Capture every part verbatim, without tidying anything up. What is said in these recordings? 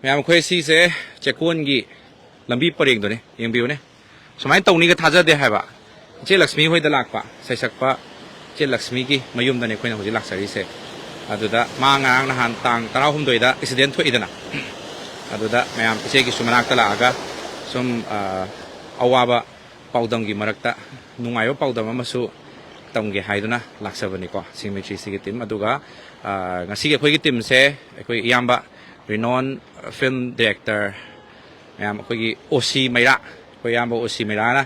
ꯃꯌꯥꯝ, ꯑꯩꯈꯣꯏ ꯁꯤꯁꯦ ꯆꯦꯛꯀꯣꯟꯒꯤ ꯂꯝꯕꯤ ꯄꯔꯦꯡꯗꯨꯅꯦ, ꯌꯦꯡꯕꯤꯌꯨꯅꯦ꯫ ꯁꯨꯃꯥꯏꯅ ꯇꯧꯅꯤꯒ ꯊꯥꯖꯗꯦ ꯍꯥꯏꯕ꯫ ꯏꯆꯦ ꯂꯛꯁꯃꯤ ꯍꯣꯏꯗ ꯂꯥꯛꯄ, ꯁꯩꯁꯛꯄ ꯏꯆꯦ ꯂꯛꯁꯃꯤꯒꯤ ꯃꯌꯨꯝꯗꯅꯦ ꯑꯩꯈꯣꯏꯅ ꯍꯧꯖꯤꯛ ꯂꯥꯛꯆꯔꯤꯁꯦ꯫ ꯑꯗꯨꯗ ꯃꯥ ꯉꯔꯥꯡ ꯅꯍꯥꯟ ꯇꯥꯡ ꯇꯔꯥꯍꯨꯝꯗꯣꯏꯗ ꯑꯦꯛꯁꯤꯗꯦꯟ ꯊꯣꯛꯏꯗꯅ, ꯑꯗꯨꯗ ꯃꯌꯥꯝ ꯏꯆꯦꯒꯤꯁꯨ ꯃꯅꯥꯛꯇ ꯂꯥꯛꯑꯒ ꯁꯨꯝ, ꯑ, ꯑꯋꯥꯕ ꯄꯥꯎꯗꯝꯒꯤ ꯃꯔꯛꯇ ꯅꯨꯡꯉꯥꯏꯕ ꯄꯥꯎꯗꯝ ꯑꯃꯁꯨ ꯇꯝꯒꯦ ꯍꯥꯏꯗꯨꯅ ꯂꯥꯛꯆꯕꯅꯤꯀꯣ, ꯁꯤꯡꯃꯩꯇ꯭ꯔꯤꯁꯤꯒꯤ ꯇꯤꯝ꯫ ꯑꯗꯨꯒ, ꯑ, ꯉꯁꯤꯒꯤ ꯑꯩꯈꯣꯏꯒꯤ ꯇꯤꯝꯁꯦ ꯑꯩꯈꯣꯏ ꯏꯌꯥꯝꯕ ꯔꯤꯅꯣꯟ ꯐꯤꯜꯝ ꯗꯤꯔꯦꯛꯇꯔ, ꯃꯌꯥꯝ ꯑꯩꯈꯣꯏꯒꯤ ꯑꯣ ꯁꯤ ꯃꯩꯔꯥ, ꯑꯩꯈꯣꯏ ꯏꯌꯥꯝꯕ ꯑꯣ ꯁꯤ ꯃꯩꯔꯥꯅ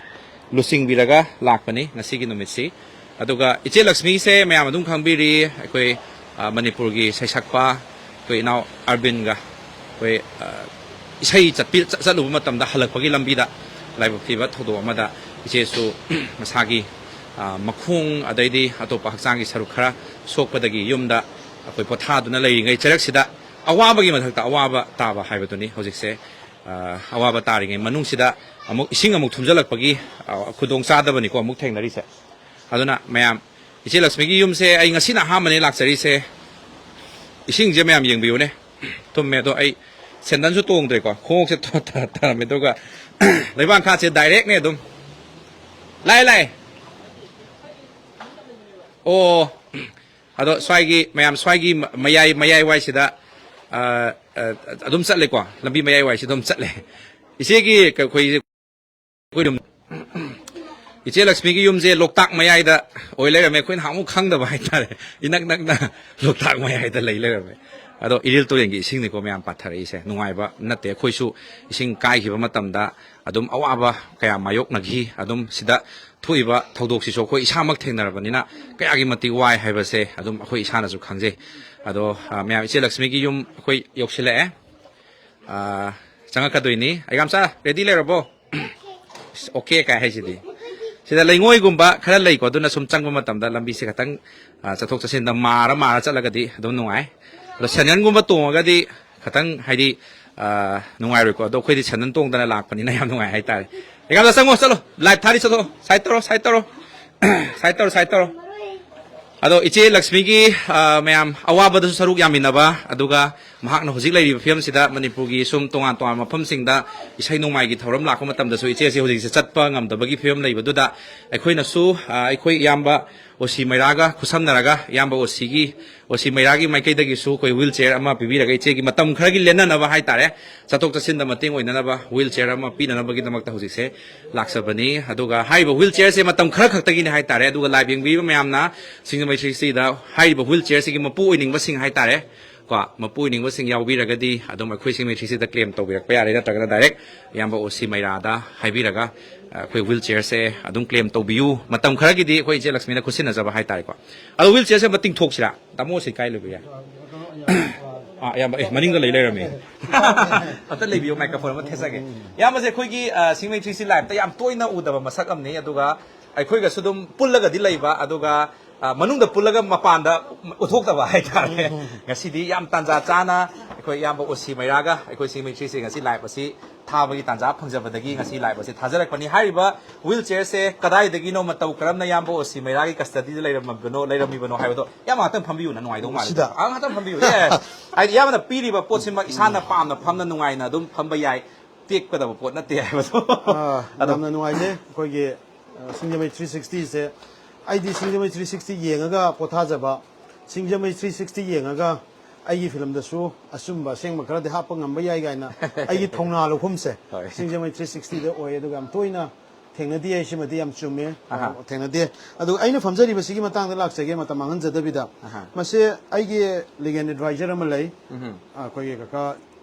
ꯂꯨꯆꯤꯡꯕꯤꯔꯒ ꯂꯥꯛꯄꯅꯤ ꯉꯁꯤꯒꯤ ꯅꯨꯃꯤꯠꯁꯤ꯫ ꯑꯗꯨꯒ ꯏꯆꯦ ꯂꯛꯁꯃꯤꯁꯦ ꯃꯌꯥꯝ ꯑꯗꯨꯝ ꯈꯪꯕꯤꯔꯤ, ꯑꯩꯈꯣꯏ, ꯑ, ꯃꯅꯤꯄꯨꯔꯒꯤ ꯁꯩꯁꯛꯄ ꯑꯩꯈꯣꯏ ꯏꯅꯥꯎ ꯑꯔꯕꯤꯟꯒ ꯑꯩꯈꯣꯏ, ꯑ, ꯏꯁꯩ ꯆꯠꯄꯤ-, ꯆꯠ-, ꯆꯠꯂꯨꯕ ꯃꯇꯝꯗ ꯍꯜꯂꯛꯄꯒꯤ ꯂꯝꯕꯤꯗ ꯂꯥꯏꯕꯛ ꯊꯤꯕ ꯊꯧꯗꯣꯛ ꯑꯃꯗ ꯏꯆꯦꯁꯨ ꯃꯁꯥꯒꯤ, ꯑ, ꯃꯈꯣꯡ ꯑꯗꯩꯗꯤ ꯑꯇꯣꯞꯄ ꯍꯛꯆꯥꯡꯒꯤ ꯁꯔꯨꯛ ꯈꯔ ꯁꯣꯛꯄꯗꯒꯤ ꯌꯨꯝꯗ ꯑꯩꯈꯣꯏ ꯄꯣꯊꯥꯗꯨꯅ ꯂꯩꯔꯤꯉꯩ ꯆꯩꯔꯛꯁꯤꯗ ꯑꯋꯥꯕꯒꯤ ꯃꯊꯛꯇ ꯑꯋꯥꯕ ꯇꯥꯕ ꯍꯥꯏꯕꯗꯨꯅꯤ ꯍꯧꯖꯤꯛꯁꯦ꯫ ꯑ, ꯑꯋꯥꯕ ꯇꯥꯔꯤꯉꯩ ꯃꯅꯨꯡꯁꯤꯗ ꯑꯃꯨꯛ ꯏꯁꯤꯡ ꯑꯃꯨꯛ ꯊꯨꯝꯖꯤꯜꯂꯛꯄꯒꯤ, ꯑ, ꯈꯨꯗꯣꯡ ꯆꯥꯗꯕꯅꯤꯀꯣ ꯑꯃꯨꯛ ꯊꯦꯡꯅꯔꯤꯁꯦ꯫ ꯑꯗꯨꯅ ꯃꯌꯥꯝ, ꯏꯆꯦ ꯂꯛꯁꯃꯤꯒꯤ ꯌꯨꯝꯁꯦ ꯑꯩ ꯉꯁꯤꯅ ꯑꯍꯥꯟꯕꯅꯦ ꯂꯥꯛꯆꯔꯤꯁꯦ꯫ ꯏꯁꯤꯡꯁꯦ ꯃꯌꯥꯝ ꯌꯦꯡꯕꯤꯌꯨꯅꯦ, ꯊꯨꯝꯃꯦ꯫ ꯑꯗꯣ ꯑꯩ ꯁꯦꯟꯗꯟꯁꯨ ꯇꯣꯡꯗ꯭ꯔꯦꯀꯣ, ꯈꯣꯡꯎꯞꯁꯦ ꯊ-, ꯊ-, ꯊꯔꯝꯃꯦ꯫ ꯑꯗꯨꯒ ꯂꯩꯕꯥꯛ ꯃꯈꯥꯁꯦ ꯗꯥꯏꯔꯦꯛꯅꯦ ꯑꯗꯨꯝ꯫ ꯂꯥꯛꯑꯦ, ꯂꯥꯛꯑꯦ꯫ ꯑꯣ, ꯑꯗꯣ ꯁ꯭ꯋꯥꯏꯒꯤ ꯃꯌꯥꯝ, ꯁ꯭ꯋꯥꯏꯒꯤ ꯃ-, ꯃꯌꯥꯏ, ꯃꯌꯥꯏ ꯋꯥꯏꯁꯤꯗ, ꯑ, ꯑ, ꯑꯗꯨꯝ ꯆꯠꯂꯦꯀꯣ, ꯂꯝꯕꯤ ꯃꯌꯥꯏ ꯋꯥꯏꯁꯤꯗ ꯑꯗꯨꯝ ꯆꯠꯂꯦ꯫ ꯏꯆꯦꯒꯤ ꯀ-, ꯑꯩꯈꯣꯏ, ꯑꯩꯈꯣꯏ ꯌꯨꯝ, ꯏꯆꯦ ꯂꯛꯁꯃꯤꯒꯤ ꯌꯨꯝꯁꯦ ꯂꯣꯛꯇꯥꯛ ꯃꯌꯥꯏꯗ ꯑꯣꯏ ꯂꯩꯔꯝꯃꯦ꯫ ꯑꯩꯈꯣꯏꯅ ꯅꯍꯥꯟꯃꯨꯛ ꯈꯪꯗꯕ ꯍꯥꯏꯇꯥꯔꯦ, ꯏꯅꯛ ꯅꯛꯅ ꯂꯣꯛꯇꯥꯛ ꯃꯌꯥꯏꯗ ꯂꯩ ꯂꯩꯔꯝꯃꯦ꯫ ꯑꯗꯣ ꯏꯔꯤꯜ ꯇꯨꯔꯦꯜꯒꯤ ꯏꯁꯤꯡꯅꯤꯀꯣ ꯃꯌꯥꯝ ꯄꯥꯊꯔꯛꯏꯁꯦ, ꯅꯨꯡꯉꯥꯏꯕ ꯅꯠꯇꯦ꯫ ꯑꯩꯈꯣꯏꯁꯨ ꯏꯁꯤꯡ ꯀꯥꯏꯈꯤꯕ ꯃꯇꯝꯗ ꯑꯗꯨꯝ ꯑꯋꯥꯕ ꯀꯌꯥ ꯃꯥꯌꯣꯛꯅꯈꯤ꯫ ꯑꯗꯨꯝ ꯁꯤꯗ ꯊꯣꯛꯏꯕ ꯊꯧꯗꯣꯛꯁꯤꯁꯨ ꯑꯩꯈꯣꯏ ꯏꯁꯥꯃꯛ ꯊꯦꯡꯅꯔꯕꯅꯤꯅ ꯀꯌꯥꯒꯤ ꯃꯇꯤꯛ ꯋꯥꯏ ꯍꯥꯏꯕꯁꯦ ꯑꯗꯨꯝ ꯑꯩꯈꯣꯏ ꯏꯁꯥꯅꯁꯨ ꯈꯪꯖꯩ꯫ ꯑꯗꯣ, ꯑ, ꯃꯌꯥꯝ, ꯏꯆꯦ ꯂꯛꯁꯃꯤꯒꯤ ꯌꯨꯝ ꯑꯩꯈꯣꯏ ꯌꯧꯁꯤꯜꯂꯛꯑꯦ꯫ ꯑ, ꯆꯪꯉꯛꯀꯗꯣꯏꯅꯤ꯫ ꯑꯩꯒꯥꯝꯆꯥ, ꯔꯦꯗꯤ ꯂꯩꯔꯕꯣ? ꯑꯣꯀꯦ ꯀꯥꯏ ꯍꯥꯏꯁꯤꯗꯤ꯫ ꯁꯤꯗ ꯂꯩꯉꯣꯏꯒꯨꯝꯕ ꯈꯔ ꯂꯩꯀꯣ, ꯑꯗꯨꯅ ꯁꯨꯝ ꯆꯪꯕ ꯃꯇꯝꯗ ꯂꯝꯕꯤꯁꯦ ꯈꯤꯇꯪ, ꯑ, ꯆꯠꯊꯣꯛ ꯆꯠꯁꯤꯟꯗ ꯃꯥꯔ ꯃꯥꯔ ꯆꯠꯂꯒꯗꯤ ꯑꯗꯨꯝ ꯅꯨꯡꯉꯥꯏ꯫ ꯑꯗꯣ ꯁꯦꯟꯗꯟꯒꯨꯝꯕ ꯇꯣꯡꯉꯒꯗꯤ ꯈꯤꯇꯪ ꯍꯥꯏꯗꯤ, ꯑ, ꯅꯨꯡꯉꯥꯏꯔꯣꯏꯀꯣ꯫ ꯑꯗꯣ ꯑꯩꯈꯣꯏꯗꯤ ꯁꯦꯟꯗꯟ ꯇꯣꯡꯗꯅ ꯂꯥꯛꯄꯅꯤꯅ ꯌꯥꯝ ꯅꯨꯡꯉꯥꯏ ꯍꯥꯏꯇꯥꯔꯦ꯫ ꯑꯩꯒꯥꯝꯆꯥ, ꯆꯪꯉꯣ, ꯆꯠꯂꯣ꯫ ꯂꯥꯏꯠ ꯊꯥꯔꯤ, ꯆꯠꯊꯣꯛꯑꯣ꯫ ꯁꯥꯏꯠ ꯇꯧꯔꯣ, ꯁꯥꯏꯠ ꯇꯧꯔꯣ꯫ ꯁꯥꯏꯠ ꯇꯧꯔꯣ, ꯁꯥꯏꯠ ꯇꯧꯔꯣ꯫ ꯑꯗꯣ ꯏꯆꯦ ꯂꯛꯁꯃꯤꯒꯤ, ꯑ, ꯃꯌꯥꯝ ꯑꯋꯥꯕꯗꯁꯨ ꯁꯔꯨꯛ ꯌꯥꯃꯤꯟꯅꯕ, ꯑꯗꯨꯒ ꯃꯍꯥꯛꯅ ꯍꯧꯖꯤꯛ ꯂꯩꯔꯤꯕ ꯐꯤꯕꯝꯁꯤꯗ ꯃꯅꯤꯄꯨꯔꯒꯤ ꯁꯨꯝ ꯇꯣꯉꯥꯟ ꯇꯣꯉꯥꯟꯕ ꯃꯐꯝꯁꯤꯡꯗ ꯏꯁꯩ ꯅꯣꯡꯃꯥꯏꯒꯤ ꯊꯧꯔꯝ ꯂꯥꯛꯄ ꯃꯇꯝꯗꯁꯨ ꯏꯆꯦꯁꯦ ꯍꯧꯖꯤꯛꯁꯦ ꯆꯠꯄ ꯉꯝꯗꯕꯒꯤ ꯐꯤꯕꯝ ꯂꯩꯕꯗꯨꯗ ꯑꯩꯈꯣꯏꯅꯁꯨ, ꯑ, ꯑꯩꯈꯣꯏ ꯏꯌꯥꯝꯕ ꯑꯣ ꯁꯤ ꯃꯩꯔꯥꯒ ꯈꯨꯠꯁꯝꯅꯔꯒ ꯏꯌꯥꯝꯕ ꯑꯣ ꯁꯤꯒꯤ, ꯑꯣ ꯁꯤ ꯃꯩꯔꯥꯒꯤ ꯃꯥꯏꯀꯩꯗꯒꯤꯁꯨ ꯑꯩꯈꯣꯏ ꯋꯤꯜ ꯆꯤꯌꯔ ꯑꯃ ꯄꯤꯕꯤꯔꯒ ꯏꯆꯦꯒꯤ ꯃꯇꯝ ꯈꯔꯒꯤ ꯂꯦꯟꯅꯅꯕ ꯍꯥꯏꯇꯥꯔꯦ, ꯆꯠꯊꯣꯛ ꯆꯠꯁꯤꯟꯗ ꯃꯇꯦꯡ ꯑꯣꯏꯅꯅꯕ ꯋꯤꯜ ꯆꯤꯌꯔ ꯑꯃ ꯄꯤꯅꯅꯕꯒꯤꯗꯃꯛꯇ ꯍꯧꯖꯤꯛꯁꯦ ꯂꯥꯛꯆꯕꯅꯤ꯫ ꯑꯗꯨꯒ ꯍꯥꯏꯔꯤꯕ ꯋꯤꯜ ꯆꯤꯌꯔꯁꯦ ꯃꯇꯝ ꯈꯔ ꯈꯛꯇꯒꯤꯅꯤ ꯍꯥꯏꯇꯥꯔꯦ꯫ ꯑꯗꯨꯒ ꯂꯥꯏꯚ ꯌꯦꯡꯕꯤꯔꯤꯕ ꯃꯌꯥꯝꯅ ꯁꯤꯡꯖꯃꯩ ꯊ꯭ꯔꯤ ꯁꯤꯛꯁꯇꯤꯗ ꯍꯥꯏꯔꯤꯕ ꯋꯤꯜ ꯆꯤꯌꯔꯁꯤꯒꯤ ꯃꯄꯨ ꯑꯣꯏꯅꯤꯡꯕꯁꯤꯡ ꯍꯥꯏꯇꯥꯔꯦ, ꯀꯣ, ꯃꯄꯨ ꯑꯣꯏꯅꯤꯡꯕꯁꯤꯡ ꯌꯥꯎꯕꯤꯔꯒꯗꯤ ꯑꯗꯨꯝ ꯑꯩꯈꯣꯏ ꯁꯤꯡꯖꯃꯩ ꯊ꯭ꯔꯤ ꯁꯤꯛꯁꯇꯤꯗ ꯀ꯭ꯂꯦꯝ ꯇꯧꯕꯤꯔꯛꯄ ꯌꯥꯔꯦ, ꯅꯠꯇ꯭ꯔꯒꯅ ꯗꯥꯏꯔꯦꯛ ꯏꯌꯥꯝꯕ ꯑꯣ ꯁꯤ ꯃꯩꯔꯥꯗ ꯍꯥꯏꯕꯤꯔꯒ, ꯑ, ꯑꯩꯈꯣꯏ ꯋꯤꯜ ꯆꯤꯌꯔꯁꯦ ꯑꯗꯨꯝ ꯀ꯭ꯂꯦꯝ ꯇꯧꯕꯤꯌꯨ꯫ ꯃꯇꯝ ꯈꯔꯒꯤꯗꯤ ꯑꯩꯈꯣꯏ ꯏꯆꯦ ꯂꯛꯁꯃꯤꯅ ꯈꯨꯠꯁꯤꯟꯅꯖꯕ ꯍꯥꯏꯇꯥꯔꯦꯀꯣ꯫ ꯑꯗꯣ ꯋꯤꯜ ꯆꯤꯌꯔꯁꯦ ꯑꯃ ꯇꯤꯡꯊꯣꯛꯁꯤꯔꯥ? ꯇꯥꯃꯣ ꯁꯤ ꯀꯥꯏ ꯂꯩꯕ ꯌꯥꯏ? ꯑꯥ, ꯏꯌꯥꯝꯕ, ꯑꯦ, ꯃꯅꯤꯡꯗ ꯂꯩ ꯂꯩꯔꯝꯃꯦ꯫ ꯑꯝꯇ ꯂꯩꯕꯤꯌꯨ, ꯃꯥꯏꯀ꯭ꯔꯣꯐꯣꯟ ꯑꯃ ꯊꯦꯠꯆꯒꯦ꯫ ꯏꯌꯥꯝꯕꯁꯦ ꯑꯩꯈꯣꯏꯒꯤ, ꯑ, ꯁꯤꯡꯖꯃꯩ ꯊ꯭ꯔꯤ ꯁꯤꯛꯁꯇꯤ ꯂꯥꯏꯐꯇ ꯌꯥꯝ ꯇꯣꯏꯅ ꯎꯗꯕ ꯃꯁꯛ ꯑꯃꯅꯤ, ꯑꯗꯨꯒ ꯑꯩꯈꯣꯏꯒꯁꯨ ꯑꯗꯨꯝ ꯄꯨꯜꯂꯒꯗꯤ ꯂꯩꯕ, ꯑꯗꯨꯒ, ꯑ, ꯃꯅꯨꯡꯗ ꯄꯨꯜꯂꯒ ꯃꯄꯥꯟꯗ ꯎꯠꯊꯣꯛꯇꯕ ꯍꯥꯏꯇꯥꯔꯦ꯫ ꯉꯁꯤꯗꯤ ꯌꯥꯝ ꯇꯥꯟꯖꯥ ꯆꯥꯅ ꯑꯩꯈꯣꯏ ꯏꯌꯥꯝꯕ ꯑꯣ ꯁꯤ ꯃꯩꯔꯥꯒ ꯑꯩꯈꯣꯏ ꯁꯤꯡꯖꯃꯩ ꯊ꯭ꯔꯤ ꯁꯤꯛꯁꯇꯤ ꯉꯁꯤ ꯂꯥꯏꯐ ꯑꯁꯤ ꯊꯥꯕꯒꯤ ꯇꯥꯟꯖꯥ ꯐꯪꯖꯕꯗꯒꯤ ꯉꯁꯤ ꯂꯥꯏꯐ ꯑꯁꯤ ꯊꯥꯖꯔꯛꯄꯅꯤ꯫ ꯍꯥꯏꯔꯤꯕ ꯋꯤꯜ ꯆꯤꯌꯔꯁꯦ ꯀꯗꯥꯏꯗꯒꯤꯅꯣ, ꯃꯇꯧ ꯀꯔꯝꯅ ꯏꯌꯥꯝꯕ ꯑꯣ ꯁꯤ ꯃꯩꯔꯥꯒꯤ ꯀꯁꯇꯗꯤꯗ ꯂꯩꯔꯝꯃꯕꯅꯣ, ꯂꯩꯔꯝꯃꯤꯕꯅꯣ ꯍꯥꯏꯕꯗꯣ ꯏꯌꯥꯝꯕ ꯉꯥꯛꯇꯪ ꯐꯝꯕꯤꯌꯨꯅ ꯅꯨꯡꯉꯥꯏꯗꯧ ꯃꯥꯜꯂꯦ꯫ ꯁꯤꯗ? ꯑꯥ, ꯉꯥꯛꯇꯪ ꯐꯝꯕꯤꯌꯨ꯫ Yes. ꯍꯥꯏꯗꯤ ꯏꯌꯥꯝꯕꯅ ꯄꯤꯔꯤꯕ ꯄꯣꯠꯁꯤꯃꯛ ꯏꯁꯥꯅ ꯄꯥꯝꯅ ꯐꯝꯅ ꯅꯨꯡꯉꯥꯏꯅ ꯑꯗꯨꯝ ꯐꯝꯕ ꯌꯥꯏ, ꯇꯦꯛꯀꯗꯕ ꯄꯣꯠ ꯅꯠꯇꯦ ꯍꯥꯏꯕꯗꯣ꯫ ꯑꯥ, ꯑꯗꯣ ꯌꯥꯝꯅ ꯅꯨꯡꯉꯥꯏꯖꯩ꯫ ꯑꯩꯈꯣꯏꯒꯤ, ꯑ, ꯁꯤꯡꯖꯃꯩ ꯊ꯭ꯔꯤ ꯁꯤꯛꯁꯇꯤꯁꯦ, ꯑꯩꯗꯤ ꯁꯤꯡꯖꯃꯩ ꯊ꯭ꯔꯤ ꯁꯤꯛꯁꯇꯤ ꯌꯦꯡꯉꯒ ꯄꯣꯊꯥꯖꯕ, ꯁꯤꯡꯖꯃꯩ ꯊ꯭ꯔꯤ ꯁꯤꯛꯁꯇꯤ ꯌꯦꯡꯉꯒ ꯑꯩꯒꯤ ꯐꯤꯂꯝꯗꯁꯨ ꯑꯆꯨꯝꯕ ꯑꯁꯦꯡꯕ ꯈꯔꯗꯤ ꯍꯥꯞꯄ ꯉꯝꯕ ꯌꯥꯏ ꯀꯥꯏꯅ ꯑꯩꯒꯤ ꯊꯧꯅꯥ ꯂꯧꯐꯝꯁꯦ ꯍꯣꯏ꯫ ꯁꯤꯡꯖꯃꯩ ꯊ꯭ꯔꯤ ꯁꯤꯛꯁꯇꯤꯗ ꯑꯣꯏ꯫ ꯑꯗꯨꯒ ꯌꯥꯝ ꯇꯣꯏꯅ ꯊꯦꯡꯅꯗꯦ, ꯑꯩ ꯁꯤꯃꯗꯤ ꯌꯥꯝ ꯆꯨꯝꯃꯦ꯫ ꯑꯍꯥ꯫ ꯊꯦꯡꯅꯗꯦ꯫ ꯑꯗꯨꯒ ꯑꯩꯅ ꯐꯝꯖꯔꯤꯕꯁꯤꯒꯤ ꯃꯇꯥꯡꯗ ꯂꯥꯛꯆꯒꯦ, ꯃꯇꯝ ꯃꯥꯡꯍꯟꯖꯗꯕꯤꯗ꯫ ꯑꯍꯥ꯫ ꯃꯁꯦ ꯑꯩꯒꯤ ꯂꯤꯒꯦꯜ ꯑꯦꯗꯚꯥꯏꯖꯔ ꯑꯃ ꯂꯩ꯫ ꯎꯝꯍꯨꯝ꯫ ꯑꯩꯈꯣꯏꯒꯤ ꯀꯀꯥ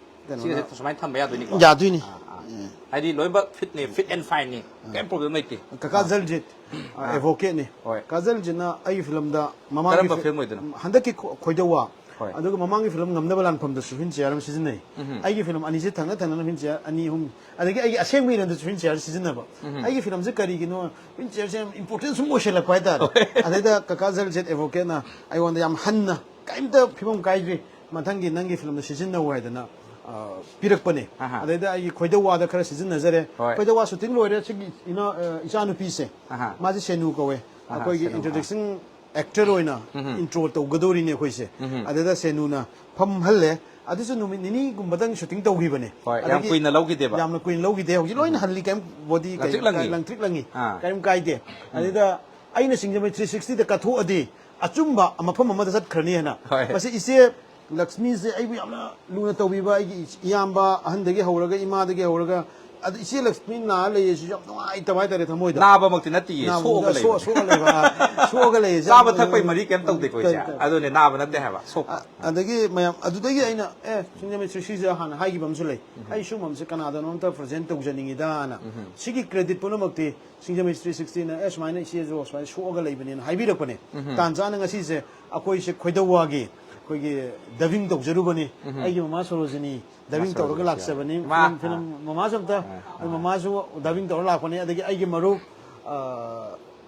ꯀꯩꯅꯣꯅ ꯁꯤꯒꯁꯦ ꯁꯨꯃꯥꯏꯅ ꯊꯝꯕ ꯌꯥꯗꯣꯏꯅꯤꯀꯣ? ꯌꯥꯗꯣꯏꯅꯤ꯫ ꯑꯥ, ꯑꯥ꯫ ꯎꯝ꯫ ꯍꯥꯏꯗꯤ ꯂꯣꯏꯅꯃꯛ ꯐꯤꯠꯅꯤ, ꯐꯤꯠ ꯑꯦꯟ ꯐꯥꯏꯟꯅꯤ꯫ ꯎꯝ꯫ ꯀꯩꯝ ꯄ꯭ꯔꯣꯕ꯭ꯂꯦꯝ ꯂꯩꯇꯦ꯫ ꯀꯀꯥ ꯑꯥ꯫ ꯖꯜꯖꯤꯠ, ꯑꯥ, ꯑꯥ꯫ ꯑꯦꯗꯚꯣꯀꯦꯠꯅꯤ꯫ ꯍꯣꯏ꯫ ꯀꯀꯥ ꯖꯜꯖꯤꯠꯅ ꯑꯩꯒꯤ ꯐꯤꯂꯝꯗ ꯃꯃꯥꯡꯒꯤ ꯀꯔꯝꯕ ꯐꯤ-, ꯐꯤꯂꯝ ꯑꯣꯏꯗꯣꯏꯅꯣ? ꯍꯟꯗꯛꯀꯤ ꯈꯣ-, ꯈꯣꯏꯗꯧꯋꯥ꯫ ꯍꯣꯏ꯫ ꯑꯗꯨꯒ ꯃꯃꯥꯡꯒꯤ ꯐꯤꯂꯝ ꯉꯝꯅꯕ ꯂꯥꯟꯐꯝꯗꯁꯨ ꯍ꯭ꯋꯤꯜ ꯆꯤꯌꯔ ꯑꯃ ꯁꯤꯖꯤꯟꯅꯩ꯫ ꯎꯝꯍꯨꯝ꯫ ꯑꯩꯒꯤ ꯐꯤꯂꯝ ꯑꯅꯤꯁꯤ ꯊꯪꯅ ꯊꯪꯅꯅ ꯍ꯭ꯋꯤꯜ ꯆꯤꯌꯔ ꯑꯅꯤ ꯑꯍꯨꯝ, ꯑꯗꯒꯤ ꯑꯩꯒꯤ ꯑꯁꯦꯡꯕ ꯏꯔꯟꯗꯁꯨ ꯍ꯭ꯋꯤꯜ ꯆꯤꯌꯔ ꯁꯤꯖꯤꯟꯅꯕ꯫ ꯎꯝꯍꯨꯝ꯫ ꯑꯩꯒꯤ ꯐꯤꯂꯝꯁꯦ ꯀꯔꯤꯒꯤꯅꯣ ꯍ꯭ꯋꯤꯜ ꯆꯤꯌꯔꯁꯦ ꯌꯥꯝ ꯏꯝꯄꯣꯔꯇꯦꯟ ꯁꯨꯝ ꯑꯣꯏꯁꯜꯂꯛꯄ ꯍꯥꯏꯇꯥꯔꯦ꯫ ꯍꯣꯏ꯫ ꯑꯗꯩꯗ ꯀꯀꯥ ꯖꯜꯖꯤꯠ ꯑꯦꯗꯚꯣꯀꯦꯠꯅ ꯑꯩꯉꯣꯟꯗ ꯌꯥꯝ ꯍꯟꯅ, "ꯀꯔꯤꯝꯇ ꯐꯤꯕꯝ ꯀꯥꯏꯗ꯭ꯔꯤ, ꯃꯊꯪꯒꯤ ꯅꯪꯒꯤ ꯐꯤꯂꯝꯗ ꯁꯤꯖꯤꯟꯅꯧ" ꯍꯥꯏꯗꯅ, ꯑ, ꯄꯤꯔꯛꯄꯅꯦ꯫ ꯑꯍꯥ꯫ ꯑꯗꯩꯗ ꯑꯩꯒꯤ ꯈꯣꯏꯗꯧꯋꯥꯗ ꯈꯔ ꯁꯤꯖꯤꯟꯅꯖꯔꯦ꯫ ꯍꯣꯏ꯫ ꯈꯣꯏꯗꯧꯋꯥ ꯁꯨꯇꯤꯡ ꯂꯣꯏꯔꯦ꯫ ꯁꯤꯒꯤ ꯏꯅꯥ-, ꯑ, ꯏꯆꯥꯅꯨꯄꯤꯁꯦ, ꯑꯍꯥ꯫ ꯃꯥꯁꯦ ꯁꯦꯅꯨ ꯀꯧꯋꯦ꯫ ꯑꯍꯥ, ꯑꯩꯈꯣꯏꯒꯤ ꯁꯦꯅꯨ, ꯑꯥ꯫ ꯏꯟꯇ꯭ꯔꯣꯗꯛꯁꯟ ꯑꯦꯛꯇꯔ ꯑꯣꯏꯅ ꯏꯟꯇ꯭ꯔꯣ ꯇꯧꯒꯗꯧꯔꯤꯅꯦ ꯑꯩꯈꯣꯏꯁꯦ꯫ ꯑꯗꯨꯗ ꯁꯦꯅꯨꯅ ꯐꯝꯍꯜꯂꯦ꯫ ꯑꯗꯨꯁꯨ ꯅꯨꯃꯤꯠ ꯅꯤꯅꯤꯒꯨꯝꯕꯗꯪ ꯁꯨꯇꯤꯡ ꯇꯧꯈꯤꯕꯅꯦ꯫ ꯍꯣꯏ, ꯌꯥꯝ ꯀꯨꯏꯅ ꯂꯧꯈꯤꯗꯦꯕ꯫ ꯌꯥꯝꯅ ꯀꯨꯏꯅ ꯂꯧꯈꯤꯗꯦ꯫ ꯍꯧꯖꯤꯛ ꯂꯣꯏꯅ ꯍꯜꯂꯤ, ꯀꯩꯝ ꯕꯣꯗꯤ ꯀꯩ- ꯂꯪꯇ꯭ꯔꯤꯛ ꯂꯪꯉꯤ꯫ ꯂꯪꯇ꯭ꯔꯤꯛ ꯂꯪꯉꯤ꯫ ꯑꯥ꯫ ꯀꯩꯝ ꯀꯥꯏꯗꯦ꯫ ꯑꯗꯨꯗ ꯑꯩꯅ ꯁꯤꯡꯖꯃꯩ ꯊ꯭ꯔꯤ ꯁꯤꯛꯁꯇꯤꯗ ꯀꯠꯊꯣꯛꯑꯗꯤ ꯑꯆꯨꯝꯕ ꯃꯐꯝ ꯑꯃꯗ ꯆꯠꯈ꯭ꯔꯅꯤ ꯍꯥꯏꯅ꯫ ꯍꯣꯏ꯫ ꯃꯁꯤ ꯏꯆꯦ ꯂꯛꯁꯃꯤꯁꯦ ꯑꯩꯕꯨ ꯌꯥꯝꯅ ꯂꯨꯅ ꯇꯧꯕꯤꯕ, ꯑꯩꯒꯤ ꯏꯌꯥꯝꯕ ꯑꯍꯟꯗꯒꯤ ꯍꯧꯔꯒ, ꯏꯃꯥꯗꯒꯤ ꯍꯧꯔꯒ, ꯑꯗꯨ ꯏꯆꯦ ꯂꯛꯁꯃꯤ ꯅꯥꯔ ꯂꯩꯌꯦ ꯁꯤꯁꯨ ꯌꯥꯝ ꯅꯨꯡꯉꯥꯏꯇꯕ ꯍꯥꯏꯇꯥꯔꯦ ꯊꯃꯣꯏꯗ꯫ ꯅꯥꯕꯃꯛꯇꯤ ꯅꯠꯇꯤꯌꯦ, ꯅꯥꯕ ꯁꯣꯛꯑꯒ ꯁꯣꯛ- ꯂꯩꯕꯅꯦ꯫ ꯁꯣꯛꯑ ꯂꯩꯕ, ꯑ, ꯁꯣꯛꯑꯒ ꯂꯩꯌꯦ꯫ ꯆꯥꯕ ꯊꯛꯄꯩ ꯃꯔꯤ ꯀꯩꯝ ꯇꯧꯗꯦꯀꯣ ꯏꯆꯦ꯫ ꯀꯩꯝ ꯇꯧꯗꯦ꯫ ꯑꯗꯨꯅꯦ, ꯅꯥꯕ ꯅꯠꯇꯦ ꯍꯥꯏꯕ, ꯁꯣꯛꯄ꯫ ꯑ-, ꯑꯗꯒꯤ ꯃꯌꯥꯝ, ꯑꯗꯨꯗꯒꯤ ꯑꯩꯅ, "ꯑꯦ, ꯁꯤꯡꯖꯃꯩ ꯊ꯭ꯔꯤ ꯁꯤꯛꯁꯇꯤꯗ ꯍꯥꯟꯅ ꯍꯥꯏꯈꯤꯕ ꯑꯃꯁꯨ ꯂꯩ꯫ ꯑꯩ ꯁꯤꯒꯨꯝꯕ ꯑꯃꯁꯦ ꯀꯅꯥꯗꯅꯣ ꯑꯝꯇ ꯄ꯭ꯔꯖꯦꯟ ꯇꯧꯖꯅꯤꯡꯉꯤꯗꯅ꯫ ꯁꯤꯒꯤ ꯀ꯭ꯔꯦꯗꯤꯠ ꯄꯨꯝꯅꯃꯛꯇꯤ ꯁꯤꯡꯖꯃꯩ ꯊ꯭ꯔꯤ ꯁꯤꯛꯁꯇꯤꯅ, ꯑꯦ, ꯁꯨꯃꯥꯏꯅ ꯏꯆꯦꯁꯨ ꯁꯨꯃꯥꯏꯅ ꯁꯣꯛꯑꯒ ꯂꯩꯕꯅꯦꯅ ꯍꯥꯏꯕꯤꯔꯛꯄꯅꯦ꯫ ꯇꯥꯟ ꯆꯥꯅ ꯉꯁꯤꯁꯦ ꯑꯩꯈꯣꯏꯁꯦ ꯈꯣꯏꯗꯧꯋꯥꯒꯤ ꯑꯩꯈꯣꯏꯒꯤ ꯗꯕꯤꯡ ꯇꯧꯖꯔꯨꯕꯅꯤ꯫ ꯑꯩꯒꯤ ꯃꯃꯥ ꯁꯣꯔꯣꯖꯤꯅꯤ ꯗꯕꯤꯡ ꯇꯧꯔꯒ ꯂꯥꯛꯆꯕꯅꯤ꯫ ꯏꯃꯥ꯫ ꯐꯤꯂꯝ, ꯐꯤꯂꯝ ꯃꯃꯥꯁꯨ ꯑꯝꯇ, ꯑꯩ ꯃꯃꯥꯁꯨ ꯗꯕꯤꯡ ꯇꯧꯔꯒ ꯂꯥꯛꯄꯅꯦ꯫ ꯑꯗꯒꯤ ꯑꯩꯒꯤ ꯃꯔꯨꯞ, ꯑ,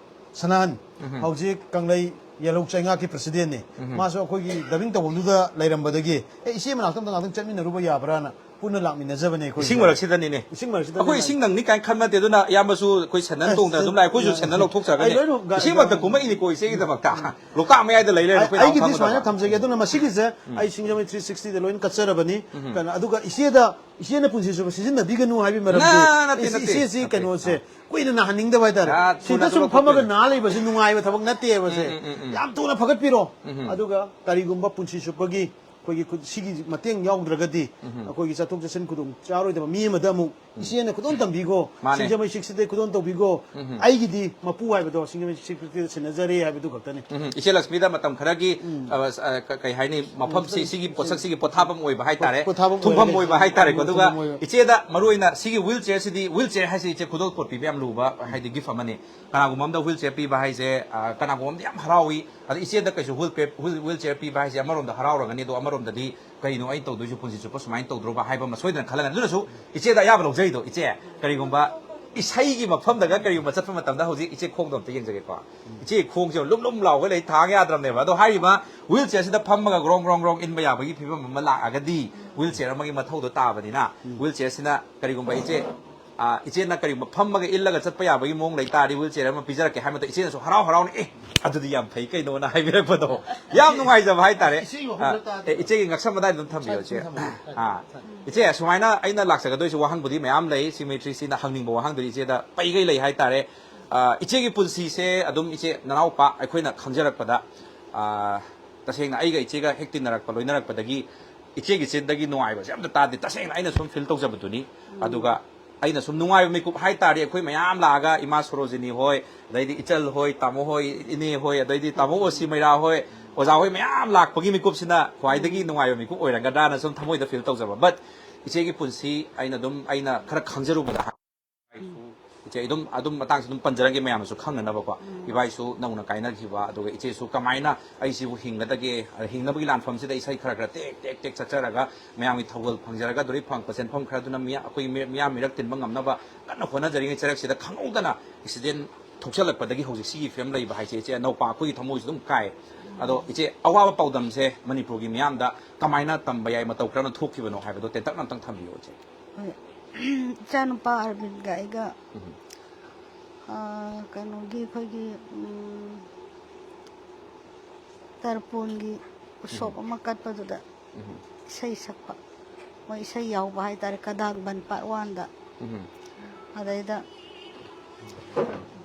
ꯁꯅꯥꯍꯟ, ꯍꯧꯖꯤꯛ ꯀꯪꯂꯩ ꯌꯦꯜꯍꯧ ꯆꯩꯉꯥꯛꯀꯤ ꯄ꯭ꯔꯁꯤꯗꯦꯟꯠꯅꯤ꯫ ꯃꯥꯁꯨ ꯑꯩꯈꯣꯏꯒꯤ ꯗꯕꯤꯡ ꯇꯧꯐꯝꯗꯨꯗ ꯂꯩꯔꯝꯕꯗꯒꯤ, "ꯑꯦ, ꯏꯆꯦ ꯃꯅꯥꯛꯇ ꯑꯝꯇ ꯉꯥꯛꯇꯪ ꯆꯠꯃꯤꯟꯅꯔꯨꯕ ꯌꯥꯕ꯭ꯔꯥꯅ?" ꯄꯨꯟꯅ ꯂꯥꯛꯃꯤꯟꯅꯖꯕꯅꯦ ꯑꯩꯈꯣꯏ꯫ ꯏꯁꯤꯡ ꯃꯔꯛꯁꯤꯗꯅꯤꯅꯦ꯫ ꯏꯁꯤꯡ ꯃꯔꯛꯁꯤꯗ ꯑꯩꯈꯣꯏ ꯂꯥꯛ- ꯏꯁꯤꯡ ꯅꯪꯅꯤ ꯀꯥꯏꯅ ꯈꯟꯕ ꯅꯠꯇꯦ, ꯑꯗꯨꯅ ꯏꯌꯥꯝꯕꯁꯨ ꯑꯩꯈꯣꯏ ꯁꯦꯟꯗꯜ ꯑꯦ, ꯇꯣꯡꯗꯅ ꯑꯗꯨꯝ ꯂꯥꯛꯑꯦ, ꯑꯩꯈꯣꯏꯁꯨ ꯌꯥ- ꯁꯦꯟꯗꯜ ꯂꯧꯊꯣꯛꯆꯔꯒꯅꯤ꯫ ꯑꯩ ꯂꯣꯏꯅ ꯒꯥ- ꯏꯁꯤꯡ ꯃꯔꯛꯇ ꯀꯨꯝꯃꯛꯏꯅꯤꯀꯣ ꯏꯆꯦꯒꯤꯗꯃꯛꯇ꯫ ꯂꯣꯛꯇꯥꯛ ꯃꯌꯥꯏꯗ ꯂꯩ ꯂꯩꯔꯦ ꯑꯩꯈꯣꯏ ꯏꯅꯥꯎ ꯑꯩꯒꯤꯗꯤ ꯈꯪꯕꯗꯣ꯫ ꯁꯨꯃꯥꯏꯅ ꯊꯝꯖꯒꯦ꯫ ꯑꯗꯨꯅ ꯃꯁꯤꯒꯤꯁꯦ ꯑꯩ ꯁꯤꯡꯖꯃꯩ ꯊ꯭ꯔꯤ ꯁꯤꯛꯁꯇꯤꯗ ꯂꯣꯏꯅ ꯀꯠꯆꯔꯕꯅꯤ꯫ ꯀꯩꯅꯣ, ꯑꯗꯨꯒ ꯏꯆꯦꯗ, ꯏꯆꯦꯅ ꯄꯨꯟꯁꯤ ꯆꯨꯞꯄ ꯁꯤꯖꯤꯟꯅꯕꯤꯒꯅꯨ ꯍꯥꯏꯕꯒꯤ ꯃꯔꯝꯗꯤ, ꯅ-, ꯅꯠꯇꯦ, ꯏꯆꯦ-, ꯅꯠꯇꯦ, ꯏꯆꯦꯁꯤ ꯅꯠꯇꯦ꯫ ꯀꯩꯅꯣꯁꯦ ꯀꯨꯏꯅ ꯅꯥꯍꯟꯅꯤꯡꯗꯕ ꯍꯥꯏꯇꯥꯔꯦ꯫ ꯑ, ꯊꯨꯅ ꯁꯤꯗ ꯁꯨꯝ ꯊꯣꯛꯂꯛꯄ ꯐꯝꯃꯒ ꯄꯣꯠꯅꯤ꯫ ꯅꯥ ꯂꯩꯕꯁꯦ ꯅꯨꯡꯉꯥꯏꯕ ꯊꯕꯛ ꯅꯠꯇꯦꯕꯁꯦ꯫ ꯌꯥꯝ ꯊꯨꯅ ꯐꯒꯠꯄꯤꯔꯣ꯫ ꯑꯗꯨꯒ ꯀꯔꯤꯒꯨꯝꯕ ꯄꯨꯟꯁꯤ ꯆꯨꯞꯄꯒꯤ ꯑꯩꯈꯣꯏꯒꯤ ꯈꯨꯠ-, ꯁꯤꯒꯤ ꯃꯇꯦꯡ ꯌꯥꯎꯗ꯭ꯔꯒꯗꯤ ꯑꯩꯈꯣꯏꯒꯤ ꯆꯠꯊꯣꯛ ꯆꯠꯁꯤꯟ ꯈꯨꯗꯣꯡ ꯆꯥꯔꯣꯏꯗꯕ ꯃꯤ ꯑꯃꯗ ꯑꯃꯨꯛ ꯏꯆꯦꯅ ꯈꯨꯗꯣꯜ ꯇꯝꯕꯤꯈꯣ, ꯃꯥꯅꯦ꯫ ꯁꯤꯡꯖꯃꯩ ꯁꯤꯛꯁꯇꯤꯗ ꯈꯨꯗꯣꯜ ꯇꯧꯕꯤꯈꯣ, ꯑꯩꯒꯤꯗꯤ ꯃꯄꯨ ꯍꯥꯏꯕꯗꯣ ꯁꯤꯡꯖꯃꯩ ꯁꯤꯛꯁꯇꯤꯗ ꯁꯤꯟꯅꯖꯔꯦ ꯍꯥꯏꯕꯗꯨ ꯈꯛꯇꯅꯤ꯫ ꯎꯝ, ꯏꯆꯦ ꯂꯛꯁꯃꯤꯗ ꯃꯇꯝ ꯈꯔꯒꯤ, ꯑ, ꯑ, ꯀ-, ꯀꯩ ꯍꯥꯏꯅꯤ, ꯃꯐꯝꯁꯤ, ꯁꯤꯒꯤ ꯄꯣꯠꯁꯛꯁꯤꯒꯤ ꯄꯣꯊꯥꯐꯝ ꯑꯣꯏꯕ ꯍꯥꯏꯇꯥꯔꯦ, ꯄꯣꯊꯥꯐꯝ ꯊꯨꯡꯐꯝ ꯑꯣꯏꯔꯒ ꯑꯣꯏꯕ ꯍꯥꯏꯇꯥꯔꯦꯀꯣ꯫ ꯑꯗꯨꯒ ꯊꯨꯡꯐꯝ ꯑꯣꯏꯕ꯫ ꯏꯆꯦꯗ ꯃꯔꯨ ꯑꯣꯏꯅ ꯁꯤꯒꯤ ꯋꯤꯜ ꯆꯤꯌꯔꯁꯤꯗꯤ, ꯋꯤꯜ ꯆꯤꯌꯔ ꯍꯥꯏꯁꯤ ꯏꯆꯦ ꯈꯨꯗꯣꯜ ꯄꯣꯠ ꯄꯤꯕ ꯌꯥꯝ ꯂꯨꯕ, ꯍꯥꯏꯗꯤ ꯒꯤꯐ ꯑꯃꯅꯤ꯫ ꯀꯅꯥꯒꯨꯝꯕ ꯑꯝꯗ ꯋꯤꯜ ꯆꯤꯌꯔ ꯄꯤꯕ ꯍꯥꯏꯁꯦ, ꯑ, ꯀꯅꯥꯒꯨꯝꯕ ꯑꯝꯗ ꯌꯥꯝ ꯍꯔꯥꯎꯏ, ꯑꯗ ꯏꯆꯦꯗ ꯀꯩꯁꯨ ꯋꯤꯜ ꯄꯦ-, ꯋꯤꯜ, ꯋꯤꯜ ꯆꯤꯌꯔ ꯄꯤꯕ ꯍꯥꯏꯁꯦ ꯑꯃꯔꯣꯝꯗ ꯍꯔꯥꯎꯔꯒꯅꯤ, ꯑꯗꯣ ꯑꯃꯔꯣꯝꯗꯗꯤ ꯀꯩꯅꯣ ꯑꯩꯅ ꯇꯧꯗꯣꯏꯁꯦ ꯄꯨꯟꯁꯤ ꯆꯨꯞꯄ ꯁꯨꯃꯥꯏꯅ ꯇꯧꯗ꯭ꯔꯣꯕ ꯍꯥꯏꯕ ꯑꯃ ꯁꯣꯏꯗꯅ ꯈꯜꯂꯒꯅꯤ꯫ ꯑꯗꯨꯅꯁꯨ ꯏꯆꯦꯗ ꯑꯌꯥꯕ ꯂꯧꯖꯩꯗꯣ, ꯏꯆꯦ, ꯀꯔꯤꯒꯨꯝꯕ ꯏꯁꯩꯒꯤ ꯃꯐꯝꯗꯒ ꯀꯔꯤꯒꯨꯝꯕ ꯆꯠꯄ ꯃꯇꯝꯗ ꯍꯧꯖꯤꯛ ꯏꯆꯦ ꯈꯣꯡꯗꯣ ꯑꯝꯇ ꯌꯦꯡꯖꯒꯦꯀꯣ꯫ ꯏꯆꯦ ꯈꯣꯡꯁꯦ ꯂꯨꯝ ꯂꯨꯝ ꯂꯥꯎꯒ ꯂꯩ, ꯊꯥꯡ ꯌꯥꯗ꯭ꯔꯕꯅꯦꯕ꯫ ꯑꯗꯣ ꯍꯥꯏꯔꯤꯕ ꯋꯤꯜ ꯆꯤꯌꯔꯁꯤꯗ ꯐꯝꯃꯒ ꯒ꯭ꯔꯣꯡ ꯒ꯭ꯔꯣꯡ ꯒ꯭ꯔꯣꯡ ꯏꯟꯕ ꯌꯥꯕꯒꯤ ꯐꯤꯕꯝ ꯑꯃ ꯂꯥꯛꯑꯒꯗꯤ ꯋꯤꯜ ꯆꯤꯌꯔ ꯑꯃꯒꯤ ꯃꯊꯧꯗꯣ ꯇꯥꯕꯅꯤꯅ, ꯋꯤꯜ ꯆꯤꯌꯔꯁꯤꯅ ꯀꯔꯤꯒꯨꯝꯕ ꯏꯆꯦ ꯑ, ꯏꯆꯦꯅ ꯀꯔꯤꯒꯨꯝꯕ ꯐꯝꯃꯒ ꯏꯜꯂꯒ ꯆꯠꯄ ꯌꯥꯕꯒꯤ ꯃꯑꯣꯡ ꯂꯩꯇꯥꯔꯗꯤ wheelchair ꯑꯃ ꯄꯤꯖꯔꯛꯀꯦ ꯍꯥꯏꯕ ꯃꯇꯝꯗ ꯏꯆꯦꯅꯁꯨ ꯍꯔꯥꯎ ꯍꯔꯥꯎꯅ, "ꯑꯦ, ꯑꯗꯨꯗꯤ ꯌꯥꯝ ꯐꯩ ꯀꯩꯅꯣꯅ" ꯍꯥꯏꯕꯤꯔꯛꯄꯗꯣ ꯌꯥꯝ ꯅꯨꯡꯉꯥꯏꯖꯕ ꯍꯥꯏꯇꯥꯔꯦ꯫ ꯏꯆꯦꯒꯤ ꯋꯥꯈꯜ ꯑ, ꯇꯥꯗꯕ꯫ ꯑꯦ, ꯏꯆꯦꯒꯤ ꯉꯛꯁꯝ ꯑꯗꯥꯏꯗ ꯑꯗꯨꯝ ꯊꯝꯕꯤꯌꯣ, ꯏꯆꯦ꯫ ꯁꯥꯏ, ꯁꯥꯏ, ꯁꯥꯏ꯫ ꯑ, ꯏꯆꯦ, ꯁꯨꯃꯥꯏꯅ ꯑꯩꯅ ꯂꯥꯛꯆꯒꯗꯣꯏꯁꯦ ꯋꯥꯍꯪꯕꯨꯗꯤ ꯃꯌꯥꯝ ꯂꯩ꯫ ꯁꯤꯃꯤꯇ꯭ꯔꯤꯁꯤꯅ ꯍꯪꯅꯤꯡꯕ ꯋꯥꯍꯪꯗꯨꯗꯤ ꯏꯆꯦꯗ ꯄꯩꯒꯩ ꯂꯩ ꯍꯥꯏꯇꯥꯔꯦ꯫ ꯑ, ꯏꯆꯦꯒꯤ ꯄꯨꯟꯁꯤꯁꯦ ꯑꯗꯨꯝ ꯏꯆꯦ ꯅꯅꯥꯎꯄꯥ ꯑꯩꯈꯣꯏꯅ ꯈꯪꯖꯔꯛꯄꯗ, ꯑ, ꯇꯁꯦꯡꯅ ꯑꯩꯒ ꯏꯆꯦꯒ ꯍꯦꯛ ꯇꯤꯟꯅꯔꯛꯄ, ꯂꯣꯏꯅꯔꯛꯄꯗꯒꯤ ꯏꯆꯦꯒꯤ ꯆꯤꯟꯗꯒꯤ ꯅꯨꯡꯉꯥꯏꯕꯁꯦ ꯑꯝꯇ ꯇꯥꯗꯦ꯫ ꯇꯁꯦꯡꯅ ꯑꯩꯅ ꯁꯨꯝ feel ꯇꯧꯖꯕꯗꯨꯅꯤ꯫ ꯑꯗꯨꯒ ꯑꯩꯅ ꯁꯨꯝ ꯅꯨꯡꯉꯥꯏꯕ ꯃꯤꯀꯨꯞ ꯍꯥꯏꯇꯥꯔꯗꯤ ꯑꯩꯈꯣꯏ ꯃꯌꯥꯝ ꯂꯥꯛꯑꯒ ꯏꯃꯥ ꯁꯣꯔꯣꯖꯤꯅꯤ ꯍꯣꯏ, ꯑꯗꯩꯗꯤ ꯏꯆꯜ ꯍꯣꯏ, ꯇꯥꯃꯣ ꯍꯣꯏ, ꯏꯅꯦ ꯍꯣꯏ, ꯑꯗꯩꯗꯤ ꯇꯥꯃꯣ ꯑꯣꯁꯤ ꯃꯩꯔꯥ ꯍꯣꯏ, ꯑꯣꯖꯥ ꯍꯣꯏ ꯃꯌꯥꯝ ꯂꯥꯛꯄꯒꯤ ꯃꯤꯀꯨꯞꯁꯤꯅ ꯈ꯭ꯋꯥꯏꯗꯒꯤ ꯅꯨꯡꯉꯥꯏꯕ ꯃꯤꯀꯨꯞ ꯑꯣꯏꯔꯒꯗ꯭ꯔꯥꯅ ꯁꯨꯝ ꯊꯃꯣꯏꯗ feel ꯇꯧꯖꯕ꯫ But ꯏꯆꯦꯒꯤ ꯄꯨꯟꯁꯤ ꯑꯩꯅ ꯑꯗꯨꯝ, ꯑꯩꯅ ꯈꯔ ꯈꯪꯖꯔꯨꯕꯗ, ꯏꯆꯦ, ꯑꯗꯨꯝ, ꯑꯗꯨꯝ ꯃꯇꯥꯡꯁꯤ ꯑꯗꯨꯝ ꯄꯟꯖꯔꯒꯦ ꯃꯌꯥꯝꯅꯁꯨ ꯈꯪꯅꯅꯕꯀꯣ꯫ ꯎꯝ꯫ ꯏꯕꯥꯏꯁꯨ ꯅꯧꯅ ꯀꯥꯏꯅꯈꯤꯕ, ꯑꯗꯨꯒ ꯏꯆꯦꯁꯨ ꯀꯃꯥꯏꯅ ꯑꯩꯁꯤꯕꯨ ꯍꯤꯡꯒꯗꯒꯦ, ꯍꯤꯡꯅꯕꯒꯤ ꯂꯥꯟꯐꯝꯁꯤꯗ ꯏꯁꯩ ꯈꯔ ꯈꯔ ꯇꯦꯛ ꯇꯦꯛ ꯇꯦꯛ ꯆꯠꯆꯔꯒ ꯃꯌꯥꯝꯒꯤ ꯊꯧꯒꯜ ꯐꯪꯖꯔꯒ ꯑꯗꯨꯗꯒꯤ ꯐꯪꯉꯛꯄ ꯁꯦꯟꯐꯝ ꯈꯔꯗꯨꯅ ꯃꯤꯌꯥ-, ꯑꯩꯈꯣꯏꯒꯤ ꯃꯤ-, ꯃꯤꯌꯥꯝ ꯃꯤꯔꯛ ꯇꯤꯟꯕ ꯉꯝꯅꯕ ꯀꯟꯅ ꯍꯣꯠꯅꯖꯔꯤꯉꯩ ꯆꯔꯛꯁꯤꯗ ꯈꯪꯍꯧꯗꯅ accident ꯊꯣꯛꯆꯜꯂꯛꯄꯗꯒꯤ ꯍꯧꯖꯤꯛ ꯁꯤꯒꯤ ꯐꯤꯕꯝ ꯂꯩꯕ ꯍꯥꯏꯁꯦ, ꯏꯆꯦ, ꯅꯧꯄꯥ ꯑꯩꯈꯣꯏꯒꯤ ꯊꯃꯣꯏꯁꯨ ꯑꯗꯨꯝ ꯀꯥꯏ꯫ ꯑꯗꯣ ꯏꯆꯦ, ꯑꯋꯥꯕ ꯄꯥꯎꯗꯝꯁꯦ ꯃꯅꯤꯄꯨꯔꯒꯤ ꯃꯤꯌꯥꯝꯗ ꯀꯃꯥꯏꯅ ꯇꯝꯕ ꯌꯥꯏ, ꯃꯇꯧ ꯀꯔꯝꯅ ꯊꯣꯛꯈꯤꯕꯅꯣ ꯍꯥꯏꯕꯗꯣ ꯇꯦꯟꯇꯛꯅ ꯑꯝꯇꯪ ꯊꯝꯕꯤꯌꯨ, ꯏꯆꯦ꯫ ꯍꯣꯏ꯫ ꯏꯆꯥꯅꯨꯄꯥ ꯑꯔꯕꯤꯟꯒ ꯑꯩꯒ, ꯎꯝ꯫ ꯑ, ꯀꯩꯅꯣꯒꯤ ꯑꯩꯈꯣꯏꯒꯤ, ꯎꯝ, ꯇꯔꯄꯣꯟꯒꯤ ꯎꯁꯣꯞ ꯎꯝ꯫ ꯑꯃ ꯀꯠꯄꯗꯨꯗ ꯎꯝ꯫ ꯏꯁꯩ ꯁꯛꯄ, ꯃꯣꯏ ꯏꯁꯩ ꯌꯥꯎꯕ ꯍꯥꯏꯇꯥꯔꯦ, ꯀꯗꯥꯡꯕꯟ part one ꯗ꯫ ꯎꯝ꯫ ꯑꯗꯩꯗ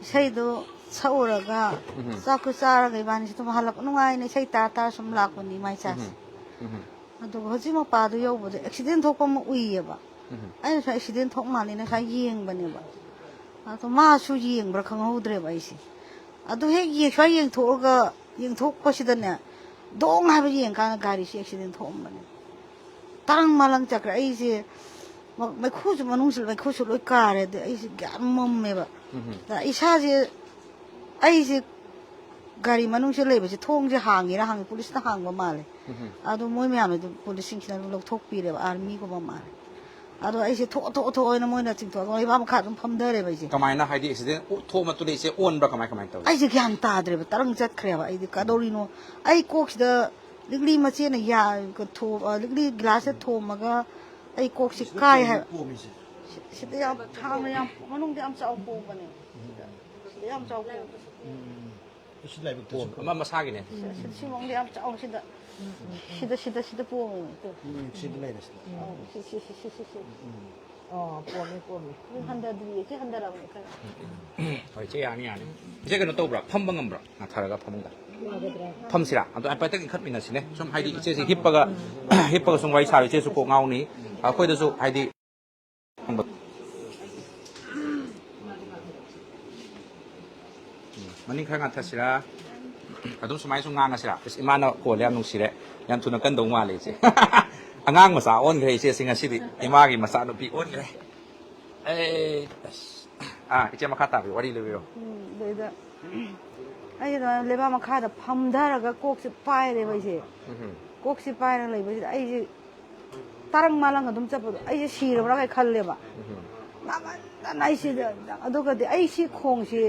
ꯏꯁꯩꯗꯣ ꯁꯛꯎꯔꯒ ꯎꯝ꯫ ꯆꯥꯛꯇꯣ ꯆꯥꯔꯒ ꯏꯕꯥꯅꯤꯁꯦ ꯑꯗꯨꯝ ꯍꯜꯂꯛꯄ ꯅꯨꯡꯉꯥꯏꯅ ꯏꯁꯩ ꯇꯥ ꯇꯥꯔ ꯁꯨꯝ ꯂꯥꯛꯄꯅꯤ ꯃꯥꯏ ꯆꯥꯁꯦ꯫ ꯎꯝ꯫ ꯎꯝ꯫ ꯑꯗꯨꯒ ꯍꯧꯖꯤꯛ ꯃꯄꯥꯗꯣ ꯌꯧꯕꯗ accident ꯊꯣꯛꯄ ꯑꯃ ꯎꯏꯌꯦꯕ꯫ ꯎꯝ꯫ ꯑꯩꯅ ꯁ꯭ꯋꯥꯏ accident ꯊꯣꯛ ꯃꯥꯜꯂꯦꯅ ꯁ꯭ꯋꯥꯏ ꯌꯦꯡꯕꯅꯦꯕ꯫ ꯑꯗꯣ ꯃꯥꯁꯨ ꯌꯦꯡꯕ꯭ꯔꯥ ꯈꯪꯍꯧꯗ꯭ꯔꯦꯕ ꯑꯩꯁꯦ꯫ ꯑꯗꯨ ꯍꯦꯛ ꯌꯦ-, ꯁ꯭ꯋꯥꯏ ꯌꯦꯡꯊꯣꯛꯑꯒ, ꯌꯦꯡꯊꯣꯛꯄꯁꯤꯗꯅꯦ, ꯗꯣꯡ ꯍꯥꯏꯕ ꯌꯦꯡꯀꯥꯟꯗ ꯒꯥꯔꯤꯁꯤ accident ꯊꯣꯛꯑꯝꯕꯅꯦ꯫ ꯇꯔꯪ ꯃꯂꯪ ꯆꯠꯈ꯭ꯔꯦ꯫ ꯑꯩꯁꯦ ꯃ-, ꯃꯩꯈꯨꯁꯨ ꯃꯅꯨꯡꯁꯤ ꯃꯩꯈꯨꯁꯨ ꯂꯣꯏ ꯀꯥꯔꯦ꯫ ꯑꯗꯩ ꯑꯩꯁꯦ ꯒ꯭ꯌꯥꯟ ꯃꯝꯃꯦꯕ꯫ ꯎꯝ꯫ ꯑꯗ ꯏꯁꯥꯁꯦ, ꯑꯩꯁꯦ ꯒꯥꯔꯤ ꯃꯅꯨꯡꯁꯤꯗ ꯂꯩꯕꯁꯦ ꯊꯣꯡꯁꯦ ꯍꯥꯡꯉꯤꯔꯥ ꯍꯥꯡꯉꯤ, ꯄꯨꯂꯤꯁꯅ ꯍꯥꯡꯕ ꯃꯥꯜꯂꯦ꯫ ꯎꯝ꯫ ꯑꯗꯣ ꯃꯣꯏ ꯃꯌꯥꯝꯅ ꯑꯗꯨꯝ ꯄꯨꯂꯤꯁꯁꯤꯡꯁꯤꯅ ꯑꯗꯨꯝ ꯂꯧꯊꯣꯛꯄꯤꯔꯦꯕ, army ꯒꯨꯝꯕ ꯃꯥꯜꯂꯦ꯫ ꯑꯗꯣ ꯑꯩꯁꯦ ꯊꯣꯛꯑꯣ, ꯊꯣꯛꯑꯣ, ꯊꯣꯛꯑꯣꯅ ꯃꯣꯏꯅ ꯆꯤꯡꯊꯣꯛꯑꯒ ꯂꯩꯕꯥꯛ ꯃꯈꯥ ꯑꯗꯨꯝ ꯐꯝꯊꯔꯦꯕ ꯑꯩꯁꯦ꯫ ꯀꯃꯥꯏꯅ, ꯍꯥꯏꯗꯤ, accident ꯎ-, ꯊꯣꯛꯑ ꯃꯇꯨꯡꯗ ꯏꯆꯦ ꯑꯣꯟꯕ꯭ꯔꯥ, ꯀꯃꯥꯏ, ꯀꯃꯥꯏꯅ ꯇꯧꯏ? ꯑꯩꯁꯦ ꯒ꯭ꯌꯥꯟ ꯇꯥꯗ꯭ꯔꯦꯕ, ꯇꯔꯪ ꯆꯠꯈ꯭ꯔꯦꯕ꯫ ꯑꯩꯗꯤ ꯀꯗꯧꯔꯤꯅꯣ? ꯑꯩ ꯀꯣꯛꯁꯤꯗ ꯂꯤꯛꯂꯤ ꯃꯆꯦꯅ ꯌꯥ-, ꯊꯣ-, ꯑ, ꯂꯤꯛꯂꯤ glass ꯁꯦ ꯊꯣꯝꯃꯒ ꯑꯩ ꯀꯣꯛꯁꯤ ꯀꯥꯏ ꯍꯥꯏꯕ꯫ ꯄꯣꯝꯃꯤꯁꯦ꯫ ꯁꯤꯗ ꯌꯥꯝ ꯊꯥꯡꯅ ꯌꯥꯝ ꯃꯅꯨꯡꯗ ꯌꯥꯝ ꯆꯥꯎ ꯄꯣꯝꯕꯅꯦ꯫ ꯁꯤꯗ ꯌꯥꯝ ꯆꯥꯎ ꯄꯣꯝꯕ꯫ ꯁꯤ ꯂꯥꯏꯕꯛꯇꯁꯨ ꯄꯣꯝ ꯑꯃ ꯃꯁꯥꯒꯤꯅꯦ꯫ ꯁꯤꯕꯣꯡꯗꯤ ꯌꯥꯝ ꯆꯥꯎ꯫ ꯁꯤꯗ ꯁꯤꯗ ꯁꯤꯗ ꯁꯤꯗ ꯄꯣꯝꯃꯦ꯫ ꯎꯝ, ꯁꯤꯗ ꯂꯩꯔꯦ ꯁꯤꯗ꯫ ꯁꯤ ꯁꯤ ꯁꯤ ꯁꯤ ꯁꯤ ꯁꯤ꯫ ꯑꯣ, ꯄꯣꯝꯃꯤ, ꯄꯣꯝꯃꯤ꯫ ꯍꯟꯊꯗ꯭ꯔꯤꯌꯦ꯫ ꯁꯤ ꯍꯟꯊꯔꯕꯅꯦ ꯈꯔ꯫ ꯍꯣꯏ, ꯏꯆꯦ ꯌꯥꯅꯤ, ꯌꯥꯅꯤ꯫ ꯏꯆꯦ, ꯀꯩꯅꯣ ꯇꯧꯕ꯭ꯔꯥ? ꯐꯝꯕ ꯉꯝꯕ꯭ꯔꯥ? ꯅꯥꯊꯔꯒ ꯐꯃꯨꯡꯗ꯫ ꯐꯝꯁꯤꯔꯥ? ꯑꯗꯣ ꯍꯥꯏꯐꯦꯠꯇꯪ ꯏꯟꯈꯠꯃꯤꯟꯅꯁꯤꯅꯦ꯫ ꯁꯨꯝ ꯍꯥꯏꯗꯤ ꯏꯆꯦꯁꯦ ꯍꯤꯞꯄꯒ ꯍꯤꯞꯄꯒ ꯁꯨꯝ ꯋꯥꯔꯤ ꯁꯥꯕ ꯏꯆꯦꯁꯨ ꯀꯣꯛ ꯉꯥꯎꯅꯤ꯫ ꯑꯩꯈꯣꯏꯗꯁꯨ ꯍꯥꯏꯗꯤ ꯎꯝ, ꯃꯅꯤꯡ ꯈꯔ ꯉꯥꯊꯁꯤꯔꯥ? ꯑꯗꯨꯝ ꯁꯨꯃꯥꯏꯅ ꯁꯨꯝ ꯉꯥꯡꯉꯁꯤꯔꯥ? ꯏꯁ, ꯏꯃꯥꯅ ꯀꯣꯜꯂꯦ, ꯌꯥꯝ ꯅꯨꯡꯁꯤꯔꯦ꯫ ꯌꯥꯝ ꯊꯨꯅ ꯀꯟꯗꯧ ꯃꯥꯜꯂꯦ ꯏꯆꯦ꯫ ꯑꯉꯥꯡ ꯃꯆꯥ ꯑꯣꯟꯈ꯭ꯔꯦ ꯏꯆꯦꯁꯤ ꯉꯁꯤꯗꯤ꯫ ꯏꯃꯥꯒꯤ ꯃꯆꯥꯅꯨꯄꯤ ꯑꯣꯟꯈ꯭ꯔꯦ꯫ ꯑꯦ, ꯑꯁ꯫ ꯑꯥ, ꯏꯆꯦ, ꯃꯈꯥ ꯇꯥꯕꯤꯌꯨ, ꯋꯥꯔꯤ ꯂꯤꯕꯤꯔꯣ꯫ ꯎꯝ, ꯑꯗꯩꯗ ꯑꯩꯁꯦ ꯑꯗꯨꯃꯥꯏꯅ ꯂꯩꯕꯥꯛ ꯃꯈꯥꯗ ꯐꯝꯊꯔꯒ ꯀꯣꯛꯁꯦ ꯄꯥꯏꯔꯦꯕ ꯑꯩꯁꯦ꯫ ꯎꯝ, ꯀꯣꯛꯁꯦ ꯄꯥꯏꯔꯒ ꯂꯩꯕꯁꯤꯗ ꯑꯩꯁꯦ ꯇꯔꯪ ꯃꯥꯂꯪ ꯑꯗꯨꯝ ꯆꯠꯄꯗꯣ, ꯑꯩꯁꯦ ꯁꯤꯔꯕ꯭ꯔꯥ ꯀꯥꯏ ꯈꯜꯂꯦꯕ꯫ ꯎꯝ, ꯅꯥꯃꯟꯗꯅ ꯑꯩꯁꯤꯗ, ꯑꯗꯨꯒꯗꯤ ꯑꯩ ꯁꯤ ꯈꯣꯡꯁꯤ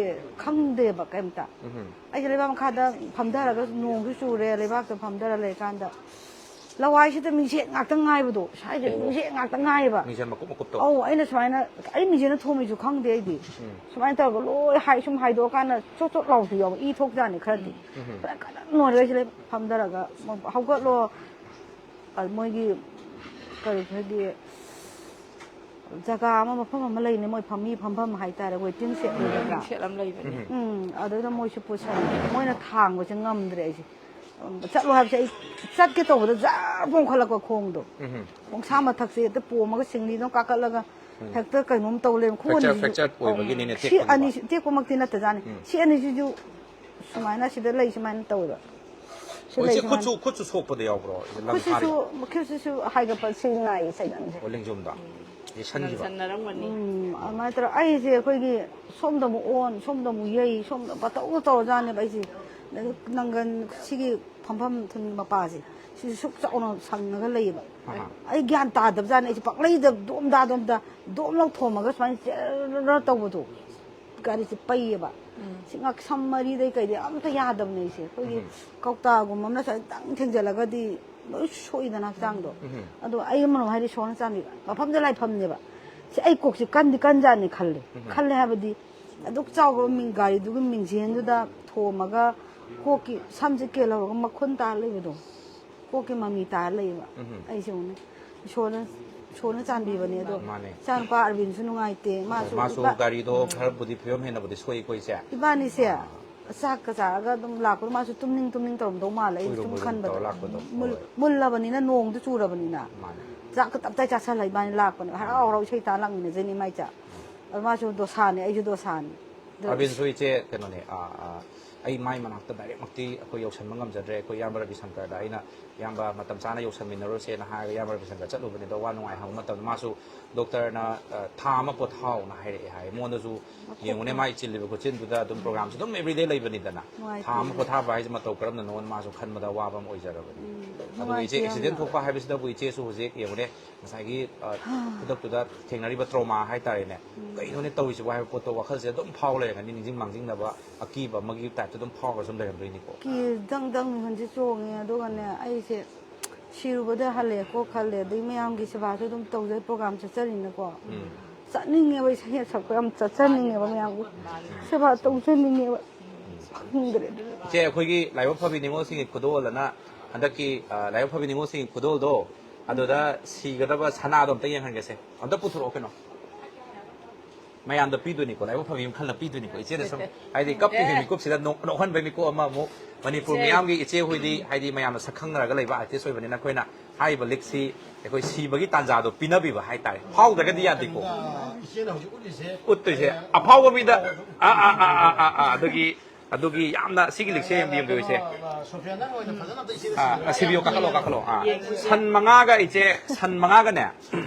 ꯈꯪꯗꯦꯕ ꯀꯩꯝꯇ꯫ ꯎꯝ, ꯑꯩꯁꯦ ꯂꯩꯕꯥꯛ ꯃꯈꯥꯗ ꯐꯝꯊꯔꯒ, ꯅꯣꯡꯁꯨ ꯆꯨꯔꯦ, ꯂꯩꯕꯥꯛꯇ ꯐꯝꯊꯔ ꯂꯩꯔꯀꯥꯟꯗ ꯂꯋꯥꯏꯁꯤꯗ ꯃꯤꯡꯁꯦꯜ ꯉꯥꯛꯇ ꯉꯥꯏꯕꯗꯣ, ꯁ꯭ꯋꯥꯏꯁꯤꯗ ꯑꯣ꯫ ꯃꯤꯡꯁꯦꯜ ꯉꯥꯛꯇ ꯉꯥꯏꯌꯦꯕ꯫ ꯃꯤꯡꯁꯦꯜ ꯃꯀꯨꯞ ꯃꯀꯨꯞꯇꯣ꯫ ꯑꯧ, ꯑꯩꯅ ꯁꯨꯃꯥꯏꯅ, ꯑꯩ ꯃꯤꯡꯁꯦꯜꯅ ꯊꯣꯝꯃꯤꯁꯨ ꯈꯪꯗꯦ ꯑꯩꯗꯤ꯫ ꯎꯝ꯫ ꯁꯨꯃꯥꯏꯅ ꯇꯧꯔꯒ ꯂꯣꯏ ꯍꯥꯏ-, ꯁꯨꯝ ꯍꯥꯏꯗꯣꯛꯑꯀꯥꯟꯗ ꯆꯣꯠ ꯆꯣꯠ ꯂꯥꯎꯁꯨ ꯌꯥꯎꯕ, ꯏ ꯊꯣꯛꯖꯥꯠꯅꯤ ꯈꯔꯗꯤ꯫ ꯎꯝ꯫ ꯐꯖꯅ ꯀꯟꯅ ꯅꯣꯏꯔꯒ ꯑꯩꯁꯦ ꯍꯧꯒꯠꯂꯣ, ꯑ, ꯃꯣꯏꯒꯤ ꯀꯔꯤ, ꯑꯩꯈꯣꯏꯒꯤ ꯖꯒꯥ ꯑꯃ, ꯃꯐꯝ ꯑꯃ ꯂꯩꯅꯦ, ꯃꯣꯏ ꯐꯝꯃꯤ ꯐꯝꯐꯝ ꯍꯥꯏꯇꯥꯔꯦ, ꯋꯦꯇꯤꯡ ꯁꯦꯠ ꯑꯣꯏꯒꯗ꯭ꯔꯥ? ꯁꯦꯠ ꯑꯃ ꯂꯩꯕꯅꯦ꯫ ꯎꯝ, ꯑꯗꯨꯗ ꯃꯣꯏꯁꯨ ꯄꯨꯁꯜꯂꯦ꯫ ꯃꯣꯏꯅ ꯊꯥꯡꯕꯁꯦ ꯉꯝꯗ꯭ꯔꯦ ꯑꯩꯁꯦ꯫ ꯆꯠꯂꯣ ꯍꯥꯏꯕꯁꯦ ꯑꯩ ꯆꯠꯀꯦ ꯇꯧꯕꯗ ꯖꯔ ꯄꯣꯡꯈꯠꯂꯛꯄ ꯈꯣꯡꯗꯣ꯫ ꯎꯝ꯫ ꯈꯣꯡꯁꯥ ꯃꯊꯛꯁꯦ ꯍꯦꯛꯇ ꯄꯣꯝꯃꯒ ꯁꯤꯡꯂꯤꯗꯧ ꯀꯥꯈꯠꯂꯒ ꯍꯦꯛꯇ ꯀꯩꯅꯣꯝ ꯇꯧ ꯂꯩꯔꯝꯃꯦ꯫ ꯈꯨ Fracture, ꯑꯅꯤꯁꯤꯁꯨ fracture ꯑꯣꯏꯕꯒꯤꯅꯤꯅꯦ ꯁꯤ ꯇꯦꯛꯄꯗꯣ꯫ ꯑꯅꯤꯁꯤ ꯇꯦꯛꯄꯃꯛꯇꯤ ꯅꯠꯇꯖꯥꯠꯅꯤ꯫ ꯎꯝ꯫ ꯁꯤ ꯑꯅꯤꯁꯤꯁꯨ ꯁꯨꯃꯥꯏꯅ ꯁꯤꯗ ꯂꯩ ꯁꯨꯃꯥꯏꯅ ꯇꯧꯋꯦꯕ꯫ ꯁꯤ ꯑꯣ, ꯂꯩ ꯏꯆꯦ, ꯁꯨꯃꯥꯏꯅ꯫ ꯈꯨꯠꯁꯨ, ꯈꯨꯠꯁꯨ ꯁꯣꯛꯄꯗꯤ ꯌꯥꯎꯕ꯭ꯔꯣ? ꯏꯆꯦ, ꯂꯪ ꯈꯨꯠꯁꯤꯁꯨ, ꯊꯥꯔꯤꯕ? ꯈꯨꯠꯁꯤꯁꯨ ꯍꯥꯏꯒꯠꯄ ꯁꯤ ꯅꯥꯏꯌꯦ ꯁꯥꯏꯒꯟꯁꯦ꯫ ꯑꯣ, ꯂꯦꯡꯖꯨꯝꯗ꯫ ꯌꯦꯁꯟꯈꯤꯕ꯫ ꯂꯪꯁꯟꯅꯔꯝꯒꯅꯤ꯫ ꯎꯝ, ꯑꯗꯨꯃꯥꯏꯅ ꯇꯧꯔ ꯑꯩꯁꯦ ꯑꯩꯈꯣꯏꯒꯤ ꯁꯣꯝꯗ ꯑꯃꯨꯛ ꯑꯣꯟ, ꯁꯣꯝꯗ ꯑꯃꯨꯛ ꯌꯩ, ꯁꯣꯝꯗ ꯄꯇꯧꯗ ꯇꯧꯔꯖꯥꯠꯅꯦꯕ ꯑꯩꯁꯦ꯫ ꯅꯪꯒꯟ ꯁꯤꯒꯤ ꯐꯝꯐꯝ ꯊꯨꯟꯒꯤ ꯃꯄꯥꯁꯦ ꯁꯤꯁꯨ ꯁꯨꯛ ꯆꯥꯎꯅ ꯁꯪꯉꯒ ꯂꯩꯌꯦꯕ꯫ ꯑꯍꯥ꯫ ꯑꯩ ꯒ꯭ꯌꯥꯟ ꯇꯥꯗꯕꯖꯥꯠꯅꯦ꯫ ꯑꯩꯁꯦ ꯄꯪꯂꯩꯗ ꯗꯣꯝꯗꯥ ꯗꯣꯝꯗꯥ ꯗꯣꯝ ꯂꯧꯊꯣꯝꯃꯒ ꯁꯨꯃꯥꯏꯅ ꯖꯔ ꯇꯧꯕꯗꯣ꯫ ꯒꯥꯔꯤꯁꯦ ꯄꯩꯌꯦꯕ꯫ ꯁꯤ ꯉꯛꯁꯝ ꯃꯔꯤꯗꯩ ꯀꯩꯗꯩ ꯑꯝꯇ ꯌꯥꯗꯕꯅꯦ ꯑꯩꯁꯦ꯫ ꯑꯩꯈꯣꯏꯒꯤ ꯀꯧꯇꯥꯒꯨꯝꯕ ꯑꯃꯅ ꯁꯨꯃꯥꯏꯅ ꯈꯤꯇꯪ ꯊꯦꯡꯖꯤꯜꯂꯒꯗꯤ ꯂꯣꯏ ꯁꯣꯛꯏꯗꯅ ꯍꯛꯆꯥꯡꯗꯣ꯫ ꯑꯗꯣ ꯑꯩ ꯑꯃꯔꯣꯝ ꯍꯥꯏꯗꯤ ꯏꯁꯣꯔꯅ ꯆꯥꯟꯕꯤꯕ꯫ ꯃꯐꯝꯗ ꯂꯥꯏꯐꯝꯅꯦꯕ꯫ ꯁꯤ ꯑꯩ ꯀꯣꯛꯁꯤ ꯀꯟꯗꯤ ꯀꯟꯖꯥꯠꯅꯤ ꯈꯜꯂꯦ꯫ ꯎꯝ꯫ ꯈꯜꯂꯦ ꯍꯥꯏꯕꯗꯤ, ꯑꯗꯨꯛ ꯆꯥꯎꯕ ꯃꯤꯡ, ꯒꯥꯔꯤꯗꯨꯒꯤ ꯃꯤꯡꯁꯦꯟꯗꯨꯗ ꯊꯣꯝꯃꯒ ꯀꯣꯛꯀꯤ ꯁꯝꯁꯦ ꯀꯦꯜꯍꯧꯔꯒ ꯃꯈꯨꯟ ꯇꯥ ꯂꯩꯕꯗꯣ, ꯀꯣꯛꯀꯤ ꯃꯃꯤ ꯇꯥꯔ ꯂꯩꯌꯦꯕ꯫ ꯎꯝ꯫ ꯑꯩꯁꯦ ꯑꯃꯨꯛꯅꯦ, ꯏꯁꯣꯔꯅ, ꯏꯁꯣꯔꯅ ꯆꯥꯟꯕꯤꯕꯅꯦ꯫ ꯑꯗꯣ ꯃꯥꯅꯦ꯫ ꯏꯆꯥꯅꯨꯄꯥ ꯑꯔꯕꯤꯟꯁꯨ ꯅꯨꯡꯉꯥꯏꯇꯦ꯫ ꯃꯥꯁꯨ ꯃꯥꯁꯨ ꯏꯕꯥ-, ꯒꯥꯔꯤꯗꯣ ꯈꯔꯕꯨꯗꯤ ꯐꯤꯕꯝ ꯍꯦꯟꯅꯕꯨꯗꯤ ꯁꯣꯛꯏꯀꯣ, ꯏꯆꯦ꯫ ꯏꯕꯥꯅꯤꯁꯦ ꯑꯥ꯫ ꯆꯥꯛꯀ ꯆꯥꯔꯒ ꯑꯗꯨꯝ ꯂꯥꯛꯄꯗꯣ ꯃꯥꯁꯨ ꯇꯨꯝꯅꯤꯡ ꯇꯨꯝꯅꯤꯡ ꯇꯧꯔꯝꯗꯧ ꯃꯥꯜꯂꯦ, ꯑꯩꯁꯨ ꯎꯏꯔꯨꯝ ꯁꯨꯝ ꯎꯏꯔꯨꯝ ꯈꯟꯕꯗ꯫ ꯇꯧꯔ ꯂꯥꯛꯄꯗꯣ꯫ ꯃꯨꯜ-, ꯍꯣꯏ꯫ ꯃꯨꯜꯂꯕꯅꯤꯅ, ꯅꯣꯡꯗꯨ ꯆꯨꯔꯕꯅꯤꯅ꯫ ꯃꯥꯅꯦ꯫ ꯆꯥꯛꯀ ꯇꯞꯇꯥꯏ ꯆꯥꯁꯜꯂ ꯏꯕꯥꯅꯤ ꯂꯥꯛꯄꯅꯦꯕ꯫ ꯍꯔꯥꯎ ꯍꯔꯥꯎ ꯏꯁꯩ ꯇꯥ ꯂꯥꯛꯃꯤꯟꯅꯖꯩꯅꯦ ꯏꯃꯥꯏꯆꯥ꯫ ꯑꯗꯣ ꯃꯥꯁꯨ ꯗꯣꯁꯥꯅꯦ, ꯑꯩꯁꯨ ꯗꯣꯁꯥꯅꯦ꯫ ꯑꯗꯣ ꯑꯔꯕꯤꯟꯁꯨ ꯏꯆꯦ ꯀꯩꯅꯣꯅꯦ, ꯑꯥ, ꯑꯥ, ꯑꯩ ꯃꯥꯏ ꯃꯅꯥꯛꯇ ꯗꯥꯏꯔꯦꯛꯃꯛꯇꯤ ꯑꯩꯈꯣꯏ ꯌꯧꯁꯟꯕ ꯉꯝꯖꯗ꯭ꯔꯦ꯫ ꯑꯩꯈꯣꯏ ꯏꯌꯥꯝꯕ ꯔꯕꯤ ꯁꯪꯀꯔꯗ ꯑꯩꯅ, "ꯏꯌꯥꯝꯕ, ꯃꯇꯝ ꯆꯥꯅ ꯌꯧꯁꯟꯃꯤꯟꯅꯔꯨꯔꯁꯦꯅ" ꯍꯥꯏꯔꯒ ꯏꯌꯥꯝꯕ ꯔꯕꯤ ꯁꯪꯀꯔ ꯆꯠꯂꯨꯕꯅꯦ꯫ ꯑꯗꯣ ꯋꯥ ꯅꯨꯡꯉꯥꯏ ꯍꯪꯕ ꯃꯇꯝꯗ ꯃꯥꯁꯨ ꯗꯣꯛꯇꯔꯅ, ꯑ, "ꯊꯥ ꯑꯃ ꯄꯣꯊꯥꯎꯅ" ꯍꯥꯏꯔꯛꯑꯦ ꯍꯥꯏ꯫ ꯃꯉꯣꯟꯗꯁꯨ ꯌꯦꯡꯉꯨꯅꯦ, ꯃꯥꯏ ꯆꯤꯜꯂꯤꯕ ꯈꯣꯠꯆꯤꯟꯗꯨꯗ ꯑꯗꯨꯝ ꯄ꯭ꯔꯣꯒ꯭ꯔꯥꯝꯁꯨ ꯑꯗꯨꯝ ꯑꯦꯕ꯭ꯔꯤꯗꯦ ꯂꯩꯕꯅꯤꯗꯅ꯫ ꯅꯨꯡꯉꯥꯏꯇꯦ꯫ ꯊꯥ ꯑꯃ ꯄꯣꯊꯥꯕ ꯍꯥꯏꯁꯦ ꯃꯇꯧ ꯀꯔꯝꯅꯅꯣ ꯃꯥꯁꯨ ꯈꯟꯕꯗ ꯑꯋꯥꯕ ꯑꯃ ꯑꯣꯏꯖꯔꯕꯅꯤ꯫ ꯎꯝ, ꯑꯗꯨꯒ ꯏꯆꯦ, ꯅꯨꯡꯉꯥꯏꯇꯦ ꯑꯦꯛꯁꯤꯗꯦꯟ ꯌꯥꯝꯅ꯫ ꯊꯣꯛꯄ ꯍꯥꯏꯕꯁꯤꯗꯕꯨ ꯏꯆꯦꯁꯨ ꯍꯧꯖꯤꯛ ꯌꯦꯡꯉꯨꯅꯦ, ꯉꯁꯥꯏꯒꯤ, ꯑ, ꯈꯨꯗꯛꯇꯨꯗ ꯊꯦꯡꯅꯔꯤꯕ ꯇ꯭ꯔꯣꯃꯥ ꯍꯥꯏꯇꯥꯔꯦꯅꯦ꯫ ꯎꯝ꯫ ꯀꯩꯅꯣꯅꯦ ꯇꯧꯔꯤꯁꯤꯕꯨ ꯍꯥꯏꯕ ꯄꯣꯠꯇꯣ ꯋꯥꯈꯜꯁꯦ ꯑꯗꯨꯝ ꯐꯥꯎ ꯂꯩꯔꯝꯒꯅꯤ, ꯅꯤꯡꯁꯤꯡ ꯃꯥꯡꯖꯤꯡꯅꯕ ꯑꯀꯤꯕ ꯑꯃꯒꯤ ꯇꯥꯏꯞꯇ ꯑꯗꯨꯝ ꯐꯥꯎꯔꯒ ꯁꯨꯝ ꯂꯩꯔꯝꯗꯣꯏꯅꯤꯀꯣ꯫ ꯀꯤ-, ꯗꯪ ꯗꯪ ꯃꯤꯍꯨꯟꯁꯦ ꯆꯣꯡꯉꯦ꯫ ꯑꯗꯨꯒꯅꯦ, ꯑꯩꯁꯦ ꯁꯤꯔꯨꯕꯗ ꯍꯜꯂꯛꯑꯦꯀꯣ ꯈꯜꯂꯦ꯫ ꯑꯗꯩ ꯃꯌꯥꯝꯒꯤ ꯁꯦꯕꯥꯁꯨ ꯑꯗꯨꯝ ꯇꯧꯖꯩ, ꯄ꯭ꯔꯣꯒ꯭ꯔꯥꯝ ꯆꯠꯆꯔꯤꯅꯀꯣ꯫ ꯎꯝ꯫ ꯆꯠꯅꯤꯡꯉꯦꯕ, ꯏꯁꯩ ꯁꯛꯄ ꯌꯥꯝ ꯆꯠꯆꯅꯤꯡꯉꯦꯕ, ꯃꯌꯥꯝꯒꯤ ꯁꯦꯕꯥ ꯇꯧꯖꯅꯤꯡꯉꯦꯕ꯫ ꯈꯪꯗ꯭ꯔꯦ ꯑꯗꯨꯅ꯫ ꯏꯆꯦ, ꯑꯩꯈꯣꯏꯒꯤ ꯂꯥꯏꯕꯛ ꯐꯕꯤ ꯅꯤꯉꯣꯜꯁꯤꯡꯒꯤ ꯈꯨꯗꯣꯜ ꯑꯅ ꯍꯟꯗꯛꯀꯤ, ꯑ, ꯂꯥꯏꯕꯛ ꯐꯕꯤ ꯅꯤꯉꯣꯜꯁꯤꯡꯒꯤ ꯈꯨꯗꯣꯜꯗꯣ, ꯑꯗꯨꯗ ꯁꯤꯒꯗꯕ ꯁꯅꯥꯗꯣ ꯑꯝꯇ ꯌꯦꯡꯍꯟꯒꯦꯁꯦ꯫ ꯑꯝꯇ ꯄꯨꯊꯣꯔꯛꯑꯣ ꯀꯩꯅꯣ꯫ ꯃꯌꯥꯝꯗ ꯄꯤꯗꯣꯏꯅꯤꯀꯣ, ꯂꯥꯏꯕꯛ ꯐꯕꯤ ꯑꯃ ꯈꯜꯂ ꯄꯤꯗꯣꯏꯅꯤꯀꯣ꯫ ꯏꯆꯦꯗ ꯁꯨꯝ, ꯍꯥꯏꯗꯤ, ꯀꯞꯄꯤꯕ ꯃꯤꯀꯨꯞꯁꯤꯗ ꯅꯣꯛ-, ꯅꯣꯛꯍꯟꯕꯩ ꯃꯤꯀꯨꯞ ꯑꯃ ꯑꯃꯨꯛ ꯃꯅꯤꯄꯨꯔ ꯏꯆꯦ꯫ ꯃꯤꯌꯥꯝꯒꯤ ꯏꯆꯦ ꯍꯣꯏꯗꯤ, ꯍꯥꯏꯗꯤ, ꯃꯌꯥꯝꯅ ꯁꯛ ꯈꯪꯅꯔꯒ ꯂꯩꯕ ꯑꯥꯔꯇꯤꯁ ꯑꯣꯏꯕꯅꯤꯅ ꯑꯩꯈꯣꯏꯅ ꯍꯥꯏꯔꯤꯕ ꯂꯤꯛꯁꯤ ꯑꯩꯈꯣꯏ ꯁꯤꯕꯒꯤ ꯇꯥꯟꯖꯥꯗꯣ ꯄꯤꯅꯕꯤꯕ ꯍꯥꯏꯇꯥꯔꯦ꯫ ꯐꯥꯎꯗ꯭ꯔꯒꯗꯤ ꯌꯥꯗꯦꯀꯣ꯫ ꯏꯆꯦꯅ ꯍꯧꯖꯤꯛ ꯎꯠꯂꯤꯁꯦ꯫ ꯎꯠꯇꯣꯏꯁꯦ ꯑꯐꯥꯎꯕ ꯃꯤꯗ, ꯑꯥ, ꯑꯥ, ꯑꯥ, ꯑꯥ, ꯑꯥ, ꯑꯥ, ꯑꯗꯨꯒꯤ, ꯑꯗꯨꯒꯤ ꯌꯥꯝꯅ ꯁꯤꯒꯤ ꯂꯤꯛꯁꯦ ꯌꯥꯝ ꯌꯦꯡꯕꯤꯌꯨ ꯏꯆꯦ꯫ ꯀꯩꯅꯣ, ꯑ, ꯁꯣꯐꯤꯌꯥꯅ ꯑꯣꯏꯅ ꯐꯖꯅ ꯑꯝꯇ ꯏꯆꯦꯗ ꯑꯥ, ꯁꯤꯕꯤꯌꯨ꯫ ꯑꯁꯤꯕꯤꯌꯣ, ꯀꯥꯈꯠꯂꯣ, ꯀꯥꯈꯠꯂꯣ꯫ ꯑꯥ꯫ ꯁꯟ ꯃꯉꯥꯒ ꯏꯆꯦ, ꯁꯟ ꯃꯉꯥꯒꯅꯦ,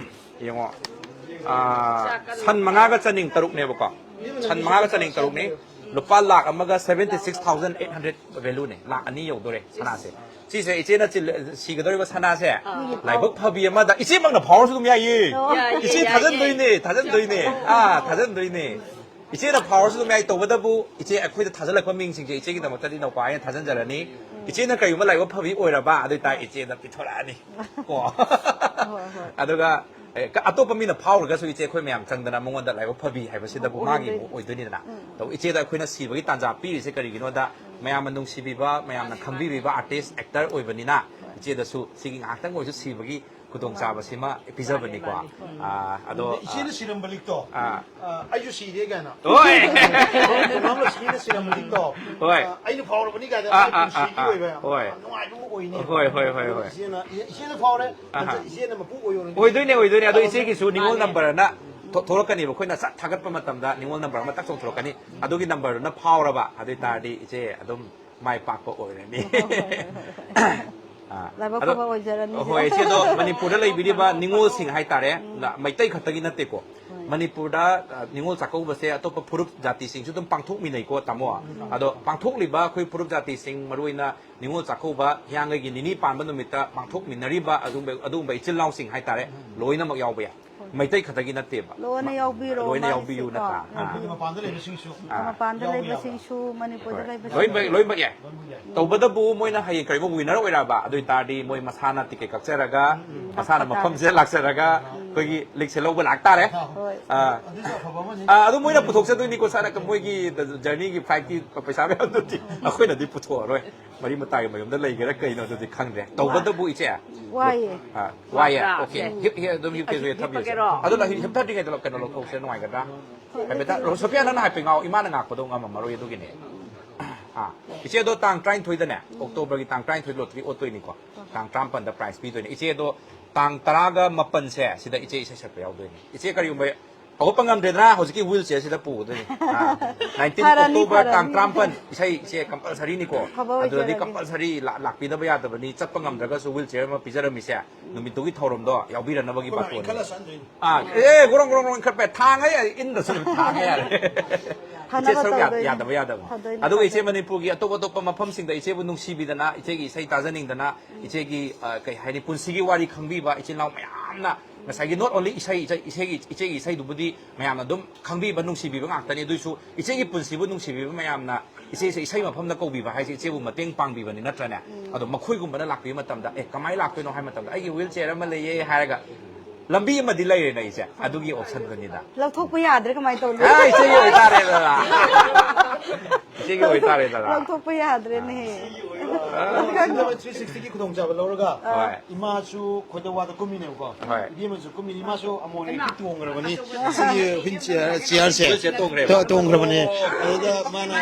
ꯌꯦꯡꯉꯣ꯫ ꯑꯥ, ꯁꯟ ꯃꯉꯥꯒ ꯆꯅꯤꯡ ꯇꯔꯨꯛꯅꯦꯕꯀꯣ꯫ ꯁꯟ ꯃꯉꯥꯒ ꯆꯅꯤꯡ ꯇꯔꯨꯛꯅꯤ꯫ ꯂꯨꯄꯥ ꯂꯥꯈ ꯑꯃꯒ seventy six thousand eight hundred value ꯅꯦ꯫ ꯂꯥꯈ ꯑꯅꯤ ꯌꯧꯗꯣꯔꯦ ꯁꯅꯥꯁꯦ꯫ ꯁꯤꯁꯦ ꯏꯆꯦꯅ ꯆꯤꯜ-, ꯁꯤꯒꯗꯧꯔꯤꯕ ꯁꯅꯥꯁꯦ ꯑꯥ꯫ ꯂꯥꯏꯕꯛ ꯐꯕꯤ ꯑꯃꯗ ꯏꯆꯦꯃꯛꯅ ꯐꯥꯎꯔꯁꯨ ꯑꯗꯨꯝ ꯌꯥꯏꯌꯦ꯫ ꯑꯣ꯫ ꯌꯥꯏꯌꯦ, ꯏꯆꯦ ꯌꯥꯏꯌꯦ꯫ ꯊꯥꯖꯟꯗꯣꯏꯅꯦ, ꯊꯥꯖꯟꯗꯣꯏꯅꯦ꯫ ꯑꯥ, ꯊꯥꯖꯟꯗꯣꯏꯅꯦ꯫ ꯏꯆꯦꯅ ꯐꯥꯎꯔꯁꯨ ꯑꯗꯨꯝ ꯌꯥꯏ꯫ ꯇꯧꯕꯇꯕꯨ ꯏꯆꯦ ꯑꯩꯈꯣꯏꯗ ꯊꯥꯖꯜꯂꯛꯄ ꯃꯤꯡꯁꯤꯡꯁꯦ ꯏꯆꯦꯒꯤꯗꯃꯛꯇꯗꯤ ꯅꯧꯄꯥ ꯑꯩꯅ ꯊꯥꯖꯟꯖꯔꯅꯤ꯫ ꯏꯆꯦꯅ ꯀꯔꯤꯒꯨꯝꯕ ꯂꯥꯏꯕꯛ ꯐꯕꯤ ꯑꯣꯏꯔꯕ ꯑꯗꯨ ꯑꯣꯏꯇꯥꯔꯗꯤ ꯏꯆꯦꯗ ꯄꯤꯊꯣꯔꯛꯑꯅꯤ꯫ ꯀꯣ꯫ ꯍꯣꯏ, ꯍꯣꯏ꯫ ꯑꯗꯨꯒ ꯑꯦ, ꯀ-, ꯑꯇꯣꯞꯄ ꯃꯤꯅ ꯐꯥꯎꯔꯒꯁꯨ ꯏꯆꯦ ꯑꯩꯈꯣꯏ ꯃꯌꯥꯝ ꯆꯪꯗꯅ ꯃꯉꯣꯟꯗ ꯂꯥꯏꯕꯛ ꯐꯕꯤ ꯍꯥꯏꯕꯁꯤꯗꯕꯨ ꯃꯥꯒꯤ ꯑꯣꯏꯗꯣꯏꯅꯤ꯫ ꯑꯣꯏꯗꯣꯏꯅꯤꯗꯅ꯫ ꯑꯗꯣ ꯏꯆꯦꯗ ꯑꯩꯈꯣꯏꯅ ꯁꯤꯕꯒꯤ ꯇꯥꯟꯖꯥ ꯄꯤꯔꯤꯁꯦ ꯀꯔꯤꯒꯤꯅꯣꯗ, ꯃꯌꯥꯝꯅ ꯅꯨꯡꯁꯤꯕꯤꯕ, ꯃꯌꯥꯝꯅ ꯈꯪꯕꯤꯕꯤꯕ ꯑꯥꯔꯇꯤꯁ ꯑꯦꯛꯇꯔ ꯑꯣꯏꯕꯅꯤꯅ ꯏꯆꯦꯗꯁꯨ ꯁꯤꯒꯤ ꯉꯥꯏꯍꯥꯛꯇꯪ ꯑꯣꯏꯔꯁꯨ ꯁꯤꯕꯒꯤ ꯈꯨꯗꯣꯡꯆꯥꯕꯁꯤꯃ ꯄꯤꯖꯕꯅꯤꯀꯣ꯫ ꯑꯥ, ꯑꯗꯣ, ꯏꯆꯦꯅ ꯁꯤꯔꯝꯕ ꯂꯤꯛꯇꯣ, ꯑꯥ꯫ ꯑꯥ, ꯑꯩꯁꯨ ꯁꯤꯔꯦ ꯀꯥꯏꯅ꯫ ꯍꯣꯏ꯫ ꯃꯃꯥꯡꯗ ꯏꯆꯦꯅ ꯁꯤꯔꯝꯕ ꯂꯤꯛꯇꯣ, ꯍꯣꯏ꯫ ꯑꯥ, ꯑꯩꯅ ꯐꯥꯎꯔꯕꯅꯤ ꯀꯥꯏꯅ ꯑꯥ, ꯑꯩ ꯑꯥ, ꯄꯨꯟꯁꯤꯒꯤ ꯑꯥ, ꯑꯣꯏꯕ ꯌꯥꯝ ꯍꯣꯏ꯫ ꯅꯨꯡꯉꯥꯏꯕ ꯑꯃ ꯑꯣꯏꯅꯤ꯫ ꯍꯣꯏ, ꯍꯣꯏ, ꯍꯣꯏ, ꯍꯣꯏ꯫ ꯏꯆꯦꯅ, ꯏꯆꯦꯅ ꯐꯥꯎꯔꯦ, ꯑꯍꯥ꯫ ꯅꯠꯇ꯭ꯔ ꯏꯆꯦꯅ ꯃꯄꯨ ꯑꯣꯏꯔꯨꯔꯅꯤ꯫ ꯑꯣꯏꯗꯣꯏꯅꯦ, ꯑꯣꯏꯗꯣꯏꯅꯦ꯫ ꯑꯗꯣ ꯏꯆꯦꯒꯤꯁꯨ ꯅꯤꯉꯣꯜ ꯅꯝꯕꯔ ꯑꯅ ꯊꯣ-, ꯊꯣꯛꯂꯛꯀꯅꯦꯕ꯫ ꯑꯩꯈꯣꯏꯅ ꯁꯠ ꯊꯥꯒꯠꯄ ꯃꯇꯝꯗ ꯅꯤꯉꯣꯜ ꯅꯝꯕꯔ ꯑꯃ ꯇꯛ ꯆꯣꯡꯊꯣꯔꯛꯀꯅꯤ꯫ ꯑꯗꯨꯒꯤ ꯅꯝꯕꯔꯗꯨꯅ ꯐꯥꯎꯔꯕ, ꯑꯗꯨ ꯑꯣꯏ ꯇꯥꯔꯗꯤ ꯏꯆꯦ ꯑꯗꯨꯝ ꯃꯥꯏ ꯄꯥꯛꯄ ꯑꯣꯏꯔꯅꯤ꯫ ꯑꯥ, ꯂꯥꯏꯕꯛ ꯑꯗꯣ, ꯐꯕ ꯑꯣꯏꯖꯔꯅꯤ, ꯏꯆꯦ꯫ ꯍꯣꯏ, ꯏꯆꯦ, ꯑꯗꯣ ꯃꯅꯤꯄꯨꯔꯗ ꯂꯩꯕꯤꯔꯤꯕ ꯅꯤꯉꯣꯜꯁꯤꯡ ꯍꯥꯏꯇꯥꯔꯦ, ꯃꯩꯇꯩ ꯈꯛꯇꯒꯤ ꯅꯠꯇꯦꯀꯣ꯫ ꯃꯅꯤꯄꯨꯔꯗ, ꯑ, ꯅꯤꯉꯣꯜ ꯆꯥꯛꯀꯧꯕꯁꯦ ꯑꯇꯣꯞꯄ ꯐꯨꯔꯨꯞ ꯖꯥꯇꯤꯁꯤꯡꯁꯨ ꯑꯗꯨꯝ ꯄꯥꯡꯊꯣꯛꯃꯤꯟꯅꯩꯀꯣ, ꯇꯥꯃꯣ꯫ ꯑꯗꯣ ꯄꯥꯡꯊꯣꯛꯂꯤꯕ ꯑꯩꯈꯣꯏ ꯐꯨꯔꯨꯞ ꯖꯥꯇꯤꯁꯤꯡ, ꯃꯔꯨꯑꯣꯏꯅ ꯅꯤꯉꯣꯜ ꯆꯥꯛꯀꯧꯕ, ꯍꯤꯌꯥꯡꯒꯩꯒꯤ ꯅꯤꯅꯤ ꯄꯥꯟꯕ ꯅꯨꯃꯤꯠꯇ ꯄꯥꯡꯊꯣꯛꯃꯤꯟꯅꯔꯤꯕ ꯑꯗꯨꯒꯨꯝꯕ, ꯑꯗꯨꯒꯨꯝꯕ ꯏꯆꯤꯜ ꯏꯅꯥꯎꯁꯤꯡ ꯍꯥꯏꯇꯥꯔꯦ, ꯂꯣꯏꯅꯃꯛ ꯌꯥꯎꯕ ꯌꯥꯏ꯫ ꯃꯩꯇꯩ ꯈꯛꯇꯒꯤ ꯅꯠꯇꯦꯕ꯫ ꯂꯣꯏꯅ ꯌꯥꯎꯕꯤꯔꯣ, ꯂꯣꯏꯅ ꯃꯥꯒꯤꯁꯨ ꯌꯥꯎꯕꯤꯌꯨ ꯀꯣ꯫ ꯅꯠꯇ꯭ꯔꯥ? ꯑꯥ꯫ ꯑꯗꯨꯒ ꯃꯄꯥꯟꯗ ꯂꯩꯕꯁꯤꯡꯁꯨ ꯑꯥ꯫ ꯃꯄꯥꯟꯗ ꯌꯥꯎꯕ ꯂꯩꯕꯁꯤꯡꯁꯨ, ꯃꯅꯤꯄꯨꯔꯗ ꯍꯣꯏ꯫ ꯂꯩꯕꯁꯤꯡꯁꯨ꯫ ꯂꯣꯏꯅꯃꯛ, ꯂꯣꯏꯅꯃꯛ ꯌꯥꯏ꯫ ꯇꯧꯕꯇꯕꯨ ꯃꯣꯏꯅ ꯍꯌꯦꯡ ꯀꯔꯤꯒꯨꯝꯕ ꯋꯤꯅꯔ ꯑꯣꯏꯔꯛꯑꯕ, ꯑꯗꯨ ꯑꯣꯏ ꯇꯥꯔꯗꯤ ꯃꯣꯏ ꯃꯁꯥꯅ ꯇꯤꯀꯦꯠ ꯀꯛꯆꯔꯒ, ꯃꯁꯥꯅ ꯂꯥꯛꯄ ꯃꯐꯝꯁꯤꯗ ꯂꯥꯛꯆꯔꯒ, ꯑꯩꯈꯣꯏꯒꯤ ꯂꯤꯛꯁꯦ ꯂꯧꯕ ꯂꯥꯛꯇꯥꯔꯦ꯫ ꯍꯣꯏ꯫ ꯑꯥ, ꯑꯗꯨꯁꯨ ꯑꯐꯕ ꯑꯃꯅꯤ꯫ ꯑꯥ, ꯑꯗꯨ ꯃꯣꯏꯅ ꯄꯨꯊꯣꯛꯆꯗꯣꯏꯅꯤꯀꯣ, ꯁꯥꯔ, ꯃꯣꯏꯒꯤ ꯖꯔꯅꯤꯒꯤ ꯐ꯭ꯂꯥꯏꯠꯀꯤ ꯄꯩꯁꯥ ꯃꯌꯥꯝꯗꯨꯗꯤ ꯑꯩꯈꯣꯏꯅꯗꯤ ꯄꯨꯊꯣꯛꯑꯔꯣꯏ꯫ ꯃꯔꯤ ꯃꯇꯥꯒꯤ ꯃꯌꯨꯝꯗ ꯂꯩꯒꯦꯔꯥ ꯀꯩꯅꯣ, ꯑꯗꯨꯗꯤ ꯈꯪꯗ꯭ꯔꯦ꯫ ꯇꯧꯕꯇꯕꯨ ꯏꯆꯦ꯫ ꯋꯥꯏꯌꯦ꯫ ꯑꯥ, ꯋꯥꯏꯌꯦ꯫ ꯋꯥꯕ꯭ꯔꯥ? ꯑꯣꯀꯦ꯫ ꯍꯤꯞ, ꯍꯤꯞ, ꯑꯗꯨꯝ ꯍꯤꯞꯀꯦꯁꯨ ꯍꯤꯞꯊꯕꯤꯔꯁꯦ꯫ ꯍꯤꯞꯄꯒꯦꯔꯣ? ꯑꯗꯣ ꯂ-, ꯍꯤꯞꯊꯗ꯭ꯔꯤꯉꯩꯗ ꯀꯩꯅꯣ ꯂꯧꯊꯣꯛꯁꯦ ꯅꯨꯡꯉꯥꯏꯒꯗ꯭ꯔꯥ? ꯍꯥꯏꯐꯦꯠꯇ, ꯔꯣ-, ꯁꯣꯐꯤꯌꯥ, ꯅꯪꯅ ꯍꯥꯏꯐꯦꯠ ꯉꯥꯎ, ꯏꯃꯥꯅ ꯉꯥꯛꯄꯗꯣ ꯉꯝꯃꯝꯃꯔꯣꯏ ꯑꯗꯨꯒꯤꯅꯦ꯫ ꯑꯥ, ꯏꯆꯦ, ꯑꯗꯣ ꯇꯥꯡ ꯇꯔꯥꯅꯤꯊꯣꯏꯗꯅꯦ, ꯑꯣꯛꯇꯣꯕꯔꯒꯤ ꯇꯥꯡ ꯇꯔꯥꯅꯤꯊꯣꯏ ꯂꯣꯇꯔꯤ ꯑꯣꯠꯇꯣꯏꯅꯤꯀꯣ꯫ ꯇꯥꯡ ꯇꯔꯥꯃꯥꯄꯟꯗ ꯄ꯭ꯔꯥꯏꯖ ꯄꯤꯗꯣꯏꯅꯦ꯫ ꯏꯆꯦ, ꯑꯗꯣ ꯇꯥꯡ ꯇꯔꯥꯒ ꯃꯥꯄꯟꯁꯦ ꯁꯤꯗ ꯏꯆꯦ ꯏꯁꯩ ꯁꯛꯄ ꯌꯥꯎꯗꯣꯏꯅꯦ꯫ ꯏꯆꯦ, ꯀꯔꯤꯒꯨꯝꯕ ꯍꯧꯒꯠꯄ ꯉꯝꯗ꯭ꯔꯦꯗꯅ, ꯍꯧꯖꯤꯛꯀꯤ ꯋꯤꯜ ꯆꯤꯌꯔꯁꯤꯗ ꯄꯨꯒꯗꯣꯏꯅꯦ꯫ ꯑꯥ, ꯅꯥꯏꯟꯇꯤꯟ ꯐꯔꯅꯤ, ꯑꯣꯛꯇꯣꯕꯔ ꯇꯥꯡ ꯐꯔꯅꯤ꯫ ꯇꯔꯥꯃꯥꯄꯟ, ꯏꯁꯩꯁꯦ ꯀꯝꯄꯜꯁꯔꯤꯅꯤꯀꯣ꯫ ꯐꯕ ꯑꯗꯨꯗꯗꯤ ꯑꯣꯏꯖꯔꯒꯦ꯫ ꯀꯝꯄꯜꯁꯔꯤ ꯂꯥꯛꯄꯤꯗꯕ ꯌꯥꯗꯕꯅꯤ꯫ ꯆꯠꯄ ꯉꯝꯗ꯭ꯔꯒꯁꯨ ꯋꯤꯜ ꯆꯤꯌꯔ ꯑꯃ ꯄꯤꯖꯔꯝꯃꯤꯁꯦ ꯅꯨꯃꯤꯠꯇꯨꯒꯤ ꯊꯧꯔꯝꯗꯣ ꯌꯥꯎꯕꯤꯔꯅꯕꯒꯤ ꯑꯩꯈꯣꯏ ꯕꯥꯇꯣꯟꯅꯤ꯫ ꯏꯟꯈꯠꯂ ꯆꯠꯍꯟꯗꯣꯏꯅꯤ꯫ ꯑꯥ, ꯑꯦ, ꯒꯣꯔꯣꯡ, ꯒꯣꯔꯣꯡ, ꯒꯣꯔꯣꯡ ꯏꯟꯈꯠꯄ ꯌꯥꯏ꯫ ꯊꯥꯡꯉ ꯌꯥꯏ, ꯏꯟꯗ꯭ꯔꯁꯨ ꯑꯗꯨꯝ ꯊꯥꯡꯉ ꯌꯥꯔꯦ꯫ ꯏꯆꯦ, ꯐꯅꯕ ꯁꯔꯨꯛ ꯌꯥ-, ꯇꯧꯗꯣꯏꯅꯤ꯫ ꯌꯥꯗꯕ ꯌꯥꯗꯕ꯫ ꯐꯗꯣꯏꯅꯤ, ꯑꯗꯨꯒ ꯏꯆꯦ, ꯐꯗꯣꯏꯅꯤ꯫ ꯃꯅꯤꯄꯨꯔꯒꯤ ꯑꯇꯣꯞ ꯑꯇꯣꯞꯄ ꯃꯐꯝꯁꯤꯡꯗ ꯏꯆꯦꯕꯨ ꯅꯨꯡꯁꯤꯕꯤꯗꯅ, ꯏꯆꯦꯒꯤ ꯏꯁꯩ ꯇꯥꯖꯅꯤꯡꯗꯅ, ꯏꯆꯦꯒꯤ, ꯑ, ꯀꯩ ꯍꯥꯏꯅꯤ, ꯄꯨꯟꯁꯤꯒꯤ ꯋꯥꯔꯤ ꯈꯪꯕꯤꯕ ꯏꯆꯤꯜ ꯏꯅꯥꯎ ꯃꯌꯥꯝꯅ ꯉꯁꯥꯏꯒꯤ not only ꯏꯁꯩ, ꯏꯆꯦ-, ꯏꯆꯦꯒꯤ, ꯏꯆꯦꯒꯤ ꯏꯁꯩꯗꯨꯕꯨꯗꯤ ꯃꯌꯥꯝꯅ ꯑꯗꯨꯝ ꯈꯪꯕꯤꯕ, ꯅꯨꯡꯁꯤꯕꯤꯕ ꯉꯥꯛꯇꯅꯤ꯫ ꯑꯗꯨꯏꯁꯨ ꯏꯆꯦꯒꯤ ꯄꯨꯟꯁꯤꯕꯨ ꯅꯨꯡꯁꯤꯕꯤꯕ ꯃꯌꯥꯝꯅ ꯏꯆꯦꯁꯦ ꯏꯁꯩ ꯃꯐꯝꯗ ꯀꯧꯕꯤꯕ ꯍꯥꯏꯁꯦ ꯏꯆꯦꯕꯨ ꯃꯇꯦꯡ ꯄꯥꯡꯕꯤꯕꯅꯤ, ꯅꯠꯇ꯭ꯔꯅꯦ? ꯑꯗꯣ ꯃꯈꯣꯏꯒꯨꯝꯕꯅ ꯂꯥꯛꯄꯤꯕ ꯃꯇꯝꯗ, "ꯑꯦ, ꯀꯃꯥꯏꯅ ꯂꯥꯛꯇꯣꯏꯅꯣ?" ꯍꯥꯏꯕ ꯃꯇꯝꯗ, "ꯑꯩꯒꯤ ꯋꯤꯜ ꯆꯤꯌꯔ ꯑꯃ ꯂꯩꯌꯦ" ꯍꯥꯏꯔꯒ ꯂꯝꯕꯤ ꯑꯃꯗꯤ ꯂꯩꯔꯦꯅ ꯑꯩꯁꯦ, ꯑꯗꯨꯒꯤ ꯑꯣꯞꯁꯟꯗꯨꯅꯤꯗ꯫ ꯂꯧꯊꯣꯛꯄ ꯌꯥꯗ꯭ꯔꯦ ꯀꯃꯥꯏꯅ ꯇꯧꯅꯤ? ꯑꯦ, ꯏꯆꯦꯒꯤ ꯑꯣꯏꯇꯥꯔꯦꯗꯅ꯫ ꯏꯆꯦꯒꯤ ꯑꯣꯏꯇꯥꯔꯦꯗꯅ꯫ ꯂꯧꯊꯣꯛꯄ ꯌꯥꯗ꯭ꯔꯦꯅꯦꯍꯦ꯫ ꯊ꯭ꯔꯤ ꯁꯤꯛꯁꯇꯤꯒꯤ ꯈꯨꯗꯣꯡꯆꯥꯕ ꯂꯧꯔꯒ ꯍꯣꯏ꯫ ꯏꯃꯥꯁꯨ ꯈꯣꯏꯗꯧꯋꯥꯗ ꯀꯨꯝꯃꯤꯅꯦꯕꯀꯣ꯫ ꯍꯣꯏ꯫ ꯏꯕꯦꯝꯃꯁꯨ ꯀꯨꯝꯃꯤꯅꯤ, ꯏꯃꯥꯁꯨ ꯑꯃꯣꯟ ꯑꯦꯛꯇꯤ ꯇꯣꯡꯈ꯭ꯔꯕꯅꯤ꯫ ꯁꯤꯒꯤ ꯍ꯭ꯋꯤꯜ ꯆꯤꯌꯔ ꯆꯤꯌꯔꯁꯦ ꯍ꯭ꯋꯤꯜ ꯆꯤꯌꯔ ꯇꯣꯡꯈ꯭ꯔꯦꯕ꯫ ꯇꯣꯡꯈ꯭ꯔꯕꯅꯦ꯫ ꯑꯗꯨꯗ ꯃꯥꯅ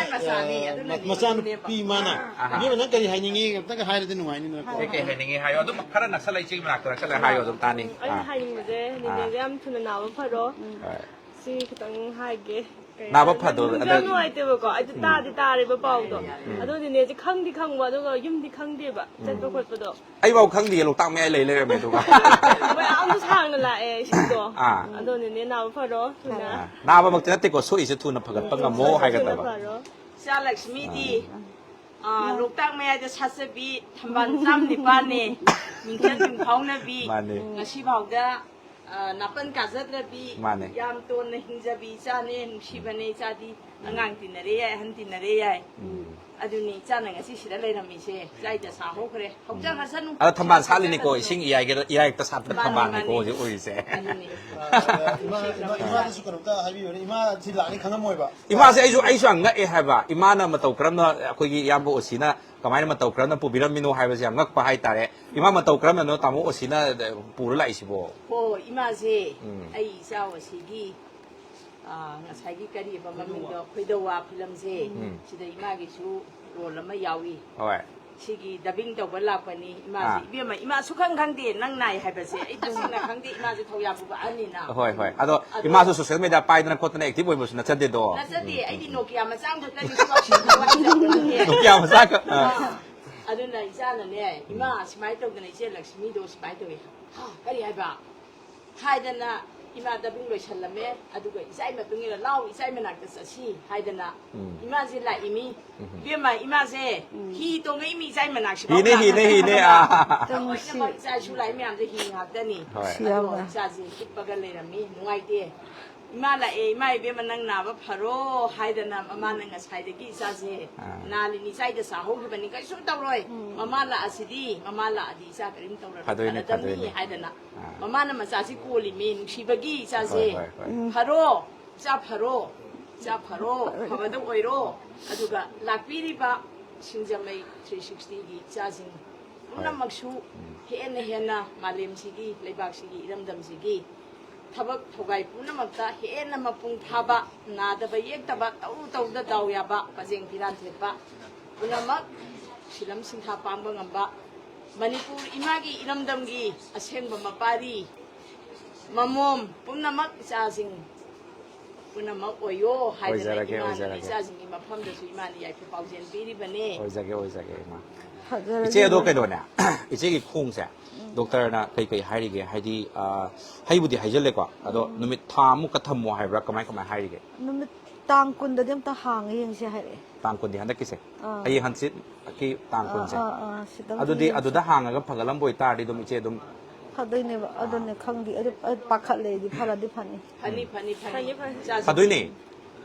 ꯃꯆꯥꯅꯨꯄꯤ ꯃꯥꯅ ꯑꯍꯥ꯫ ꯏꯕꯦꯝꯃ ꯅꯪ ꯀꯔꯤ ꯍꯥꯏꯅꯤꯡꯉꯤ ꯑꯝꯇꯒ ꯍꯥꯏꯔꯗꯤ ꯅꯨꯡꯉꯥꯏꯅꯤꯅꯀꯣ꯫ ꯀꯩ ꯀꯩ ꯍꯥꯏꯅꯤꯡꯉꯤ ꯍꯥꯏꯌꯣ꯫ ꯑꯗꯨꯝ ꯈꯔ ꯅꯛꯁꯜꯂ ꯏꯆꯦꯒꯤ ꯃꯅꯥꯛꯇ ꯅꯛꯁꯜꯂꯒ ꯍꯥꯏꯌꯣ꯫ ꯑꯗꯨꯝ ꯇꯥꯅꯤ꯫ ꯑꯩꯅ ꯍꯥꯏꯅꯤꯡꯕꯁꯦ ꯅꯤꯅꯦꯁꯦ ꯌꯥꯝ ꯊꯨꯅ ꯅꯥꯕ ꯐꯔꯣ꯫ ꯍꯣꯏ꯫ ꯁꯤ ꯈꯤꯇꯪ ꯍꯥꯏꯒꯦ꯫ ꯀꯩ ꯅꯥꯕ ꯍꯥꯏꯅꯤ? ꯐꯗꯣꯏ-, ꯅꯨꯡꯗꯤ ꯑꯗ- ꯌꯥꯝ ꯅꯨꯡꯉꯥꯏꯇꯦꯕꯀꯣ꯫ ꯑꯩꯗꯤ ꯇꯥꯗꯤ ꯇꯥꯔꯦꯕ ꯄꯥꯎꯗꯣ꯫ ꯑꯗꯣ ꯅꯤꯅꯦꯁꯦ ꯈꯪꯗꯤ ꯈꯪꯕ, ꯑꯗꯨꯒ ꯌꯨꯝꯗꯤ ꯈꯪꯗꯦꯕ ꯆꯠꯄ ꯈꯣꯠꯄꯗꯣ꯫ ꯑꯩꯐꯥꯎ ꯈꯪꯗꯦ, ꯂꯣꯛꯇꯥꯛ ꯃꯌꯥꯏ ꯂꯩ ꯂꯩꯔꯝꯃꯦ ꯑꯗꯨꯒ꯫ ꯃꯌꯥꯝꯁꯨ ꯁꯥꯡꯅ ꯂꯥꯛꯑꯦ ꯏꯁꯤꯡꯗꯣ꯫ ꯑꯥ꯫ ꯑꯗꯣ ꯅꯤꯅꯦ ꯅꯥꯕ ꯐꯔꯣ ꯊꯨꯅ꯫ ꯑꯥ, ꯅꯥꯕꯃꯛꯇꯤ ꯅꯠꯇꯦꯀꯣ, ꯁꯣꯛꯏꯁꯦ ꯊꯨꯅ ꯐꯒꯠꯄ ꯉꯝꯃꯣ ꯊꯨꯅ ꯍꯥꯏꯒꯗꯕ꯫ ꯐꯔꯣ꯫ ꯏꯆꯥ ꯂꯛꯁꯃꯤꯗꯤ ꯑꯥ, ꯂꯣꯛꯇꯥꯛ ꯃꯌꯥꯏꯗ ꯁꯥꯠꯆꯕꯤ ꯊꯝꯕꯥꯜ ꯆꯥꯝ ꯅꯤꯄꯥꯟꯅꯦ, ꯃꯤꯡꯆꯠ ꯌꯨꯝꯐꯥꯎꯅꯕꯤ꯫ ꯃꯥꯅꯦ꯫ ꯉꯁꯤꯐꯥꯎꯗ ꯑꯥ, ꯅꯥꯄꯟ ꯀꯥꯖꯗ꯭ꯔꯕꯤ꯫ ꯃꯥꯅꯦ꯫ ꯌꯥꯝ ꯇꯣꯟꯅ ꯍꯤꯡꯖꯕꯤ ꯏꯆꯥꯅꯦ, ꯅꯨꯡꯁꯤꯕꯅꯦ ꯏꯆꯥꯗꯤ꯫ ꯑꯉꯥꯡ ꯇꯤꯟꯅꯔꯦ ꯌꯥꯏ, ꯑꯍꯟ ꯇꯤꯟꯅꯔꯦ ꯌꯥꯏ꯫ ꯎꯝ꯫ ꯑꯗꯨꯅꯤ ꯏꯆꯥꯅ ꯉꯁꯤ ꯁꯤꯗ ꯂꯩꯔꯝꯃꯤꯁꯦ꯫ ꯏꯆꯥ ꯏꯇ ꯁꯥꯍꯧꯈ꯭ꯔꯦ꯫ ꯍꯧꯖꯤꯛ ꯍꯥꯏꯁꯅꯨ꯫ ꯑꯗ ꯊꯝꯕꯥꯜ ꯁꯥꯠꯂꯤꯅꯤꯀꯣ, ꯏꯁꯤꯡ ꯏꯌꯥꯏꯒ-, ꯏꯌꯥꯏꯔꯛꯇ ꯁꯥꯠꯄ ꯃꯥꯅꯦ, ꯊꯝꯕꯥꯜꯅꯤꯀꯣ ꯃꯥꯅꯦ꯫ ꯍꯧꯖꯤꯛ ꯑꯣꯏꯔꯤꯁꯦ꯫ ꯑꯗꯨꯅꯤ꯫ ꯏꯃꯥ, ꯏꯃꯥ, ꯏꯃꯥꯗꯁꯨ ꯀꯩꯅꯣꯝꯇ ꯍꯥꯏꯕꯤꯌꯨꯅꯦ꯫ ꯏꯃꯥ ꯁꯤ ꯂꯥꯛꯅꯤ ꯈꯪꯉꯝꯃꯣꯏꯕ꯫ ꯏꯃꯥꯁꯦ ꯑꯩꯁꯨ, ꯑꯩꯁꯨ ꯌꯥꯝ ꯉꯛꯑꯦ ꯍꯥꯏꯕ꯫ ꯏꯃꯥꯅ ꯃꯇꯧ ꯀꯔꯝꯅ, ꯑꯩꯈꯣꯏꯒꯤ ꯏꯌꯥꯝꯕ ꯑꯣꯁꯤꯅ ꯀꯃꯥꯏꯅ ꯃꯇꯧ ꯀꯔꯝꯅ ꯄꯨꯕꯤꯔꯝꯃꯤꯅꯣ ꯍꯥꯏꯕꯁꯦ ꯌꯥꯝ ꯉꯛꯄ ꯍꯥꯏꯇꯥꯔꯦ꯫ ꯏꯃꯥ, ꯃꯇꯧ ꯀꯔꯝꯅꯅꯣ ꯇꯥꯃꯣ ꯑꯣꯁꯤꯅ ꯄꯨꯔ ꯂꯥꯛꯏꯁꯤꯕꯣ? ꯍꯣ, ꯏꯃꯥꯁꯦ ꯎꯝ꯫ ꯑꯩ ꯏꯆꯥ ꯑꯣꯁꯤꯒꯤ ꯑꯥ, ꯉꯁꯥꯏꯒꯤ ꯀꯔꯤꯕ ꯃꯃꯤꯡꯗꯣ, ꯈꯣꯏꯗꯧꯋꯥ ꯐꯤꯂꯝꯁꯦ꯫ ꯎꯝ꯫ ꯁꯤꯗ ꯏꯃꯥꯒꯤꯁꯨ ꯔꯣꯜ ꯑꯃ ꯌꯥꯎꯏ꯫ ꯍꯣꯏ꯫ ꯁꯤꯒꯤ ꯗꯕꯤꯡ ꯇꯧꯕ ꯂꯥꯛꯄꯅꯤ ꯏꯃꯥꯁꯦ꯫ ꯑꯥ꯫ ꯏꯕꯦꯝꯃ, ꯏꯃꯥ ꯁꯨꯈꯪ ꯈꯪꯗꯦ ꯅꯪ ꯅꯥꯏ ꯍꯥꯏꯕꯁꯦ꯫ ꯑꯩ ꯇꯁꯦꯡꯅ ꯈꯪꯗꯦ, ꯏꯃꯥꯁꯦ ꯊꯧꯌꯥꯝꯕꯨꯕ ꯑꯍꯟꯅꯤꯅ꯫ ꯍꯣꯏ, ꯍꯣꯏ꯫ ꯑꯗꯣ ꯑꯗꯣ ꯏꯃꯥꯁꯨ ꯁꯣꯁꯤꯌꯦꯜ ꯃꯦꯗꯤꯌꯥ ꯄꯥꯏꯗꯅ ꯈꯣꯠꯇꯅ ꯑꯦꯛꯇꯤꯚ ꯑꯣꯏꯕꯁꯨ ꯅꯠꯆꯗꯦꯗꯣ꯫ ꯅꯠꯆꯗꯦ, ꯑꯩꯗꯤ ꯅꯣꯀꯤꯌꯥ ꯃꯆꯥ ꯑꯃꯈꯛꯇꯅꯤ ꯁꯤꯐꯥꯎ ꯁꯤꯕ ꯋꯥꯍꯩ ꯇꯧꯕ ꯅꯠꯇꯦ꯫ ꯅꯣꯀꯤꯌꯥ ꯃꯆꯥ ꯈꯛ-, ꯑꯥ꯫ ꯑꯥ, ꯑꯗꯨꯅ ꯏꯆꯥꯅꯅꯦ, ꯏꯃꯥ ꯁꯨꯃꯥꯏꯅ ꯇꯧꯗꯅ ꯏꯆꯦ ꯂꯛꯁꯃꯤꯗꯣ ꯁꯨꯃꯥꯏꯅ ꯇꯧꯋꯤ꯫ ꯍꯥ, ꯀꯔꯤ ꯍꯥꯏꯕ? ꯍꯥꯏꯗꯅ ꯏꯃꯥ ꯗꯕꯤꯡ ꯂꯣꯏꯁꯜꯂꯝꯃꯦ, ꯑꯗꯨꯒ ꯏꯆꯥꯏ ꯃꯇꯨꯡ ꯏꯟꯅ ꯂꯥꯎ, ꯏꯆꯥꯏ ꯃꯅꯥꯛꯇ ꯆꯠꯁꯤ ꯍꯥꯏꯗꯅ ꯎꯝ꯫ ꯏꯃꯥꯁꯦ ꯂꯥꯛꯏꯃꯤ꯫ ꯎꯝ꯫ ꯏꯕꯦꯝꯃ, ꯏꯃꯥꯁꯦ ꯎꯝ꯫ ꯍꯤ ꯇꯣꯡꯉꯛꯏꯃꯤ ꯏꯆꯥꯏ ꯃꯅꯥꯛꯁꯤꯐꯥꯎ ꯍꯤꯅꯦ, ꯍꯤꯅꯦ, ꯍꯤꯅꯦ, ꯂꯥꯛꯑꯒ ꯑꯥ꯫ ꯂꯣꯏꯅꯃꯛ ꯏꯆꯥ ꯏꯁꯨ ꯂꯥꯛꯏ ꯃꯌꯥꯝꯁꯦ ꯍꯤ ꯉꯥꯛꯇꯅꯤ꯫ ꯍꯣꯏ꯫ ꯑꯗꯣ ꯁꯤꯌꯥꯝꯕ꯫ ꯏꯆꯥꯁꯦ ꯍꯤꯞꯄꯒ ꯂꯩꯔꯝꯃꯤ, ꯅꯨꯡꯉꯥꯏꯇꯦ꯫ ꯏꯃꯥ ꯂꯥꯛꯑꯦ, ꯏꯃꯥ ꯏꯕꯦꯝꯃ ꯅꯪ ꯅꯥꯕ ꯐꯔꯣ ꯍꯥꯏꯗꯅ ꯃꯃꯥꯅ ꯉꯁꯥꯏꯗꯒꯤ ꯏꯆꯥꯁꯦ ꯑꯥ꯫ ꯅꯥꯜꯂꯤꯅꯤ, ꯏꯆꯥꯏꯗ ꯆꯥꯍꯧꯈꯤꯕꯅꯤ, ꯀꯩꯁꯨ ꯇꯧꯔꯣꯏ꯫ ꯎꯝ꯫ ꯃꯃꯥ ꯂꯥꯛꯑꯁꯤꯗꯤ, ꯃꯃꯥ ꯂꯥꯛꯑꯗꯤ ꯏꯆꯥ ꯀꯔꯤꯝ ꯇꯧꯔꯔꯣꯏ, ꯐꯗꯣꯏꯅꯦ, ꯐꯔꯗꯝꯅꯤ ꯐꯗꯣꯏꯅꯦ꯫ ꯍꯥꯏꯗꯅ ꯑꯥ꯫ ꯃꯃꯥꯅ ꯃꯆꯥꯁꯤ ꯀꯣꯜꯂꯤꯃꯤ, ꯅꯨꯡꯁꯤꯕꯒꯤ ꯏꯆꯥꯁꯦ꯫ ꯍꯣꯏ, ꯍꯣꯏ, ꯍꯣꯏ꯫ ꯎꯝ꯫ ꯐꯔꯣ, ꯏꯆꯥ ꯐꯔꯣ, ꯏꯆꯥ ꯐꯔꯣ, ꯐꯕꯗ ꯑꯣꯏꯔꯣ꯫ ꯑꯗꯨꯒ ꯂꯥꯛꯄꯤꯔꯤꯕ ꯁꯤꯡꯖꯃꯩ ꯊ꯭ꯔꯤ ꯁꯤꯛꯁꯇꯤꯒꯤ ꯏꯆꯥꯁꯤꯡ ꯍꯣꯏ꯫ ꯄꯨꯝꯅꯃꯛꯁꯨ ꯎꯝ꯫ ꯍꯦꯟꯅ ꯍꯦꯟꯅ ꯃꯥꯂꯦꯝꯁꯤꯒꯤ, ꯂꯩꯕꯥꯛꯁꯤꯒꯤ, ꯏꯔꯝꯗꯝꯁꯤꯒꯤ ꯊꯕꯛ ꯊꯧꯒꯥꯏ ꯄꯨꯝꯅꯃꯛꯇ ꯍꯦꯟꯅ ꯃꯄꯨꯡ ꯐꯥꯕ, ꯅꯥꯗꯕ ꯌꯦꯛꯇꯕ, ꯇꯧꯔꯨ ꯇꯧꯗ ꯗꯥꯎ ꯌꯥꯕ, ꯄꯖꯦꯡ ꯐꯤꯔꯥꯟ ꯊꯦꯠꯄ ꯄꯨꯝꯅꯃꯛ ꯁꯤꯂꯝ ꯁꯤꯟꯊꯥ ꯄꯥꯡꯕ ꯉꯝꯕ, ꯃꯅꯤꯄꯨꯔ ꯏꯃꯥꯒꯤ ꯏꯔꯝꯗꯝꯒꯤ ꯑꯁꯦꯡꯕ ꯃꯄꯥꯔꯤ ꯃꯃꯣꯝ ꯄꯨꯝꯅꯃꯛ ꯏꯆꯥꯁꯤꯡ ꯄꯨꯝꯅꯃꯛ ꯑꯣꯏꯌꯣ ꯍꯥꯏꯗꯅ ꯑꯣꯏꯖꯔꯒꯦ, ꯏꯃꯥꯅ ꯑꯣꯏꯖꯔꯒꯦ꯫ ꯏꯆꯥꯁꯤꯡꯒꯤ ꯃꯐꯝꯗꯁꯨ ꯏꯃꯥꯅ ꯌꯥꯏꯐ ꯄꯥꯎꯖꯦꯜ ꯄꯤꯔꯤꯕꯅꯦ꯫ ꯑꯣꯏꯖꯒꯦ, ꯑꯣꯏꯖꯒꯦ, ꯏꯃꯥ꯫ ꯐꯖꯔꯦ, ꯏꯆꯦ, ꯑꯗꯣ ꯏꯃꯥ꯫ ꯀꯩꯅꯣꯅꯦ, ꯏꯆꯦꯒꯤ ꯈꯣꯡꯁꯦ ꯎꯝ꯫ ꯗꯣꯛꯇꯔꯅ ꯀꯩ ꯀꯩ ꯍꯥꯏꯔꯤꯒꯦ? ꯍꯥꯏꯗꯤ, ꯑ, ꯍꯩꯕꯨꯗꯤ ꯍꯩꯖꯜꯂꯦꯀꯣ, ꯑꯗꯣ ꯎꯝ꯫ ꯅꯨꯃꯤꯠ ꯊꯥ ꯑꯃꯨꯛꯀ ꯊꯝꯃꯣ ꯍꯥꯏꯕ꯭ꯔꯥ? ꯀꯃꯥꯏ, ꯀꯃꯥꯏ ꯍꯥꯏꯔꯤꯒꯦ? ꯅꯨꯃꯤꯠ ꯇꯥꯡ ꯀꯨꯟꯗꯗꯤ ꯑꯝꯇ ꯍꯥꯡꯉ ꯌꯦꯡꯁꯦ ꯍꯥꯏꯔꯛꯑꯦ꯫ ꯇꯥꯡ ꯀꯨꯟꯗꯤ ꯍꯟꯗꯛꯀꯤꯁꯦ? ꯑꯥ꯫ ꯍꯌꯦꯡ ꯍꯪꯆꯤꯠꯀꯤ ꯇꯥꯡ ꯑꯥ, ꯀꯨꯟꯁꯦ? ꯑꯥ, ꯑꯥ, ꯁꯤꯗꯪꯗꯤ ꯑꯗꯨꯗꯤ ꯌꯦꯡꯁꯦ꯫ ꯑꯗꯨꯗ ꯍꯥꯡꯉꯒ ꯐꯒꯠꯂꯝꯕ ꯑꯣꯏꯇꯥꯔꯗꯤ ꯑꯗꯨꯝ ꯏꯆꯦ ꯑꯗꯨꯝ ꯐꯗꯣꯏꯅꯦꯕ꯫ ꯑꯥ꯫ ꯑꯗꯨꯅꯦ ꯈꯪꯗꯦ꯫ ꯑꯗꯨ, ꯑꯩ ꯄꯥꯈꯠꯂꯦ ꯑꯩꯗꯤ꯫ ꯐꯔꯗꯤ ꯐꯅꯤ꯫ ꯐꯅꯤ, ꯎꯝ꯫ ꯐꯅꯤ, ꯐꯅꯤ꯫ ꯐꯅꯤ, ꯐꯅꯤ꯫ ꯆꯥꯁꯤ꯫ ꯐꯗꯣꯏꯅꯦ꯫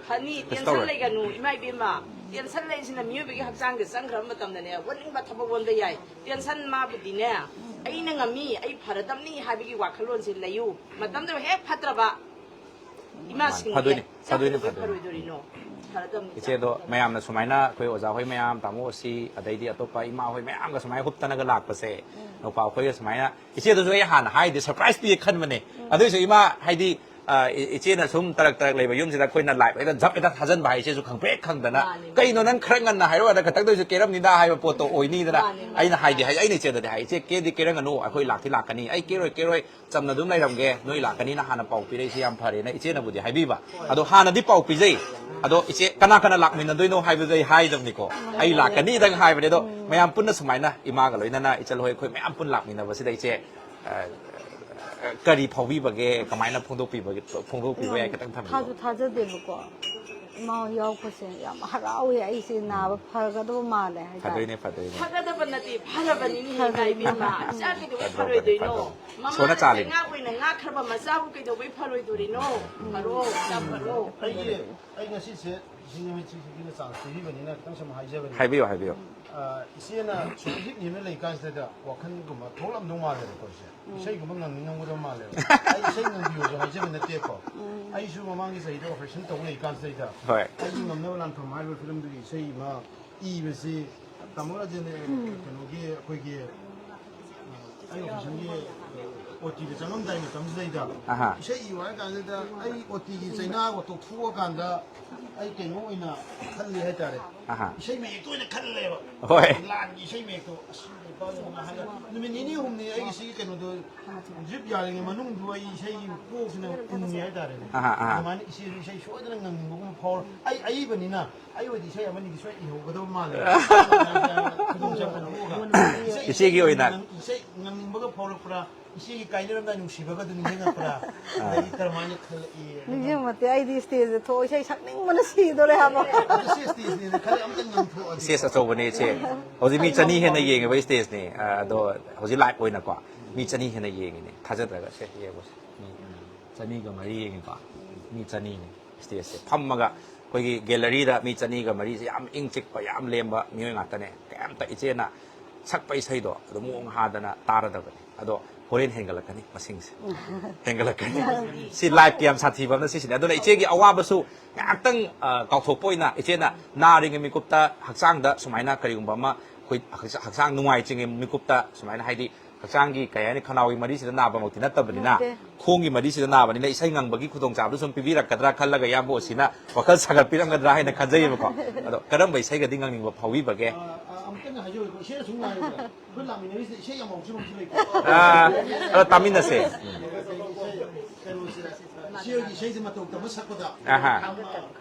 ꯐꯅꯤ, ꯀꯩꯁꯨ tension ꯇꯧꯔꯣꯏ꯫ ꯂꯩꯒꯅꯨ, ꯏꯃꯥ ꯏꯕꯦꯝꯃ꯫ Tension ꯂꯩꯁꯤꯅ ꯃꯤꯑꯣꯏꯕꯒꯤ ꯍꯛꯆꯥꯡꯗ ꯆꯪꯈ꯭ꯔꯕ ꯃꯇꯝꯗꯅꯦ, ꯑꯣꯟꯅꯤꯡꯕ ꯊꯕꯛ ꯑꯣꯟꯕ ꯌꯥꯏ꯫ Tension ꯃꯥꯕꯨꯗꯤꯅꯦ, "ꯑꯩꯅ ꯉꯝꯃꯤ, ꯑꯩ ꯐꯔꯗꯝꯅꯤ" ꯍꯥꯏꯕꯒꯤ ꯋꯥꯈꯜꯂꯣꯟꯁꯦ ꯂꯩꯌꯨ꯫ ꯃꯇꯝꯗꯨꯗ ꯍꯦꯛ ꯐꯠꯇ꯭ꯔꯕ, ꯏꯃꯥꯁꯤꯡꯁꯦ ꯐꯗꯣꯏꯅꯦ, ꯐꯗꯣꯏꯅꯦ, ꯀꯩꯗꯧꯕꯩ ꯐꯗꯣꯏꯅꯦ꯫ ꯐꯔꯣꯏꯗꯣꯔꯤꯅꯣ? ꯐꯔꯗꯝꯅꯤ, ꯏꯆꯦ, ꯑꯗꯣ ꯏꯆꯥ꯫ ꯃꯌꯥꯝꯅ ꯁꯨꯃꯥꯏꯅ ꯑꯩꯈꯣꯏ ꯑꯣꯖꯥ ꯍꯣꯏ ꯃꯌꯥꯝ, ꯇꯥꯃꯣ ꯑꯣꯁꯤ, ꯑꯗꯩꯗꯤ ꯑꯇꯣꯞꯄ ꯏꯃꯥ ꯍꯣꯏ ꯃꯌꯥꯝꯒ ꯁꯨꯃꯥꯏꯅ ꯍꯨꯞꯇꯅꯒ ꯂꯥꯛꯄꯁꯦ, ꯎꯝ꯫ ꯅꯧꯄꯥ ꯑꯩꯈꯣꯏꯒ ꯁꯨꯃꯥꯏꯅ, ꯏꯆꯦꯗꯁꯨ ꯑꯩ ꯍꯥꯟꯅ ꯍꯥꯏꯗꯤ surprise ꯄꯤꯒꯦ ꯈꯟꯕꯅꯦ꯫ ꯎꯝ꯫ ꯑꯗꯨꯏꯁꯨ ꯏꯃꯥ, ꯍꯥꯏꯗꯤ, ꯑ, ꯏ-, ꯏꯆꯦꯅ ꯁꯨꯝ ꯇꯔꯛ ꯇꯔꯛ ꯂꯩꯕ ꯌꯨꯝꯁꯤꯗ ꯑꯩꯈꯣꯏꯅ live ꯍꯦꯛꯇ ꯖꯞ ꯍꯦꯛꯇ ꯊꯥꯖꯟꯕ ꯍꯥꯏ ꯏꯆꯦꯁꯨ ꯈꯪꯄ꯭ꯔꯦꯛ ꯈꯪꯗꯅ, ꯃꯥꯅꯤ, ꯃꯥꯅꯤ꯫ "ꯀꯩꯅꯣ ꯅꯪ ꯈꯔ ꯉꯟꯅ ꯍꯥꯏꯔꯛꯑꯣ, ꯈꯛꯇꯪꯗ ꯑꯣꯏꯁꯨ ꯀꯦꯔꯝꯅꯤꯗ" ꯍꯥꯏꯕ ꯄꯣꯠꯇꯣ ꯑꯣꯏꯅꯤꯗꯅ ꯃꯥꯅꯤ, ꯃꯥꯅꯤ, ꯑꯩꯅ ꯍꯥꯏꯗꯤ ꯃꯥꯅꯤ꯫ ꯍꯥꯏ, ꯑꯩꯅ ꯏꯆꯦꯗꯗꯤ ꯍꯥꯏ, "ꯏꯆꯦ, ꯀꯦꯗꯤ ꯀꯦꯔꯝꯒꯅꯨ, ꯑꯩꯈꯣꯏ ꯂꯥꯛꯇꯤ ꯂꯥꯛꯀꯅꯤ, ꯑꯩ ꯀꯦꯔꯣꯏ, ꯀꯦꯔꯣꯏ, ꯆꯝꯅ ꯑꯗꯨꯝ ꯂꯩꯔꯝꯒꯦ, ꯅꯣꯏ ꯂꯥꯛꯀꯅꯤꯅ ꯍꯥꯟꯅ ꯄꯥꯎ ꯄꯤꯔꯛꯏꯁꯤ ꯌꯥꯝ ꯐꯔꯦꯅ" ꯏꯆꯦꯅꯕꯨꯗꯤ ꯍꯥꯏꯕꯤꯕ꯫ ꯍꯣꯏ꯫ ꯑꯗꯣ ꯍꯥꯟꯅꯗꯤ ꯄꯥꯎ ꯄꯤꯖꯩ꯫ ꯑꯗꯣ ꯏꯆꯦ, ꯀꯅꯥ ꯀꯅꯥ ꯂꯥꯛꯃꯤꯟꯅꯗꯣꯏꯅꯣ ꯍꯥꯏꯕꯗꯨ ꯑꯩ ꯍꯥꯏꯗꯕꯅꯤꯀꯣ꯫ ꯑꯩ ꯂꯥꯛꯀꯅꯤꯗꯪ ꯍꯥꯏꯕꯅꯦ꯫ ꯑꯗꯣ ꯎꯝ꯫ ꯃꯌꯥꯝ ꯄꯨꯟꯅ ꯁꯨꯃꯥꯏꯅ ꯏꯃꯥꯒ ꯂꯣꯏꯅꯅ ꯏꯆꯜ ꯍꯣꯏ ꯑꯩꯈꯣꯏ ꯃꯌꯥꯝ ꯄꯨꯟꯅ ꯂꯥꯛꯃꯤꯟꯅꯕꯁꯤꯗ ꯏꯆꯦ, ꯑ, ꯀꯔꯤ ꯐꯥꯎꯕꯤꯕꯒꯦ? ꯀꯃꯥꯏꯅ ꯐꯣꯡꯗꯣꯛꯄꯤꯕꯒꯦ? ꯐꯣꯡꯗꯣꯛꯄꯤꯕ ꯌꯥꯏ, ꯈꯤꯇꯪ ꯊꯝꯕꯤꯌꯨ꯫ ꯊꯥꯖꯗꯦꯕꯀꯣ꯫ ꯏꯃꯥ ꯌꯥꯎꯔꯛꯄꯁꯦ ꯌꯥꯝ ꯍꯔꯥꯎꯋꯦ꯫ ꯑꯩꯁꯦ ꯅꯥꯕ ꯐꯒꯗꯕ ꯃꯥꯜꯂꯦ ꯍꯥꯏꯇꯥꯔꯦ꯫ ꯐꯗꯣꯏꯅꯦ, ꯐꯗꯣꯏꯅꯦ꯫ ꯐꯒꯗꯕ ꯅꯠꯇꯦ, ꯐꯔꯕꯅꯤꯅꯦ, ꯐꯔꯕꯅꯦ꯫ ꯏꯃꯥ ꯏꯕꯦꯝꯃ꯫ ꯏꯆꯥ ꯀꯩꯗꯧꯕꯩ ꯐꯔꯣꯏꯗꯣꯏꯅꯣ? ꯃꯃꯥ ꯏꯁꯣꯔꯅ ꯆꯥꯜꯂꯤꯅꯦ꯫ ꯂꯩꯉꯥꯛ ꯑꯣꯏꯅ ꯉꯥꯛꯈ꯭ꯔꯕ ꯃꯆꯥꯕꯨ ꯀꯩꯗꯧꯕꯩ ꯐꯔꯣꯏꯗꯣꯔꯤꯅꯣ? ꯐꯔꯣ, ꯏꯆꯥ ꯐꯔꯣ꯫ ꯑꯩꯒꯤ, ꯑꯩ ꯉꯁꯤꯁꯦ ꯏꯁꯤꯡ ꯅꯨꯃꯤꯠꯁꯤꯒꯤꯅ ꯆꯥꯟꯁ ꯄꯤꯕꯤꯕꯅꯤꯅ ꯈꯤꯇꯪ ꯁꯨꯝ ꯍꯥꯏꯖꯕꯅꯤ꯫ ꯍꯥꯏꯕꯤꯌꯨ, ꯍꯥꯏꯕꯤꯌꯨ꯫ ꯑ, ꯏꯆꯦꯅ ꯁꯨꯝ ꯍꯤꯞ ꯍꯤꯞꯅ ꯂꯩꯀꯥꯟꯁꯤꯗ ꯋꯥꯈꯜꯒꯨꯝꯕ ꯊꯣꯛꯂꯝꯗꯧ ꯃꯥꯜꯂꯦꯕꯀꯣ ꯏꯆꯦ꯫ ꯏꯁꯩꯒꯨꯝꯕ ꯉꯪꯅꯤꯡꯉꯝꯒꯗꯕ ꯃꯥꯜꯂꯦꯕ꯫ ꯑꯩ ꯏꯁꯩ ꯉꯪꯕꯤꯌꯣꯁꯨ ꯍꯥꯏꯖꯕ ꯅꯠꯇꯦꯀꯣ꯫ ꯑꯩꯁꯨ ꯃꯃꯥꯡꯒꯤ ꯆꯍꯤꯗ ꯑꯣꯄꯔꯦꯁꯟ ꯇꯧꯕ ꯂꯩꯀꯥꯟꯁꯤꯗꯩꯗ ꯍꯣꯏ꯫ ꯑꯩꯒꯤ ꯉꯝꯅꯕ ꯂꯥꯟꯐꯝ ꯍꯥꯏꯔꯤꯕ ꯐꯤꯂꯝꯗꯨꯒꯤ ꯏꯁꯩ ꯑꯃ ꯏꯕꯁꯤ ꯇꯥꯃꯣ ꯔꯥꯖꯦꯟ, ꯀꯩꯅꯣꯒꯤ ꯑꯩꯈꯣꯏꯒꯤ, ꯑ, ꯑꯩ ꯑꯣꯄꯔꯦꯁꯟꯒꯤ ꯑꯣ ꯇꯤꯗ ꯆꯪꯉꯝꯗꯥꯏ ꯃꯇꯝꯁꯤꯗꯩꯗ ꯑꯍꯥ꯫ ꯏꯁꯩ ꯏꯌꯨ ꯍꯥꯏ ꯀꯥꯟꯁꯤꯗ ꯑꯩ ꯑꯣ ꯇꯤꯒꯤ ꯆꯩꯅꯥꯒ ꯇꯣꯛꯊꯣꯛꯑꯀꯥꯟꯗ ꯑꯩ ꯀꯩꯅꯣ ꯑꯣꯏꯅ ꯈꯜꯂꯤ ꯍꯥꯏꯇꯥꯔꯦ꯫ ꯑꯍꯥ꯫ ꯏꯁꯩ ꯃꯌꯦꯛꯇ ꯑꯣꯏꯅ ꯈꯜꯂꯦꯕ꯫ ꯍꯣꯏ꯫ ꯂꯥꯟꯒꯤ ꯏꯁꯩ ꯃꯌꯦꯛꯇꯣ꯫ ꯑꯁ, ꯅꯨꯃꯤꯠ ꯅꯤꯅꯤ ꯍꯨꯝꯅꯤ ꯑꯩꯒꯤ ꯁꯤꯒꯤ ꯀꯩꯅꯣꯗꯣ ꯗ꯭ꯔꯤꯞ ꯌꯥꯔꯤꯉꯩ ꯃꯅꯨꯡꯗꯨ ꯑꯩ ꯏꯁꯩꯒꯤ ꯀꯣꯛꯁꯤꯅ ꯎꯪꯉꯦ ꯍꯥꯏꯇꯥꯔꯦꯅꯦ꯫ ꯑꯍꯥ, ꯑꯍꯥ꯫ ꯑꯗꯨꯃꯥꯏꯅ ꯏꯆꯦꯁꯨ ꯏꯁꯩ ꯁꯣꯏꯗꯅ ꯉꯪꯅꯤꯡꯕꯒꯨꯝꯕ ꯐꯥꯎꯔ-, ꯑꯩ ꯑꯏꯕꯅꯤꯅ ꯑꯩ ꯑꯣꯏꯗꯤ ꯏꯁꯩ ꯑꯃꯅꯤꯗꯤ ꯁꯣꯏ ꯏꯍꯧꯒꯗꯕ ꯃꯥꯜꯂꯦ꯫ ꯈꯨꯗꯣꯡ ꯆꯥꯕ ꯊꯣꯛꯑꯒ꯫ ꯏꯁꯩ ꯏꯆꯦꯒꯤ ꯑꯣꯏꯅ ꯉꯪ-, ꯏꯁꯩ ꯉꯪꯅꯤꯡꯕꯒ ꯐꯥꯎꯔꯛꯄ꯭ꯔꯥ? ꯏꯆꯦꯒꯤ ꯀꯥꯏꯅꯔꯝꯗꯥꯏ ꯅꯨꯡꯁꯤꯕꯒꯗꯨ ꯅꯤꯡꯁꯤꯡꯉꯛꯄ꯭ꯔꯥ? ꯑꯗꯒꯤ ꯀꯔꯝꯍꯥꯏꯅ ꯈꯜꯂꯛꯏ? ꯅꯤꯡꯁꯤꯡꯕ ꯅꯠꯇꯦ, ꯑꯩꯗꯤ ꯁ꯭ꯇꯦꯖꯇ ꯊꯣꯛꯑ ꯏꯁꯩ ꯁꯛꯅꯤꯡꯕꯅ ꯁꯤꯗꯣꯔꯦ ꯍꯥꯏꯕ꯫ ꯑꯗꯨ ꯁꯤ ꯁ꯭ꯇꯦꯖꯅꯦꯅ ꯈꯜꯂꯦ, ꯑꯝꯇ ꯉꯪꯊꯣꯛꯑꯗꯤ꯫ ꯁ꯭ꯇꯦꯖ ꯑꯆꯧꯕꯅꯦ ꯏꯆꯦ꯫ ꯍꯧꯖꯤꯛ ꯃꯤ ꯆꯅꯤ ꯍꯦꯟꯅ ꯌꯦꯡꯉꯤꯕ ꯁ꯭ꯇꯦꯖꯅꯦ꯫ ꯑ, ꯑꯗꯣ ꯍꯧꯖꯤꯛ ꯂꯥꯏꯚ ꯑꯣꯏꯅꯀꯣ ꯃꯤ ꯆꯅꯤ ꯍꯦꯟꯅ ꯌꯦꯡꯉꯤꯅꯦ꯫ ꯊꯥꯖꯗ꯭ꯔꯒ ꯁꯦ ꯌꯦꯡꯉꯨꯁꯦ꯫ ꯃꯤ ꯆꯅꯤꯒ ꯃꯔꯤ ꯌꯦꯡꯉꯤꯀꯣ꯫ ꯃꯤ ꯆꯅꯤꯅꯦ ꯁ꯭ꯇꯦꯖꯁꯦ꯫ ꯐꯝꯃꯒ ꯑꯩꯈꯣꯏꯒꯤ ꯒꯦꯂꯔꯤꯗ ꯃꯤ ꯆꯅꯤꯒ ꯃꯔꯤꯁꯦ ꯌꯥꯝ ꯏꯪ ꯆꯤꯛꯄ, ꯌꯥꯝ ꯂꯦꯝꯕ ꯃꯤꯑꯣꯏ ꯉꯥꯛꯇꯅꯦ꯫ ꯀꯩꯝꯇ ꯏꯆꯦꯅ ꯁꯛꯄ ꯏꯁꯩꯗꯣ ꯑꯗꯨꯝ ꯃꯑꯣꯡ ꯍꯥꯗꯅ ꯇꯥꯔꯗꯕꯅꯤ꯫ ꯑꯗꯣ ꯍꯣꯔꯦꯟ ꯍꯦꯟꯒꯠꯂꯛꯀꯅꯤ ꯃꯁꯤꯡꯁꯦ꯫ ꯍꯦꯟꯒꯠꯂꯛꯀꯅꯤ꯫ ꯁꯤ ꯂꯥꯏꯐꯀꯤ ꯌꯥꯝ ꯁꯥꯊꯤꯕ ꯑꯃꯅ ꯁꯤꯁꯤꯅꯦ꯫ ꯑꯗꯨꯅ ꯏꯆꯦꯒꯤ ꯑꯋꯥꯕꯁꯨ ꯉꯥꯏꯍꯥꯛꯇꯪ, ꯑ, ꯀꯥꯎꯊꯣꯛꯄ ꯑꯣꯏꯅ ꯏꯆꯦꯅ ꯅꯥꯔꯤꯉꯩ ꯃꯤꯀꯨꯞꯇ ꯍꯛꯆꯥꯡꯗ ꯁꯨꯃꯥꯏꯅ ꯀꯔꯤꯒꯨꯝꯕ ꯑꯃ ꯑꯩꯈꯣꯏ ꯍꯛꯆꯥ-, ꯍꯛꯆꯥꯡ ꯅꯨꯡꯉꯥꯏꯇ꯭ꯔꯤꯉꯩ ꯃꯤꯀꯨꯞꯇ ꯁꯨꯃꯥꯏꯅ ꯍꯥꯏꯗꯤ ꯍꯛꯆꯥꯡꯒꯤ ꯀꯩ ꯍꯥꯏꯅꯤ ꯈꯅꯥꯎꯒꯤ ꯃꯔꯤꯁꯤꯗ ꯅꯥꯕꯃꯛꯇꯤ ꯅꯠꯇꯕꯅꯤꯅ ꯅꯠꯇꯦ꯫ ꯈꯣꯡꯒꯤ ꯃꯔꯤꯁꯤꯗ ꯅꯥꯕꯅꯤꯅ ꯏꯁꯩ ꯉꯪꯕꯒꯤ ꯈꯨꯗꯣꯡꯆꯥꯕꯗꯨ ꯁꯨꯝ ꯄꯤꯕꯤꯔꯛꯀꯗ꯭ꯔꯥ ꯈꯜꯂꯒ ꯏꯌꯥꯝꯕ ꯑꯣꯁꯤꯅ ꯋꯥꯈꯜ ꯁꯥꯒꯠꯄꯤꯔꯝꯒꯗ꯭ꯔꯥ ꯍꯥꯏꯅ ꯈꯟꯖꯩꯌꯦꯕꯀꯣ꯫ ꯑꯗꯣ ꯀꯔꯝꯕ ꯏꯁꯩꯒꯗꯤ ꯉꯪꯅꯤꯡꯕ ꯐꯥꯎꯕꯤꯕꯒꯦ? ꯑ, ꯑ, ꯑꯃꯨꯛꯇꯪ ꯍꯥꯏꯖꯧꯀꯣ, ꯏꯁꯩꯗ ꯁꯨꯝ ꯉꯥꯏꯌꯨꯀꯣ꯫ ꯑꯩꯈꯣꯏ ꯂꯥꯛꯃꯤꯟꯅꯔꯤꯁꯤꯗ ꯏꯁꯩ ꯌꯥꯝ ꯍꯧꯁꯨ ꯍꯧꯁꯨ ꯂꯩꯀꯣ꯫ ꯑ, ꯑꯗꯣ ꯇꯥꯃꯤꯟꯅꯁꯦ꯫ ꯀꯩꯅꯣꯁꯦ, ꯏꯆꯦ ꯍꯣꯏꯒꯤ ꯏꯁꯩꯁꯦ ꯃꯇꯧ ꯇꯝꯃ ꯁꯛꯄꯗ ꯑꯍꯥ꯫ ꯌꯥꯝꯅ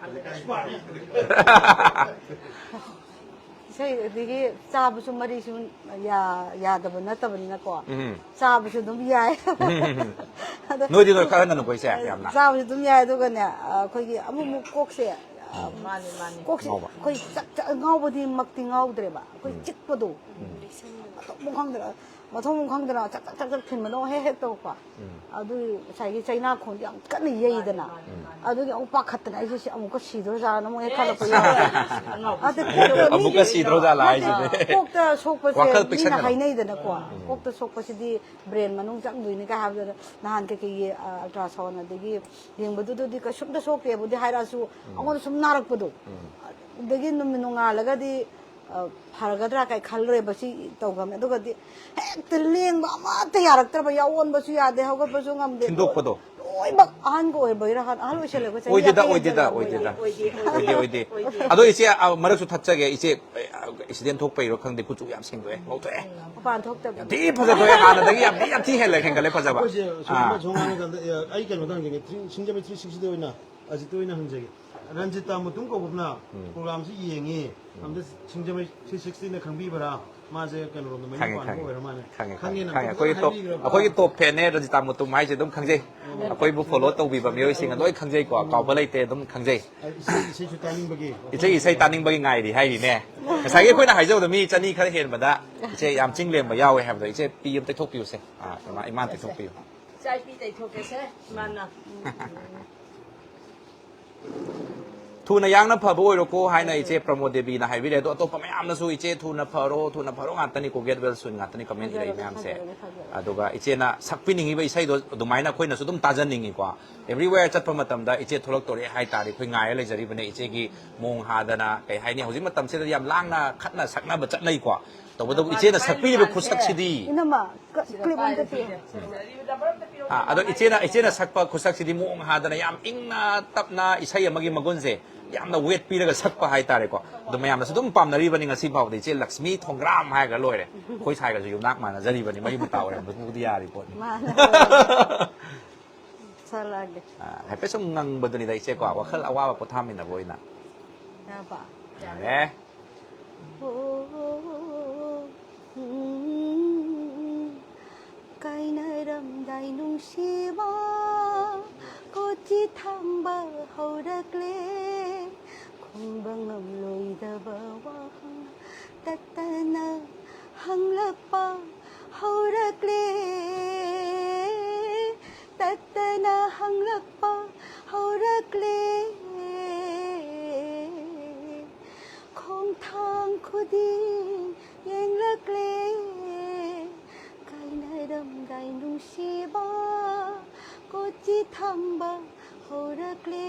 ꯏꯁꯄꯥꯔꯛ ꯏꯁꯩ ꯑꯗꯒꯤ ꯆꯥꯕꯁꯨ ꯃꯔꯤꯁꯨ ꯌꯥ- ꯌꯥꯗꯕ ꯅꯠꯇꯕꯅꯤꯅꯀꯣ, ꯎꯝ ꯆꯥꯕꯁꯨ ꯑꯗꯨꯝ ꯌꯥꯏ꯫ ꯑꯗꯣ ꯅꯣꯏꯗꯤ ꯅꯣꯏ ꯈꯔ ꯅꯅꯨꯀꯣ ꯏꯆꯦ ꯌꯥꯝꯅ ꯆꯥꯕꯁꯨ ꯑꯗꯨꯝ ꯌꯥꯏ꯫ ꯑꯗꯨꯒꯅꯦ, ꯑꯩꯈꯣꯏꯒꯤ ꯑꯃꯨꯛ ꯑꯃꯨꯛ ꯀꯣꯛꯁꯦ, ꯃꯥꯅꯤ ꯃꯥꯅꯤ ꯀꯣꯛꯁꯦ ꯉꯥꯎꯕ꯫ ꯑꯩꯈꯣꯏ ꯆꯥꯛ ꯆꯥꯛ ꯉꯥꯎꯕꯗꯤ ꯃꯛꯇꯤ ꯉꯥꯎꯗ꯭ꯔꯦꯕ, ꯑꯩꯈꯣꯏ ꯆꯤꯛꯄꯗꯣ, ꯃꯊꯣꯡ ꯈꯪꯗꯅ, ꯃꯊꯣꯡ ꯈꯪꯗꯅ ꯆꯥꯛ ꯆꯥꯛ ꯆꯥꯛ ꯆꯥꯛ ꯊꯤꯟꯕꯗꯣ ꯍꯦꯛ ꯍꯦꯛ ꯇꯧꯔꯛꯄ꯫ ꯑꯗꯨꯒꯤ ꯉꯁꯥꯏꯒꯤ ꯆꯩꯅꯥꯈꯣꯟꯗꯤ ꯌꯥꯝ ꯀꯟꯅ ꯌꯩꯗꯅ, ꯑꯗꯨꯒꯤ ꯑꯃꯨꯛ ꯄꯥꯈꯠꯇꯅ ꯑꯩꯁꯦ ꯁꯤ ꯑꯃꯨꯛꯀ ꯁꯤꯗꯣꯏꯖꯥꯠꯅ ꯑꯃꯨꯛ ꯍꯦꯛ ꯈꯜꯂꯛꯄ ꯌꯥꯎꯋꯦ꯫ ꯑꯗ ꯀꯣꯛꯇ ꯑꯃꯨꯛꯀ ꯃꯤꯒꯤ- ꯁꯤꯗ꯭ꯔꯣ ꯖꯥꯠꯂꯥ ꯍꯥꯏꯁꯤꯅꯦ꯫ ꯀꯣꯛꯇ ꯁꯣꯛꯄꯁꯦ ꯋꯥꯈꯜ ꯃꯤꯅ ꯄꯤꯛꯁꯟꯒꯅꯣ꯫ ꯍꯥꯏꯅꯩꯗꯅꯀꯣ, ꯀꯣꯛꯇ ꯁꯣꯛꯄꯁꯤꯗꯤ ꯕ꯭ꯔꯦꯟ ꯃꯅꯨꯡ ꯆꯪꯗꯣꯏꯅꯤ ꯀꯥꯏ ꯍꯥꯏꯕꯗꯨꯗ, ꯅꯍꯥꯟ ꯀꯩꯀꯩꯒꯤ ꯑꯜꯇ꯭ꯔꯥꯁꯥꯎꯟ ꯑꯗꯒꯤ ꯌꯦꯡꯕꯗꯨꯗꯗꯤ ꯀꯩꯁꯨꯝꯇ ꯁꯣꯛꯇꯦꯕꯨꯗꯤ ꯍꯥꯏꯔꯛꯑꯁꯨ, ꯑꯩꯉꯣꯟꯗ ꯁꯨꯝ ꯅꯥꯔꯛꯄꯗꯣ꯫ ꯑꯗꯒꯤ ꯅꯨꯃꯤꯠ ꯅꯣꯡꯉꯥꯜꯂꯒꯗꯤ, ꯑ, ꯐꯔꯒꯗ꯭ꯔꯥ ꯀꯥꯏ ꯈꯜꯂꯨꯔꯦꯕ꯫ ꯁꯤ ꯇꯧꯈ꯭ꯔꯕꯅꯤ꯫ ꯑꯗꯨꯒꯗꯤ ꯍꯦꯛꯇ ꯂꯦꯡꯕ ꯑꯃꯠꯇ ꯌꯥꯔꯛꯇ꯭ꯔꯕ, ꯌꯥꯎ ꯑꯣꯟꯕꯁꯨ ꯌꯥꯗꯦ, ꯍꯧꯒꯠꯄꯁꯨ ꯉꯝꯗꯦ꯫ ꯊꯤꯟꯗꯣꯛꯄꯗꯣ꯫ ꯂꯣꯏꯅꯃꯛ ꯑꯍꯟꯒ ꯑꯣꯏꯕꯩꯔꯥ ꯈꯪ-, ꯑꯍꯜ ꯑꯣꯏꯁꯜꯂꯛꯄ ꯆꯍꯤ ꯑꯣꯏꯗꯦꯗ ꯌꯥꯡꯈꯩ ꯑꯣꯏꯗꯦꯗ ꯍꯦꯟꯖꯜꯂꯛꯄ ꯑꯣꯏꯗꯦꯗ ꯑꯣꯏꯗꯦ, ꯑꯣꯏꯗꯦ ꯑꯣꯏꯗꯦ꯫ ꯑꯗꯣ ꯏꯆꯦ, ꯑ, ꯃꯔꯛꯁꯨ ꯊꯠꯆꯒꯦ ꯏꯆꯦ, ꯑꯦꯛꯁꯤꯗꯦꯟ ꯊꯣꯛꯄꯩꯔꯣ ꯈꯪꯗꯦ, ꯀꯨꯆꯨ ꯌꯥꯝ ꯁꯦꯡꯗꯣꯛꯑꯦ, ꯉꯧꯊꯣꯛꯑꯦ꯫ ꯃꯄꯥꯟ ꯊꯣꯛꯇꯕ꯫ ꯌꯥꯝ ꯊꯤ ꯐꯖꯊꯣꯛꯑꯦ, ꯍꯥꯟꯅꯗꯒꯤ ꯌꯥꯝ ꯊꯤ ꯌꯥꯝ ꯊꯤ ꯍꯦꯜꯂꯦ, ꯍꯦꯟꯒꯠꯂꯦ ꯐꯖꯕ꯫ ꯑꯩꯈꯣꯏꯁꯦ ꯁꯨꯃꯥꯏꯅ ꯑꯥ꯫ ꯁꯨꯝ ꯍꯥꯏꯔꯀꯥꯟꯗ, ꯑꯦ, ꯑꯩ ꯀꯩꯅꯣꯗ ꯍꯪꯖꯒꯦ, ꯊ꯭ꯔꯤ- ꯁꯤꯡꯖꯃꯩ ꯊ꯭ꯔꯤ ꯁꯤꯛꯁꯇꯤꯗ ꯑꯣꯏꯅ, ꯑꯖꯤꯠꯇ ꯑꯣꯏꯅ ꯍꯪꯖꯒꯦ꯫ ꯔꯟꯖꯤꯇꯥ ꯃꯨꯇꯨꯝ ꯀꯧꯕꯅ ꯄ꯭ꯔꯣꯒ꯭ꯔꯥꯝꯁꯤ ꯌꯦꯡꯉꯤ, ꯑꯝꯇ ꯁꯤꯡꯖꯃꯩ ꯊ꯭ꯔꯤ ꯁꯤꯛꯁꯇꯤꯅ ꯈꯪꯕꯤꯕ꯭ꯔꯥ? ꯃꯥꯁꯦ ꯀꯩꯅꯣꯔꯣꯝꯗ ꯃꯌꯨꯝ ꯈꯪꯉꯦ, ꯄꯥꯟꯕ ꯈꯪꯉꯦ꯫ ꯑꯣꯏꯔ ꯃꯥꯜꯂꯦ꯫ ꯈꯪꯉꯦ, ꯈꯪꯉꯦꯅ ꯈꯪꯉꯦ꯫ ꯑꯝꯇ ꯑꯩꯈꯣꯏꯒꯤ ꯇꯣꯞ ꯍꯥꯏꯕꯤꯈ꯭ꯔꯕ? ꯑꯩꯈꯣꯏꯒꯤ ꯇꯣꯞ ꯐꯦꯟꯅꯦ ꯔꯟꯖꯤꯇꯥ ꯃꯨꯇꯨꯝ ꯍꯥꯏꯁꯦ, ꯑꯗꯨꯝ ꯈꯪꯖꯩ꯫ ꯑꯩꯈꯣꯏꯕꯨ ꯐꯣꯂꯣ ꯇꯧꯕꯤꯕ ꯃꯤꯑꯣꯏꯁꯤꯡꯅ ꯂꯣꯏ ꯈꯪꯖꯩꯀꯣ, ꯀꯥꯎꯕ ꯂꯩꯇꯦ, ꯑꯗꯨꯝ ꯈꯪꯖꯩ꯫ ꯑꯩ ꯏꯁꯩ ꯏꯁꯩꯁꯨ ꯇꯥꯅꯤꯡꯕꯒꯤ ꯏꯁꯩ ꯏꯁꯩ ꯇꯥꯅꯤꯡꯕꯒꯤ ꯉꯥꯏꯔꯤ ꯍꯥꯏꯔꯤꯅꯦ꯫ ꯉꯁꯥꯏꯒꯤ ꯑꯩꯈꯣꯏꯅ ꯍꯥꯏꯖꯕꯗ ꯃꯤ ꯆꯅꯤ ꯈꯔ ꯍꯦꯟꯕꯗ ꯏꯆꯦ ꯌꯥꯝ ꯆꯤꯡ ꯂꯦꯝꯕ ꯌꯥꯎꯋꯦ ꯍꯥꯏꯕꯗꯣ, ꯏꯆꯦ ꯄꯤ ꯑꯃ ꯇꯩꯊꯣꯛꯄꯤꯌꯨꯁꯦ꯫ ꯑꯥ, ꯏꯃꯥ, ꯏꯃꯥꯅ ꯇꯩꯊꯣꯛꯄꯤꯌꯨ꯫ ꯏꯆꯥ ꯏꯄꯤ ꯇꯩꯊꯣꯛꯀꯦꯁꯦ ꯏꯃꯥꯅ꯫ ꯊꯨꯅ ꯌꯥꯡꯅ ꯐꯕ ꯑꯣꯏꯔꯣꯀꯣ ꯍꯥꯏꯅ ꯏꯆꯦ ꯄ꯭ꯔꯃꯣ ꯗꯦꯕꯤꯅ ꯍꯥꯏꯕꯤꯔꯦ꯫ ꯑꯗꯣ ꯑꯇꯣꯞꯄ ꯃꯌꯥꯝꯅꯁꯨ ꯏꯆꯦ ꯊꯨꯅ ꯐꯔꯣ, ꯊꯨꯅ ꯐꯔꯣ ꯉꯥꯛꯇꯅꯤꯀꯣ, get well soon ꯉꯥꯛꯇꯅꯤ comment ꯏꯔꯛꯏ ꯃꯌꯥꯝꯁꯦ꯫ ꯑꯗꯨꯒ ꯏꯆꯦꯅ ꯁꯛꯄꯤꯅꯤꯡꯉꯤꯕ ꯏꯁꯩꯗꯣ ꯑꯗꯨꯃꯥꯏꯅ ꯑꯩꯈꯣꯏꯅꯁꯨ ꯑꯗꯨꯝ ꯇꯥꯖꯅꯤꯡꯉꯤꯀꯣ꯫ Everywhere ꯆꯠꯄ ꯃꯇꯝꯗ ꯏꯆꯦ ꯊꯣꯛꯂꯛꯇꯣꯔꯦ ꯍꯥꯏꯇꯥꯔꯦ, ꯑꯩꯈꯣꯏ ꯉꯥꯏꯔ ꯂꯩꯖꯔꯤꯕꯅꯦ꯫ ꯏꯆꯦꯒꯤ ꯃꯣꯡ ꯍꯥꯗꯅ, ꯀꯩ ꯍꯥꯏꯅꯤ, ꯍꯧꯖꯤꯛ ꯃꯇꯝꯁꯤꯗ ꯌꯥꯝ ꯂꯥꯡꯅ ꯈꯠꯅ ꯁꯛꯅꯕ ꯆꯠꯅꯩꯀꯣ꯫ ꯇꯧꯕꯇꯕꯨ ꯏꯆꯦꯅ ꯁꯛꯄꯤꯔꯤꯕ ꯈꯨꯠꯁꯛꯁꯤꯗꯤ ꯏꯅꯝꯃ, ꯀ- clip ꯑꯝꯇ ꯄꯤꯌꯨ꯫ ꯑꯥ, ꯑꯗꯣ ꯏꯆꯦꯅ, ꯏꯆꯦꯅ ꯁꯛꯄ ꯈꯨꯠꯁꯛꯁꯤꯗꯤ ꯃꯑꯣꯡ ꯍꯥꯗꯅ ꯌꯥꯝ ꯏꯪꯅ ꯇꯞꯅ ꯏꯁꯩ ꯑꯃꯒꯤ ꯃꯒꯨꯟꯁꯦ ꯌꯥꯝꯅ weight ꯄꯤꯔꯒ ꯁꯛꯄ ꯍꯥꯏꯇꯥꯔꯦꯀꯣ꯫ ꯑꯗꯣ ꯃꯌꯥꯝꯅꯁꯨ ꯑꯗꯨꯝ ꯄꯥꯝꯅꯔꯤꯕꯅꯤ ꯉꯁꯤ ꯐꯥꯎꯕꯗ꯫ ꯏꯆꯦ ꯂꯛꯁꯃꯤ ꯊꯣꯡꯒ꯭ꯔꯥꯝ ꯍꯥꯏꯔꯒ ꯂꯣꯏꯔꯦ꯫ ꯑꯩꯈꯣꯏ ꯁꯥꯏꯒꯁꯨ ꯌꯨꯝꯅꯥꯛ ꯃꯥꯟꯅꯖꯔꯤꯕꯅꯤ, ꯃꯔꯤ ꯃꯇꯥ ꯑꯣꯏꯔꯝꯕꯕꯨꯗꯤ ꯌꯥꯔꯤ ꯄꯣꯠꯅꯤ꯫ ꯃꯥꯅꯦ꯫ ꯁꯛꯂꯛꯑꯒꯦ꯫ ꯑꯥ, ꯍꯥꯏꯐꯦꯠ ꯁꯨꯝ ꯉꯪꯕꯗꯨꯅꯤꯗ ꯏꯆꯦꯀꯣ, ꯋꯥꯈꯜ ꯑꯋꯥꯕ ꯄꯣꯊꯥꯃꯤꯟꯅꯕ ꯑꯣꯏꯅ꯫ ꯌꯥꯕ? ꯌꯥꯔꯦ꯫ ꯎꯝ, ꯀꯥꯏꯅꯔꯝꯗꯥꯏ ꯅꯨꯡꯁꯤꯕ, ꯀꯣꯆꯤ ꯊꯥꯡꯕ ꯍꯧꯔꯛꯂꯦ꯫ ꯈꯨꯝꯕ ꯉꯝꯂꯣꯏꯗꯕ ꯋꯥꯍꯪ ꯇꯠꯇꯅ ꯍꯪꯂꯛꯄ ꯍꯧꯔꯛꯂꯦ꯫ ꯇꯠꯇꯅ ꯍꯪꯂꯛꯄ ꯍꯧꯔꯛꯂꯦ꯫ ꯈꯣꯡꯊꯥꯡ ꯈꯨꯗꯤꯡ ꯌꯦꯡꯂꯛꯂꯦ꯫ ꯀꯥꯏꯅꯔꯝꯗꯥꯏ ꯅꯨꯡꯁꯤꯕ, ꯀꯣꯆꯤ ꯊꯝꯕ ꯍꯧꯔꯛꯂꯦ꯫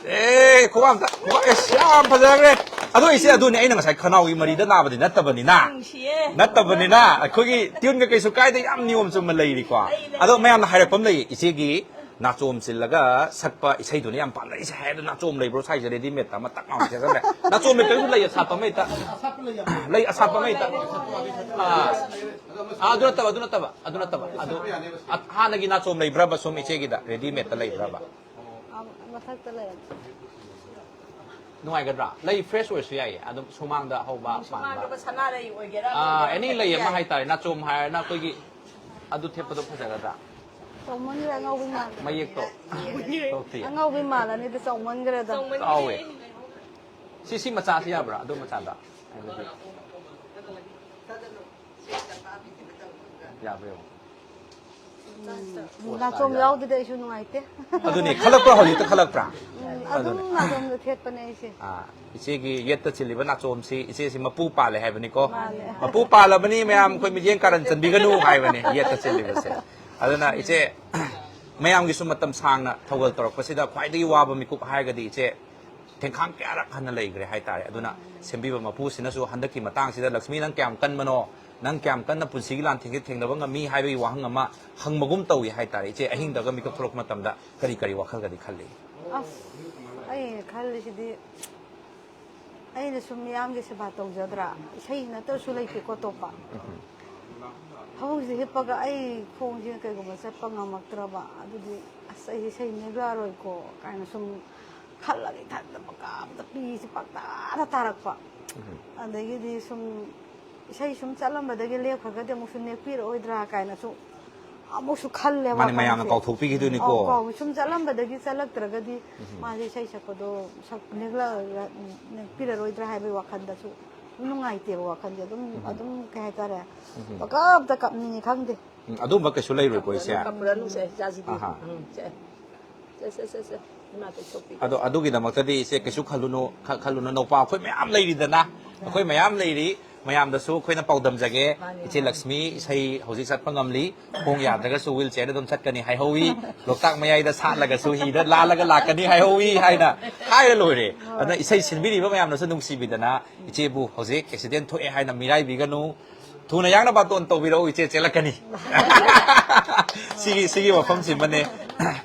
ꯑꯦ ꯈꯨꯕꯥꯛ ꯑꯝꯇ ꯈꯨꯕꯥꯛ ꯑꯦꯁ ꯌꯥꯝ ꯐꯖꯈ꯭ꯔꯦ꯫ ꯑꯗꯣ ꯏꯆꯦ, ꯑꯗꯨꯅꯦ ꯑꯩꯅ ꯉꯁꯥꯏ ꯈꯅꯥꯎꯒꯤ ꯃꯔꯤꯗ ꯅꯥꯕꯗꯤ ꯅꯠꯇꯕꯅꯤꯅ, ꯅꯨꯡꯁꯤꯌꯦ꯫ ꯅꯠꯇꯕꯅꯤꯅ ꯑꯩꯈꯣꯏꯒꯤ ꯇ꯭ꯌꯨꯟꯒ ꯀꯩꯁꯨ ꯀꯥꯏꯗꯦ, ꯌꯥꯝ ꯅꯤꯌꯣꯝ ꯆꯨꯝꯅ ꯂꯩꯔꯤꯀꯣ꯫ ꯑꯗꯣ ꯃꯌꯥꯝꯅ ꯍꯥꯏꯔꯛꯄ ꯑꯃ ꯂꯩꯌꯦ, ꯏꯆꯦꯒꯤ ꯅꯥꯆꯣꯝ ꯆꯤꯜꯂꯒ ꯁꯛꯄ ꯏꯁꯩꯗꯨꯅ ꯌꯥꯝ ꯄꯥꯝꯅꯔꯤꯁꯦ ꯍꯥꯏ꯫ ꯑꯗꯣ ꯅꯥꯆꯣꯝ ꯂꯩꯕ꯭ꯔꯣ ꯁ꯭ꯋꯥꯏꯁꯦ? ꯔꯦꯗꯤꯃꯦꯗꯇ ꯑꯃ ꯇꯛ ꯂꯥꯎꯅ ꯁꯦꯠꯆꯜꯂꯦ꯫ ꯅꯥꯆꯣꯝ ꯂꯩꯇ꯭ꯔꯁꯨ ꯂꯩ ꯑꯁꯥꯠꯄ ꯑꯃ ꯍꯦꯛꯇ, ꯂꯩ ꯑꯁꯥꯠꯄ ꯑꯃ ꯍꯦꯛꯇ꯫ ꯑꯥ, ꯑꯥ, ꯑꯗꯨ ꯅꯠꯇꯕ, ꯑꯗꯨ ꯅꯠꯇꯕ, ꯑꯗꯨ ꯅꯠꯇꯕ꯫ ꯑꯗꯨ ꯑ- ꯍꯥꯟꯅꯒꯤ ꯅꯥꯆꯣꯝ ꯂꯩꯕ꯭ꯔꯕ ꯁꯨꯝ ꯏꯆꯦꯒꯤꯗ? ꯔꯦꯗꯤꯃꯦꯗꯇ ꯂꯩꯕ꯭ꯔꯕ? ꯑ, ꯃꯊꯛꯇ ꯂꯩꯔꯝꯃꯦ꯫ ꯅꯨꯡꯉꯥꯏꯒꯗ꯭ꯔꯥ? ꯂꯩ ꯐ꯭ꯔꯦꯁ ꯑꯣꯏꯔꯁꯨ ꯌꯥꯏꯌꯦ, ꯑꯗꯨꯝ ꯁꯨꯃꯥꯡꯗ ꯍꯧꯕ ꯄꯥꯟꯕ꯫ ꯁꯨꯃꯥꯡꯗ ꯁꯅꯥꯔꯩ ꯑꯣꯏꯒꯦꯔꯥ, ꯑꯥ, ꯑꯣꯏꯒꯦꯔꯥ, ꯑꯦꯅꯤ ꯂꯩ ꯑꯃ ꯌꯥꯏ꯫ ꯍꯥꯏꯇꯥꯔꯦ꯫ ꯅꯥꯆꯣꯝ ꯍꯥꯏꯔꯅ ꯑꯩꯈꯣꯏꯒꯤ ꯑꯗꯨ ꯊꯦꯠꯄꯗꯣ ꯐꯖꯒꯗ꯭ꯔꯥ? ꯆꯥꯎꯃꯟꯈ꯭ꯔꯦ, ꯑꯉꯧꯕꯤ ꯃꯥꯜꯂꯦ꯫ ꯃꯌꯦꯛꯇꯣ ꯊꯣꯛꯇꯦ꯫ ꯑꯉꯧꯕꯤ ꯃꯥꯜꯂꯅꯤꯗ, ꯆꯥꯎꯃꯟꯈ꯭ꯔꯦꯗ꯫ ꯆꯥꯎꯋꯦ꯫ ꯁꯤ, ꯁꯤ ꯃꯆꯥꯁꯤ ꯌꯥꯕ꯭ꯔꯥ? ꯑꯗꯨ ꯃꯆꯥꯗ ꯍꯥꯏꯕꯗꯤ ꯌꯥꯕ꯭ꯔꯥ ꯌꯦꯡꯉꯣ꯫ ꯎꯝ, ꯅꯥꯆꯣꯝ ꯌꯥꯎꯗꯗꯤ ꯑꯩꯁꯨ ꯅꯨꯡꯉꯥꯏꯇꯦ꯫ ꯑꯗꯨꯅꯤ, ꯈꯜꯂꯛꯄ꯭ꯔꯥ? ꯍꯧꯖꯤꯛꯇ ꯈꯜꯂꯛꯄ꯭ꯔꯥ? ꯎꯝ, ꯑꯗꯨꯝ ꯅꯥꯆꯣꯝꯗ ꯊꯦꯠꯄꯅꯦ ꯑꯩꯁꯦ꯫ ꯑꯥ, ꯏꯆꯦꯒꯤ ꯌꯦꯠꯇ ꯆꯤꯜꯂꯤꯕ ꯅꯥꯆꯣꯝꯁꯤ, ꯏꯆꯦꯁꯤ ꯃꯄꯨ ꯄꯥꯜꯂꯦ ꯍꯥꯏꯕꯅꯤꯀꯣ꯫ ꯃꯥꯜꯂꯦ꯫ ꯃꯄꯨ ꯄꯥꯜꯂꯕꯅꯤ, ꯃꯌꯥꯝ ꯑꯩꯈꯣꯏ ꯃꯤꯠꯌꯦꯡ ꯀꯥꯔꯟ ꯆꯟꯕꯤꯒꯅꯨ ꯍꯥꯏꯕꯅꯤ, ꯌꯦꯠꯇ ꯆꯤꯜꯂꯤꯕꯁꯦ꯫ ꯑꯗꯨꯅ ꯏꯆꯦ, ꯃꯌꯥꯝꯒꯤꯁꯨ ꯃꯇꯝ ꯁꯥꯡꯅ ꯊꯧꯒꯜ ꯇꯧꯔꯛꯄꯁꯤꯗ ꯈ꯭ꯋꯥꯏꯗꯒꯤ ꯋꯥꯕ ꯃꯤꯀꯨꯞ ꯍꯥꯏꯔꯒꯗꯤ ꯏꯆꯦ, ꯊꯦꯡꯈꯥꯡ ꯀꯌꯥꯔꯛ ꯍꯟꯅ ꯂꯩꯈ꯭ꯔꯦ ꯍꯥꯏꯇꯥꯔꯦ꯫ ꯑꯗꯨꯅ ꯁꯦꯝꯕꯤꯕ ꯃꯄꯨꯁꯤꯅꯁꯨ ꯍꯟꯗꯛꯀꯤ ꯃꯇꯥꯡꯁꯤꯗ, "ꯂꯛꯁꯃꯤ, ꯅꯪ ꯀꯌꯥꯝ ꯀꯟꯕꯅꯣ, ꯅꯪ ꯀꯌꯥꯝ ꯀꯟꯅ ꯄꯨꯟꯁꯤꯒꯤ ꯂꯥꯟꯊꯦꯡꯁꯦ ꯊꯦꯡꯅꯕ ꯉꯝꯃꯤ?" ꯍꯥꯏꯕꯒꯤ ꯋꯥꯍꯪ ꯑꯃ ꯍꯪꯕꯒꯨꯝ ꯇꯧꯏ ꯍꯥꯏꯇꯥꯔꯦ꯫ ꯏꯆꯦ, ꯑꯍꯤꯡꯗꯒ ꯃꯤꯀꯞ ꯊꯣꯛꯂꯛꯄ ꯃꯇꯝꯗ ꯀꯔꯤ ꯀꯔꯤ ꯋꯥꯈꯜꯒꯗꯤ ꯈꯜꯂꯤ? ꯑꯁ, ꯑꯩ ꯈꯜꯂꯤꯁꯤꯗꯤ, ꯑꯩꯅ ꯁꯨꯝ ꯃꯤꯌꯥꯝꯒꯤ ꯁꯦꯕꯥ ꯇꯧꯖꯗ꯭ꯔꯥ? ꯏꯁꯩ ꯅꯠꯇ꯭ꯔꯁꯨ ꯂꯩꯇꯦꯀꯣ ꯑꯇꯣꯞꯄ꯫ ꯐꯃꯨꯡꯁꯤꯗ ꯍꯤꯞꯄꯒ ꯑꯩ ꯈꯣꯡꯁꯤꯅ ꯀꯩꯒꯨꯝꯕ ꯆꯠꯄ ꯉꯝꯃꯛꯇ꯭ꯔꯕ, ꯑꯗꯨꯗꯤ ꯑꯁ, ꯑꯩ ꯏꯁꯩ ꯅꯦꯛꯂꯛꯑꯔꯣꯏꯀꯣ ꯀꯥꯏꯅ ꯁꯨꯝ ꯈꯜꯂꯒ ꯏꯊꯟꯗ ꯄꯪꯀꯥꯞꯇ ꯄꯤꯁꯦ ꯄꯪꯇꯥꯗ ꯇꯥꯔꯛꯄ꯫ ꯑꯗꯒꯤꯗꯤ ꯁꯨꯝ ꯏꯁꯩ ꯁꯨꯝ ꯆꯠꯂꯝꯕꯗꯒꯤ ꯂꯦꯞꯈ꯭ꯔꯒꯗꯤ ꯑꯃꯨꯛꯁꯨ ꯅꯦꯛꯄꯤꯔꯛꯑꯣꯏꯗ꯭ꯔꯥ ꯀꯥꯏꯅꯁꯨ ꯑꯃꯨꯛꯁꯨ ꯈꯜꯂꯦ꯫ ꯃꯥꯅꯦ, ꯃꯌꯥꯝꯅ ꯋꯥꯈꯜꯁꯦ꯫ ꯀꯥꯎꯊꯣꯛꯄꯤꯈꯤꯗꯣꯏꯅꯤꯀꯣ꯫ ꯑꯧ, ꯀꯥꯎ-, ꯁꯨꯝ ꯆꯠꯂꯝꯕꯗꯒꯤ ꯆꯠꯂꯛꯇ꯭ꯔꯒꯗꯤ ꯃꯥꯁꯦ ꯏꯁꯩ ꯁꯛꯄꯗꯣ ꯁꯛ-, ꯅꯦꯛꯂꯛꯑꯒ-, ꯅꯦꯛꯄꯤꯔꯔꯣꯏꯗ꯭ꯔꯥ ꯍꯥꯏꯕꯒꯤ ꯋꯥꯈꯜꯗꯁꯨ ꯅꯨꯡꯉꯥꯏꯇꯦꯕ ꯋꯥꯈꯜꯁꯦ꯫ ꯑꯗꯨꯝ, ꯑꯗꯨꯝ ꯀꯩ ꯍꯥꯏꯇꯥꯔꯦ, ꯄꯪꯀꯞꯇ ꯀꯞꯅꯤꯡꯉꯤ ꯈꯪꯗꯦ꯫ ꯎꯝ, ꯑꯗꯨꯝꯕ ꯀꯩꯁꯨ ꯂꯩꯔꯣꯏꯀꯣ, ꯏꯆꯦ? ꯀꯞꯄꯨꯔꯅꯨꯁꯦ, ꯏꯆꯥꯁꯤꯗꯤ꯫ ꯑꯍꯥ꯫ ꯎꯝ, ꯁꯦ꯫ ꯁꯦ, ꯁꯦ, ꯁꯦ, ꯁꯦ꯫ ꯏꯃꯥ ꯇꯩꯊꯣꯛꯄꯤꯒꯦ꯫ ꯑꯗꯣ ꯑꯗꯨꯒꯤꯗꯃꯛꯇꯗꯤ ꯏꯆꯦ ꯀꯩꯁꯨ ꯈꯜꯂꯨꯅꯨ, ꯈ-, ꯈꯜꯂꯨꯅꯨ, ꯅꯧꯄꯥ ꯑꯩꯈꯣꯏ ꯃꯌꯥꯝ ꯂꯩꯔꯤꯗꯅ, ꯑꯩꯈꯣꯏ ꯃꯌꯥꯝ ꯂꯩꯔꯤ, ꯃꯌꯥꯝꯗꯁꯨ ꯑꯩꯈꯣꯏꯅ ꯄꯥꯎꯗꯝꯖꯒꯦ꯫ ꯃꯥꯅꯦ, ꯏꯆꯦ ꯃꯥꯅꯦ꯫ ꯂꯛꯁꯃꯤ ꯏꯁꯩ ꯍꯧꯖꯤꯛ ꯆꯠꯄ ꯉꯝꯂꯤ, ꯈꯣꯡ ꯌꯥꯗ꯭ꯔꯒꯁꯨ wheel chairꯗ ꯑꯗꯨꯝ ꯆꯠꯀꯅꯤ ꯍꯥꯏꯍꯧꯋꯤ, ꯂꯣꯛꯇꯥꯛ ꯃꯌꯥꯏꯗ ꯁꯥꯠꯂꯒꯁꯨ ꯍꯤꯗ ꯂꯥꯜꯂꯒ ꯂꯥꯛꯀꯅꯤ ꯍꯥꯏꯍꯧꯋꯤ ꯍꯥꯏꯅ ꯍꯥꯏꯔ ꯂꯣꯏꯔꯦ꯫ ꯑꯗꯨꯅ ꯏꯁꯩ ꯁꯤꯟꯕꯤꯔꯤꯕ ꯃꯌꯥꯝꯅꯁꯨ ꯅꯨꯡꯁꯤꯕꯤꯗꯅ ꯏꯆꯦꯕꯨ ꯍꯧꯖꯤꯛ accident ꯊꯣꯛꯑꯦ ꯍꯥꯏꯅ ꯃꯤꯔꯥꯏꯕꯤꯒꯅꯨ, ꯊꯨꯅ ꯌꯥꯡꯅꯕ ꯕꯥꯇꯣꯟ ꯇꯧꯕꯤꯔꯛꯎ ꯏꯆꯦ, ꯆꯦꯜꯂꯛꯀꯅꯤ꯫ ꯁꯤꯒꯤ, ꯁꯤꯒꯤ ꯋꯥꯐꯝꯁꯤꯃꯅꯦ꯫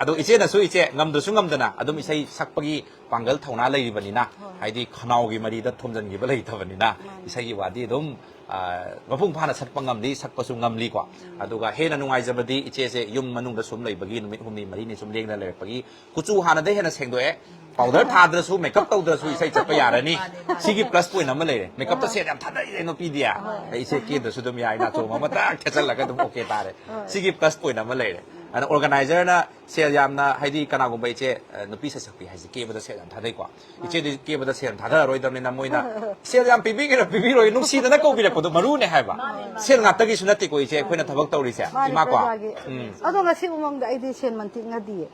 ꯑꯗꯣ ꯏꯆꯦꯅꯁꯨ ꯏꯆꯦ ꯉꯝꯗ꯭ꯔꯁꯨ ꯉꯝꯗꯅ ꯑꯗꯨꯝ ꯏꯁꯩ ꯁꯛꯄꯒꯤ ꯄꯥꯡꯒꯜ ꯊꯧꯅꯥ ꯂꯩꯔꯤꯕꯅꯤꯅ, ꯍꯣꯏ꯫ ꯍꯥꯏꯗꯤ ꯈꯅꯥꯎꯒꯤ ꯃꯔꯤꯗ ꯊꯣꯝꯖꯤꯟꯈꯤꯕ ꯂꯩꯇꯕꯅꯤꯅ, ꯃꯥꯅꯤ꯫ ꯏꯁꯩꯒꯤ ꯋꯥꯗꯤ ꯑꯗꯨꯝ, ꯑ, ꯃꯄꯨꯡ ꯐꯥꯅ ꯁꯛꯄ ꯉꯝꯂꯤ, ꯁꯛꯄꯁꯨ ꯉꯝꯂꯤꯀꯣ꯫ ꯎꯝ꯫ ꯑꯗꯨꯒ ꯍꯦꯟꯅ ꯅꯨꯡꯉꯥꯏꯖꯕꯗꯤ ꯏꯆꯦꯁꯦ ꯌꯨꯝ ꯃꯅꯨꯡꯗ ꯁꯨꯝ ꯂꯩꯕꯒꯤ, ꯅꯨꯃꯤꯠ ꯍꯨꯝꯅꯤ ꯃꯔꯤꯅꯤ ꯁꯨꯝ ꯂꯦꯡꯗꯅ ꯂꯩꯔꯛꯄꯒꯤ ꯀꯨꯆꯨ ꯍꯥꯟꯅꯗꯩ ꯍꯦꯟꯅ ꯁꯦꯡꯗꯣꯛꯑꯦ꯫ Powder ꯊꯥꯗ꯭ꯔꯁꯨ, makeup ꯇꯧꯗ꯭ꯔꯁꯨ ꯏꯁꯩ ꯆꯠꯄ ꯌꯥꯔꯅꯤ꯫ ꯃꯥꯅꯦ, ꯃꯥꯅꯦ꯫ ꯁꯤꯒꯤ plus point ꯑꯃ ꯂꯩꯔꯦ꯫ Makeupꯇ ꯁꯦꯜ ꯌꯥꯝ ꯊꯥꯗꯔꯤꯁꯦ ꯅꯨꯄꯤꯗꯤ꯫ ꯍꯣꯏ꯫ ꯑꯩ ꯏꯆꯦ ꯀꯦꯗ꯭ꯔꯁꯨ ꯑꯗꯨꯝ ꯌꯥꯏ, ꯅꯥꯆꯣꯝ ꯑꯃ ꯇꯛ ꯊꯦꯠꯆꯜꯂꯒ ꯑꯗꯨꯝ okay ꯇꯥꯔꯦ꯫ ꯍꯣꯏ꯫ ꯁꯤꯒꯤ plus point ꯑꯃ ꯂꯩꯔꯦ꯫ ꯑꯗ organizerꯅ ꯁꯦꯜ ꯌꯥꯝꯅ, ꯍꯥꯏꯗꯤ ꯀꯅꯥꯒꯨꯝꯕ ꯏꯆꯦ, ꯑ, ꯅꯨꯄꯤ ꯁꯩꯁꯛꯄꯤ ꯍꯥꯏꯁꯦ ꯀꯦꯕꯗ ꯁꯦꯜ ꯌꯥꯝ ꯊꯥꯗꯩꯀꯣ꯫ ꯃꯥꯅꯦ꯫ ꯏꯆꯦꯗꯤ ꯀꯦꯕꯗ ꯁꯦꯜ ꯊꯥꯗꯔꯔꯣꯏꯗꯕꯅꯤꯅ ꯃꯣꯏꯅ ꯁꯦꯜ ꯌꯥꯝ ꯄꯤꯕꯤꯒꯦꯔꯥ ꯄꯤꯕꯤꯔꯣꯏ, ꯅꯨꯡꯁꯤꯗꯅ ꯀꯧꯕꯤꯔꯛꯄꯗꯣ ꯃꯔꯨꯅꯦ ꯍꯥꯏꯕ꯫ ꯃꯥꯅꯦ, ꯃꯥꯅꯦ꯫ ꯁꯦꯜ ꯉꯥꯛꯇꯒꯤꯁꯨ ꯅꯠꯇꯦꯀꯣ ꯏꯆꯦ ꯑꯩꯈꯣꯏꯅ ꯊꯕꯛ ꯇꯧꯔꯤꯁꯦ꯫ ꯃꯥꯅꯦ, ꯏꯃꯥꯀꯣ꯫ ꯄ꯭ꯔꯖꯥꯒꯤ꯫ ꯎꯝ꯫ ꯑꯗꯣ ꯉꯁꯤ ꯎꯃꯪꯗ ꯑꯩꯗꯤ ꯁꯦꯜ ꯃꯟꯇꯤꯛꯅꯗꯤꯌꯦ꯫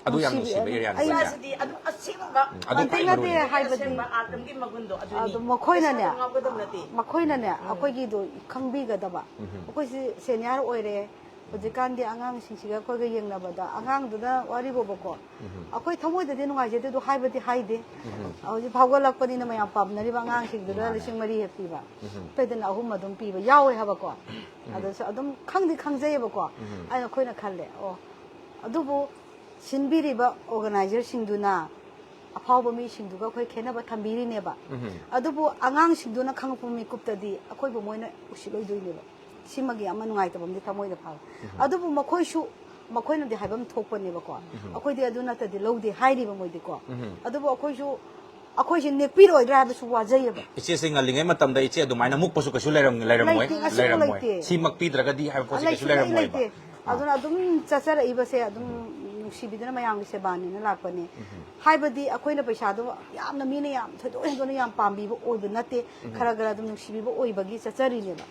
ꯑꯗꯨ ꯌꯥꯝ ꯅꯨꯡꯁꯤꯕ ꯅꯨꯡꯁꯤꯕꯤ-, areaꯅꯤꯀꯣ ꯑꯩ ꯏꯆꯦ꯫ ꯏꯆꯥꯁꯤꯗꯤ ꯑꯗꯨꯝ ꯑꯁꯦꯡꯕ ꯎꯝ, ꯑꯗꯨ ꯈ꯭ꯋꯥꯏ ꯃꯟꯇꯤꯛꯅꯗꯦ ꯃꯔꯨꯅꯤ꯫ ꯍꯥꯏꯕꯗꯤ ꯑꯁꯦꯡꯕ artꯝꯒꯤ ꯃꯒꯨꯟꯗꯣ ꯑꯗꯨꯅꯤ꯫ ꯑꯗꯨ ꯃꯈꯣꯏꯅꯅꯦ, ꯄꯩꯁꯥꯗ ꯉꯥꯎꯒꯗꯕ ꯅꯠꯇꯦ꯫ ꯃꯈꯣꯏꯅꯅꯦ, ꯎꯝ꯫ ꯑꯩꯈꯣꯏꯒꯤꯗꯣ ꯈꯪꯕꯤꯒꯗꯕ꯫ ꯎꯝ꯫ ꯑꯩꯈꯣꯏꯁꯤ senior ꯑꯣꯏꯔꯦ꯫ ꯍꯧꯖꯤꯛꯀꯥꯟꯗꯤ ꯑꯉꯥꯡꯁꯤꯡꯁꯤꯒ ꯑꯩꯈꯣꯏꯒ ꯌꯦꯡꯅꯕꯗ, ꯑꯉꯥꯡꯗꯨꯅ ꯋꯥꯔꯤꯕꯣꯕꯀꯣ, ꯎꯝ꯫ ꯑꯩꯈꯣꯏ ꯊꯃꯣꯏꯗꯗꯤ ꯅꯨꯡꯉꯥꯏꯖꯗꯦ, ꯑꯗꯨ ꯍꯥꯏꯕꯗꯤ ꯍꯥꯏꯗꯦ꯫ ꯎꯝ꯫ ꯍꯧꯖꯤꯛ ꯐꯥꯎꯒꯠꯂꯛꯄꯅꯤꯅ ꯃꯌꯥꯝ ꯄꯥꯝꯅꯔꯤꯕ ꯑꯉꯥꯡꯁꯤꯡꯗꯨꯗ ꯃꯥꯅꯦ꯫ ꯂꯤꯁꯤꯡ ꯃꯔꯤ ꯍꯦꯛ ꯄꯤꯕ, ꯎꯝ꯫ ꯑꯩꯈꯣꯏꯗꯅ ꯑꯍꯨꯝ ꯑꯗꯨꯝ ꯄꯤꯕ ꯌꯥꯎꯋꯦ ꯍꯥꯏꯕꯀꯣ꯫ ꯎꯝ꯫ ꯑꯗꯨꯁꯨ ꯑꯗꯨꯝ ꯈꯪꯗꯤ ꯈꯪꯖꯩꯌꯦꯕꯀꯣ꯫ ꯎꯝ꯫ ꯑꯩꯅ, ꯑꯩꯈꯣꯏꯅ ꯈꯜꯂꯦ, ꯑꯣ, ꯑꯗꯨꯕꯨ ꯁꯤꯟꯕꯤꯔꯤꯕ organizerꯁꯤꯡꯗꯨꯅ ꯑꯐꯥꯎꯕ ꯃꯤꯁꯤꯡꯗꯨꯒ ꯑꯩꯈꯣꯏ ꯈꯦꯠꯅꯕ ꯊꯝꯕꯤꯔꯤꯅꯦꯕ꯫ ꯎꯝ꯫ ꯑꯗꯨꯕꯨ ꯑꯉꯥꯡꯁꯤꯡꯗꯨꯅ ꯈꯪꯉꯛꯄ ꯃꯤꯀꯨꯞꯇꯗꯤ ꯑꯩꯈꯣꯏꯕꯨ ꯃꯣꯏꯅ ꯎꯁꯤꯠꯂꯣꯏꯗꯣꯏꯅꯦꯕ꯫ ꯁꯤꯃꯒꯤ ꯑꯃ ꯅꯨꯡꯉꯥꯏꯇꯕ ꯑꯃꯗꯤ ꯊꯃꯣꯏꯗ ꯐꯥꯎꯏ꯫ ꯎꯝ꯫ ꯑꯗꯨꯕꯨ ꯃꯈꯣꯏꯁꯨ ꯃꯈꯣꯏꯅꯗꯤ ꯍꯥꯏꯐꯝ ꯊꯣꯛꯄꯅꯦꯕꯀꯣ, ꯑꯩꯈꯣꯏꯗꯤ ꯑꯗꯨ ꯅꯠꯇꯗꯤ ꯂꯧꯗꯦ ꯍꯥꯏꯔꯤꯕ ꯃꯣꯏꯗꯤꯀꯣ꯫ ꯑꯗꯨꯕꯨ ꯑꯩꯈꯣꯏꯁꯨ, ꯑꯩꯈꯣꯏꯁꯦ ꯅꯦꯛꯄꯤꯔꯣꯏꯗ꯭ꯔꯥ ꯍꯥꯏꯕꯁꯨ ꯋꯥꯖꯩꯌꯦꯕ꯫ ꯏꯆꯦꯁꯦ ꯉꯜꯂꯤꯉꯩ ꯃꯇꯝꯗ ꯏꯆꯦ ꯑꯗꯨꯃꯥꯏꯅ ꯃꯨꯛꯄꯁꯨ ꯀꯩꯁꯨ ꯂꯩꯔꯝ- ꯂꯩꯔꯝꯃꯣꯏ꯫ ꯂꯩꯇꯦ, ꯉꯁꯤꯐꯥꯎ ꯂꯩꯔꯝꯃꯣꯏ꯫ ꯂꯩꯇꯦ꯫ ꯁꯤꯃꯛ ꯄꯤꯗ꯭ꯔꯒꯗꯤ ꯍꯥꯏꯕ ꯄꯣꯠꯁꯦ ꯀꯩꯁꯨ ꯂꯩꯁꯨ ꯂꯩ ꯂꯩꯔꯝꯃꯣꯏꯕ꯫ ꯂꯩꯇꯦ꯫ ꯑꯗꯨꯅ ꯑꯗꯨꯝ ꯆꯠꯆꯔꯛꯏꯕꯁꯦ ꯑꯗꯨꯝ ꯅꯨꯡꯁꯤꯕꯤꯗꯨꯅ ꯃꯌꯥꯝꯒꯤ ꯁꯦꯕꯥꯅꯦꯅ ꯂꯥꯛꯄꯅꯦ꯫ ꯍꯥꯏꯕꯗꯤ ꯑꯩꯈꯣꯏꯅ ꯄꯩꯁꯥꯗꯣ ꯌꯥꯝꯅ ꯃꯤꯅ ꯌꯥꯝ ꯊꯣꯏꯗꯣꯛ ꯍꯦꯟꯗꯣꯛꯅ ꯌꯥꯝ ꯄꯥꯝꯕꯤꯕ ꯑꯣꯏꯕ ꯅꯠꯇꯦ, ꯈꯔ ꯈꯔ ꯑꯗꯨꯝ ꯅꯨꯡꯁꯤꯕꯤꯕ ꯑꯣꯏꯕꯒꯤ ꯆꯠꯆꯔꯤꯅꯦꯕ꯫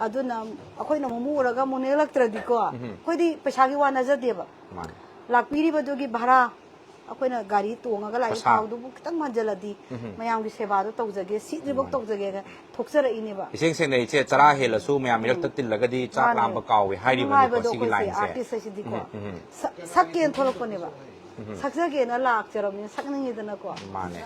ꯑꯗꯨꯅ ꯑꯩꯈꯣꯏꯅ ꯑꯃꯨꯛ ꯃꯨꯛꯎꯔꯒ ꯑꯃꯨꯛ ꯅꯦꯛꯂꯛꯇ꯭ꯔꯗꯤꯀꯣ, ꯑꯩꯈꯣꯏꯗꯤ ꯄꯩꯁꯥꯒꯤ ꯋꯥ ꯅꯠꯆꯗꯦꯕ꯫ ꯃꯥꯅꯦ꯫ ꯂꯥꯛꯄꯤꯔꯤꯕꯗꯨꯒꯤ ꯚꯔꯥ, ꯑꯩꯈꯣꯏꯅ ꯒꯥꯔꯤ ꯇꯣꯡꯉꯒ ꯂꯥꯛꯏ ꯈꯣꯔꯁꯥ꯫ ꯊꯥꯎꯗꯨꯕꯨ ꯈꯤꯇꯪ ꯍꯟꯖꯤꯜꯂꯗꯤ ꯃꯌꯥꯝꯒꯤ ꯁꯦꯕꯥꯗꯣ ꯇꯧꯖꯒꯦ, ꯁꯤꯠꯇ꯭ꯔꯤꯐꯥꯎ ꯇꯧꯖꯒꯦꯅ ꯊꯣꯛꯆꯔꯛꯏꯅꯦꯕ꯫ ꯏꯁꯦꯡ ꯁꯦꯡꯅ ꯏꯆꯦ, ꯆꯔꯥ ꯍꯦꯜꯂꯁꯨ ꯃꯌꯥꯝ ꯃꯤꯔꯛꯇ ꯇꯤꯜꯂꯒꯗꯤ ꯆꯥꯛ ꯃꯥꯅꯦ꯫ ꯂꯥꯝꯕ ꯀꯥꯎꯋꯦ ꯍꯥꯏꯔꯤꯕꯅꯤꯀꯣ ꯅꯨꯡꯉꯥꯏꯕꯗꯣ ꯁꯤꯒꯤ ꯑꯩꯈꯣꯏꯁꯦ ꯂꯥꯏꯟꯁꯦ꯫ ꯑꯥꯔꯇꯤꯁ ꯍꯥꯏꯁꯤꯗꯤꯀꯣ꯫ ꯁꯛ- ꯁꯛꯀꯦꯅ ꯊꯣꯛꯂꯛꯄꯅꯦꯕ꯫ ꯁꯛꯆꯒꯦꯅ ꯂꯥꯛꯆꯔꯕꯅꯤꯅ ꯁꯛꯅꯤꯡꯉꯤꯗꯅꯀꯣ꯫ ꯃꯥꯅꯦ꯫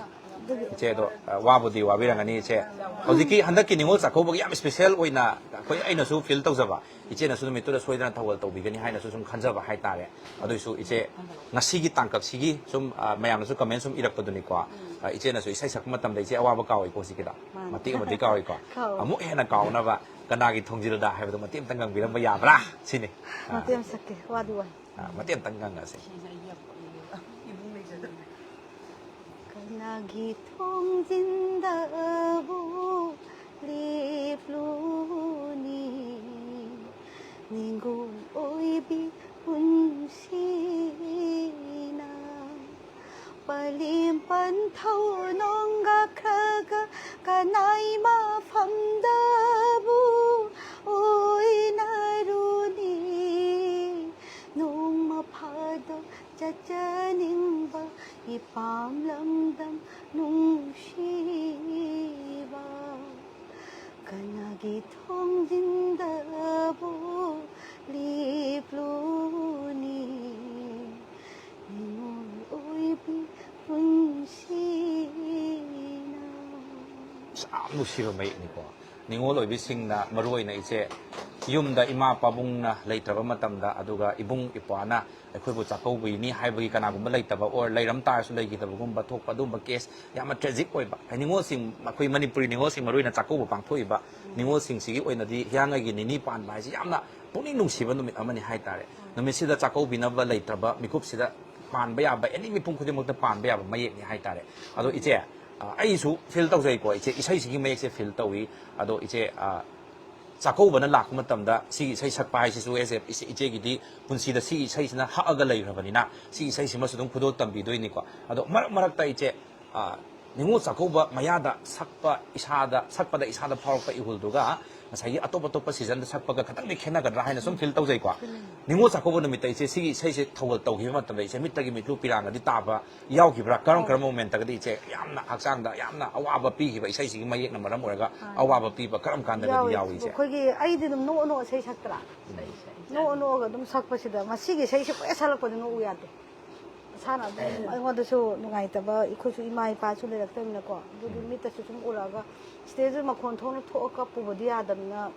ꯏꯆꯦ ꯑꯗꯣ, ꯑ, ꯋꯥꯕꯨꯗꯤ ꯋꯥꯕꯤꯔꯝꯒꯅꯤ ꯏꯆꯦ꯫ ꯍꯧꯖꯤꯛꯀꯤ ꯍꯟꯗꯛꯀꯤ ꯅꯤꯉꯣꯜ ꯆꯥꯛꯀꯧꯕꯒꯤ ꯌꯥꯝ ꯏꯁꯄꯤꯁꯦꯜ ꯑꯣꯏꯅ ꯑꯩꯈꯣꯏ, ꯑꯩꯅꯁꯨ ꯐꯤꯜ ꯇꯧꯖꯕ, ꯏꯆꯦꯅꯁꯨ ꯅꯨꯃꯤꯠꯇꯨꯗ ꯁꯣꯏꯗꯅ ꯊꯧꯒꯜ ꯇꯧꯕꯤꯒꯅꯤ ꯍꯥꯏꯅꯁꯨ ꯁꯨꯝ ꯈꯟꯖꯕ ꯍꯥꯏꯇꯥꯔꯦ꯫ ꯑꯗꯨꯏꯁꯨ ꯏꯆꯦ, ꯉꯁꯤꯒꯤ ꯇꯥꯡꯀꯛꯁꯤꯒꯤ ꯁꯨꯝ, ꯑ, ꯃꯌꯥꯝꯅꯁꯨ ꯀꯃꯦꯟ ꯁꯨꯝ ꯏꯔꯛꯄꯗꯨꯅꯤꯀꯣ꯫ ꯑ, ꯏꯆꯦꯅꯁꯨ ꯏꯁꯩ ꯁꯛꯄ ꯃꯇꯝꯗ ꯏꯆꯦ ꯑꯋꯥꯕ ꯀꯥꯎꯏꯀꯣ ꯍꯧꯖꯤꯛꯀꯤꯗ꯫ ꯃꯥꯅꯦ꯫ ꯃꯇꯦꯛ ꯑꯃꯗꯤ ꯀꯥꯎꯏꯀꯣ꯫ ꯀꯥꯎꯏ꯫ ꯑꯃꯨꯛ ꯍꯦꯟꯅ ꯀꯥꯎꯅꯕ "ꯀꯅꯥꯒꯤ ꯊꯣꯡꯖꯤꯜꯗ" ꯍꯥꯏꯕꯗꯣ ꯃꯇꯦꯛ ꯑꯃꯇꯪ ꯉꯪꯕꯤꯔꯝꯕ ꯌꯥꯕ꯭ꯔꯥ ꯁꯤꯅꯤ꯫ ꯑ, ꯃꯇꯦꯛ ꯑꯃ ꯁꯛꯀꯦ, ꯋꯥꯗꯤ ꯋꯥꯏ꯫ ꯑ, ꯃꯇꯦꯛ ꯑꯃꯇꯪ ꯉꯪꯉꯁꯤ꯫ ꯀꯅꯥꯒꯤ ꯊꯣꯡꯖꯤꯟꯗꯕꯨ ꯂꯦꯞꯂꯨꯅꯤ, ꯅꯤꯡꯉꯣꯜ ꯑꯣꯏꯕꯤ ꯄꯨꯟꯁꯤꯅ꯫ ꯄꯂꯦꯝ ꯄꯟꯊꯧ ꯅꯣꯡꯒ ꯈ꯭ꯔꯒ ꯀꯅꯥꯏ ꯃꯐꯝꯗꯕꯨ ꯑꯣꯏꯅꯔꯨꯅꯤ꯫ ꯅꯣꯡꯃ ꯐꯥꯗꯣꯛ ꯆꯠꯆꯅꯤꯡꯕ ꯏꯄꯥꯝ ꯂꯝꯗꯝ ꯅꯨꯡꯁꯤꯕ꯫ ꯀꯅꯥꯒꯤ ꯊꯣꯡꯖꯤꯟꯗꯕꯨ ꯂꯦꯞꯂꯨꯅꯤ, ꯅꯤꯡꯉꯣꯜ ꯑꯣꯏꯕꯤ ꯄꯨꯟꯁꯤꯅ꯫ ꯑꯁ, ꯌꯥꯝ ꯅꯨꯡꯁꯤꯕ ꯃꯌꯦꯛꯅꯤꯀꯣ꯫ ꯅꯤꯉꯣꯜ ꯑꯣꯏꯕꯤꯁꯤꯡꯅ ꯃꯔꯨ ꯑꯣꯏꯅ ꯏꯆꯦ ꯌꯨꯝꯗ ꯏꯃꯥ ꯄꯥꯕꯨꯡꯅ ꯂꯩꯇ꯭ꯔꯕ ꯃꯇꯝꯗ, ꯑꯗꯨꯒ ꯏꯕꯨꯡ ꯏꯄ꯭ꯋꯥꯅ ꯑꯩꯈꯣꯏꯕꯨ ꯆꯥꯛꯀꯧꯕꯤꯅꯤ ꯍꯥꯏꯕꯒꯤ ꯀꯅꯥꯒꯨꯝꯕ ꯂꯩꯇꯕ, or ꯂꯩꯔꯝ ꯇꯥꯔꯁꯨ ꯂꯩꯈꯤꯗꯕꯒꯨꯝꯕ ꯊꯣꯛꯄ, ꯑꯗꯨꯒꯨꯝꯕ ꯀꯦꯁ ꯌꯥꯝꯅ ꯇ꯭ꯔꯦꯖꯤꯛ ꯑꯣꯏꯕ꯫ ꯍꯥꯏ, ꯅꯤꯉꯣꯜꯁꯤꯡ, ꯑꯩꯈꯣꯏ ꯃꯅꯤꯄꯨꯔꯤ ꯅꯤꯉꯣꯜꯁꯤꯡ, ꯃꯔꯨꯑꯣꯏꯅ ꯆꯥꯛꯀꯧꯕ ꯄꯥꯡꯊꯣꯛꯏꯕ ꯅꯤꯉꯣꯜꯁꯤꯡꯁꯤꯒꯤ ꯑꯣꯏꯅꯗꯤ ꯍꯤꯌꯥꯡꯒꯩꯒꯤ ꯅꯤꯅꯤ ꯄꯥꯟꯕ ꯍꯥꯏꯁꯤ ꯌꯥꯝꯅ ꯄꯨꯛꯅꯤꯡ ꯅꯨꯡꯁꯤꯕ ꯅꯨꯃꯤꯠ ꯑꯃꯅꯤ ꯍꯥꯏꯇꯥꯔꯦ꯫ ꯅꯨꯃꯤꯠꯁꯤꯗ ꯆꯥꯛꯀꯧꯕꯤꯅꯕ ꯂꯩꯇ꯭ꯔꯕ ꯃꯤꯀꯨꯞꯁꯤꯗ ꯄꯥꯟꯕ ꯌꯥꯕ, ꯑꯦꯅꯤ ꯃꯤꯄꯨꯝ ꯈꯨꯗꯤꯡꯃꯛꯇ ꯄꯥꯟꯕ ꯌꯥꯕ ꯃꯌꯦꯛꯅꯤ ꯍꯥꯏꯇꯥꯔꯦ꯫ ꯑꯗꯣ ꯏꯆꯦ, ꯑ, ꯑꯩꯁꯨ ꯐꯤꯜ ꯇꯧꯖꯩꯀꯣ ꯏꯆꯦ, ꯏꯁꯩꯁꯤꯒꯤ ꯃꯌꯦꯛꯁꯦ ꯐꯤꯜ ꯇꯧꯏ꯫ ꯑꯗꯣ ꯏꯆꯦ, ꯑ, ꯆꯥꯛꯀꯧꯕꯅ ꯂꯥꯛꯄ ꯃꯇꯝꯗ ꯁꯤꯒꯤ ꯏꯁꯩ ꯁꯛꯄ ꯍꯥꯏꯁꯤꯁꯨ, ꯑꯦꯁ ꯑꯦ, ꯏꯆꯦ, ꯏꯆꯦꯒꯤꯗꯤ ꯄꯨꯟꯁꯤꯗ ꯁꯤꯒꯤ ꯏꯁꯩꯁꯤꯅ ꯍꯛꯑꯒ ꯂꯩꯈ꯭ꯔꯕꯅꯤꯅ, ꯁꯤꯒꯤ ꯏꯁꯩꯁꯤꯃꯁꯨ ꯑꯗꯨꯝ ꯈꯨꯗꯣꯜ ꯇꯝꯕꯤꯗꯣꯏꯅꯤꯀꯣ꯫ ꯑꯗꯣ ꯃꯔꯛ ꯃꯔꯛꯇ ꯏꯆꯦ, ꯑ, ꯅꯤꯉꯣꯜ ꯆꯥꯛꯀꯧꯕ ꯃꯌꯥꯗ ꯁꯛꯄ, ꯏꯁꯥꯗ, ꯁꯛꯄꯗ ꯏꯁꯥꯗ ꯐꯥꯎꯔꯛꯄ ꯏꯍꯨꯜꯗꯨꯒ ꯉꯁꯥꯏꯒꯤ ꯑꯇꯣꯞ ꯑꯇꯣꯞꯄ ꯁꯤꯖꯟꯗ ꯁꯛꯄꯒ ꯈꯤꯇꯪꯗꯤ ꯈꯦꯠꯅꯒꯗ꯭ꯔꯥ ꯍꯥꯏꯅ ꯁꯨꯝ ꯐꯤꯜ ꯇꯧꯖꯩꯀꯣ꯫ ꯅꯤꯉꯣꯜ ꯆꯥꯛꯀꯧꯕ ꯅꯨꯃꯤꯠꯇ ꯏꯆꯦ ꯁꯤꯒꯤ ꯏꯁꯩꯁꯦ ꯊꯧꯒꯜ ꯇꯧꯈꯤꯕ ꯃꯇꯝꯗ ꯏꯆꯦ ꯃꯤꯠꯇꯒꯤ ꯃꯤꯠꯂꯨ ꯄꯤꯔꯥꯡꯒꯗꯤ ꯇꯥꯕ ꯌꯥꯎꯈꯤꯕ꯭ꯔꯥ? ꯀꯔꯝ ꯑꯧ꯫ ꯀꯔꯝꯕ ꯃꯣꯃꯦꯟꯇꯒꯗꯤ ꯏꯆꯦ ꯌꯥꯝꯅ ꯍꯛꯆꯥꯡꯗ ꯌꯥꯝꯅ ꯑꯋꯥꯕ ꯄꯤꯈꯤꯕ, ꯏꯁꯩꯁꯤꯒꯤ ꯃꯌꯦꯛꯅ ꯃꯔꯝ ꯑꯣꯏꯔꯒ ꯑꯥ꯫ ꯑꯋꯥꯕ ꯄꯤꯕ ꯀꯔꯝ ꯀꯥꯟꯗꯒꯗꯤ ꯌꯥꯎꯋꯦ꯫ ꯌꯥꯎꯏ ꯏꯆꯦ? ꯑꯩꯈꯣꯏꯒꯤ ꯑꯩꯗꯤ ꯑꯗꯨꯝ ꯅꯣꯛꯑ ꯅꯣꯛꯑ ꯏꯁꯩ ꯁꯛꯇ꯭ꯔꯥ? ꯅꯣꯛꯑ ꯅꯣꯛꯑꯒ ꯑꯗꯨꯝ ꯁꯛꯄꯁꯤꯗ ꯃꯁꯤꯒꯤ ꯏꯁꯩꯁꯦ ꯀꯣꯏ ꯁꯛꯂꯛꯄꯗ ꯅꯣꯛꯎ ꯌꯥꯗꯦ꯫ ꯃꯁꯥꯅ ꯑꯗꯨꯝ ꯑꯩꯉꯣꯟꯗꯁꯨ ꯅꯨꯡꯉꯥꯏꯇꯕ, ꯑꯩꯈꯣꯏꯁꯨ ꯏꯃꯥ ꯏꯄꯥꯁꯨ ꯂꯩꯔꯛꯇꯕꯅꯤꯅꯀꯣ, ꯑꯗꯨꯒꯤ ꯎꯝ꯫ ꯃꯤꯠꯇꯁꯨ ꯁꯨꯝ ꯎꯔꯛꯑꯒ ꯁ꯭ꯇꯦꯖꯇ ꯃꯈꯣꯟ ꯊꯣꯛꯅ ꯊꯣꯛꯑ ꯀꯞꯄꯨꯕꯗꯤ ꯌꯥꯗꯕꯅꯤꯅ,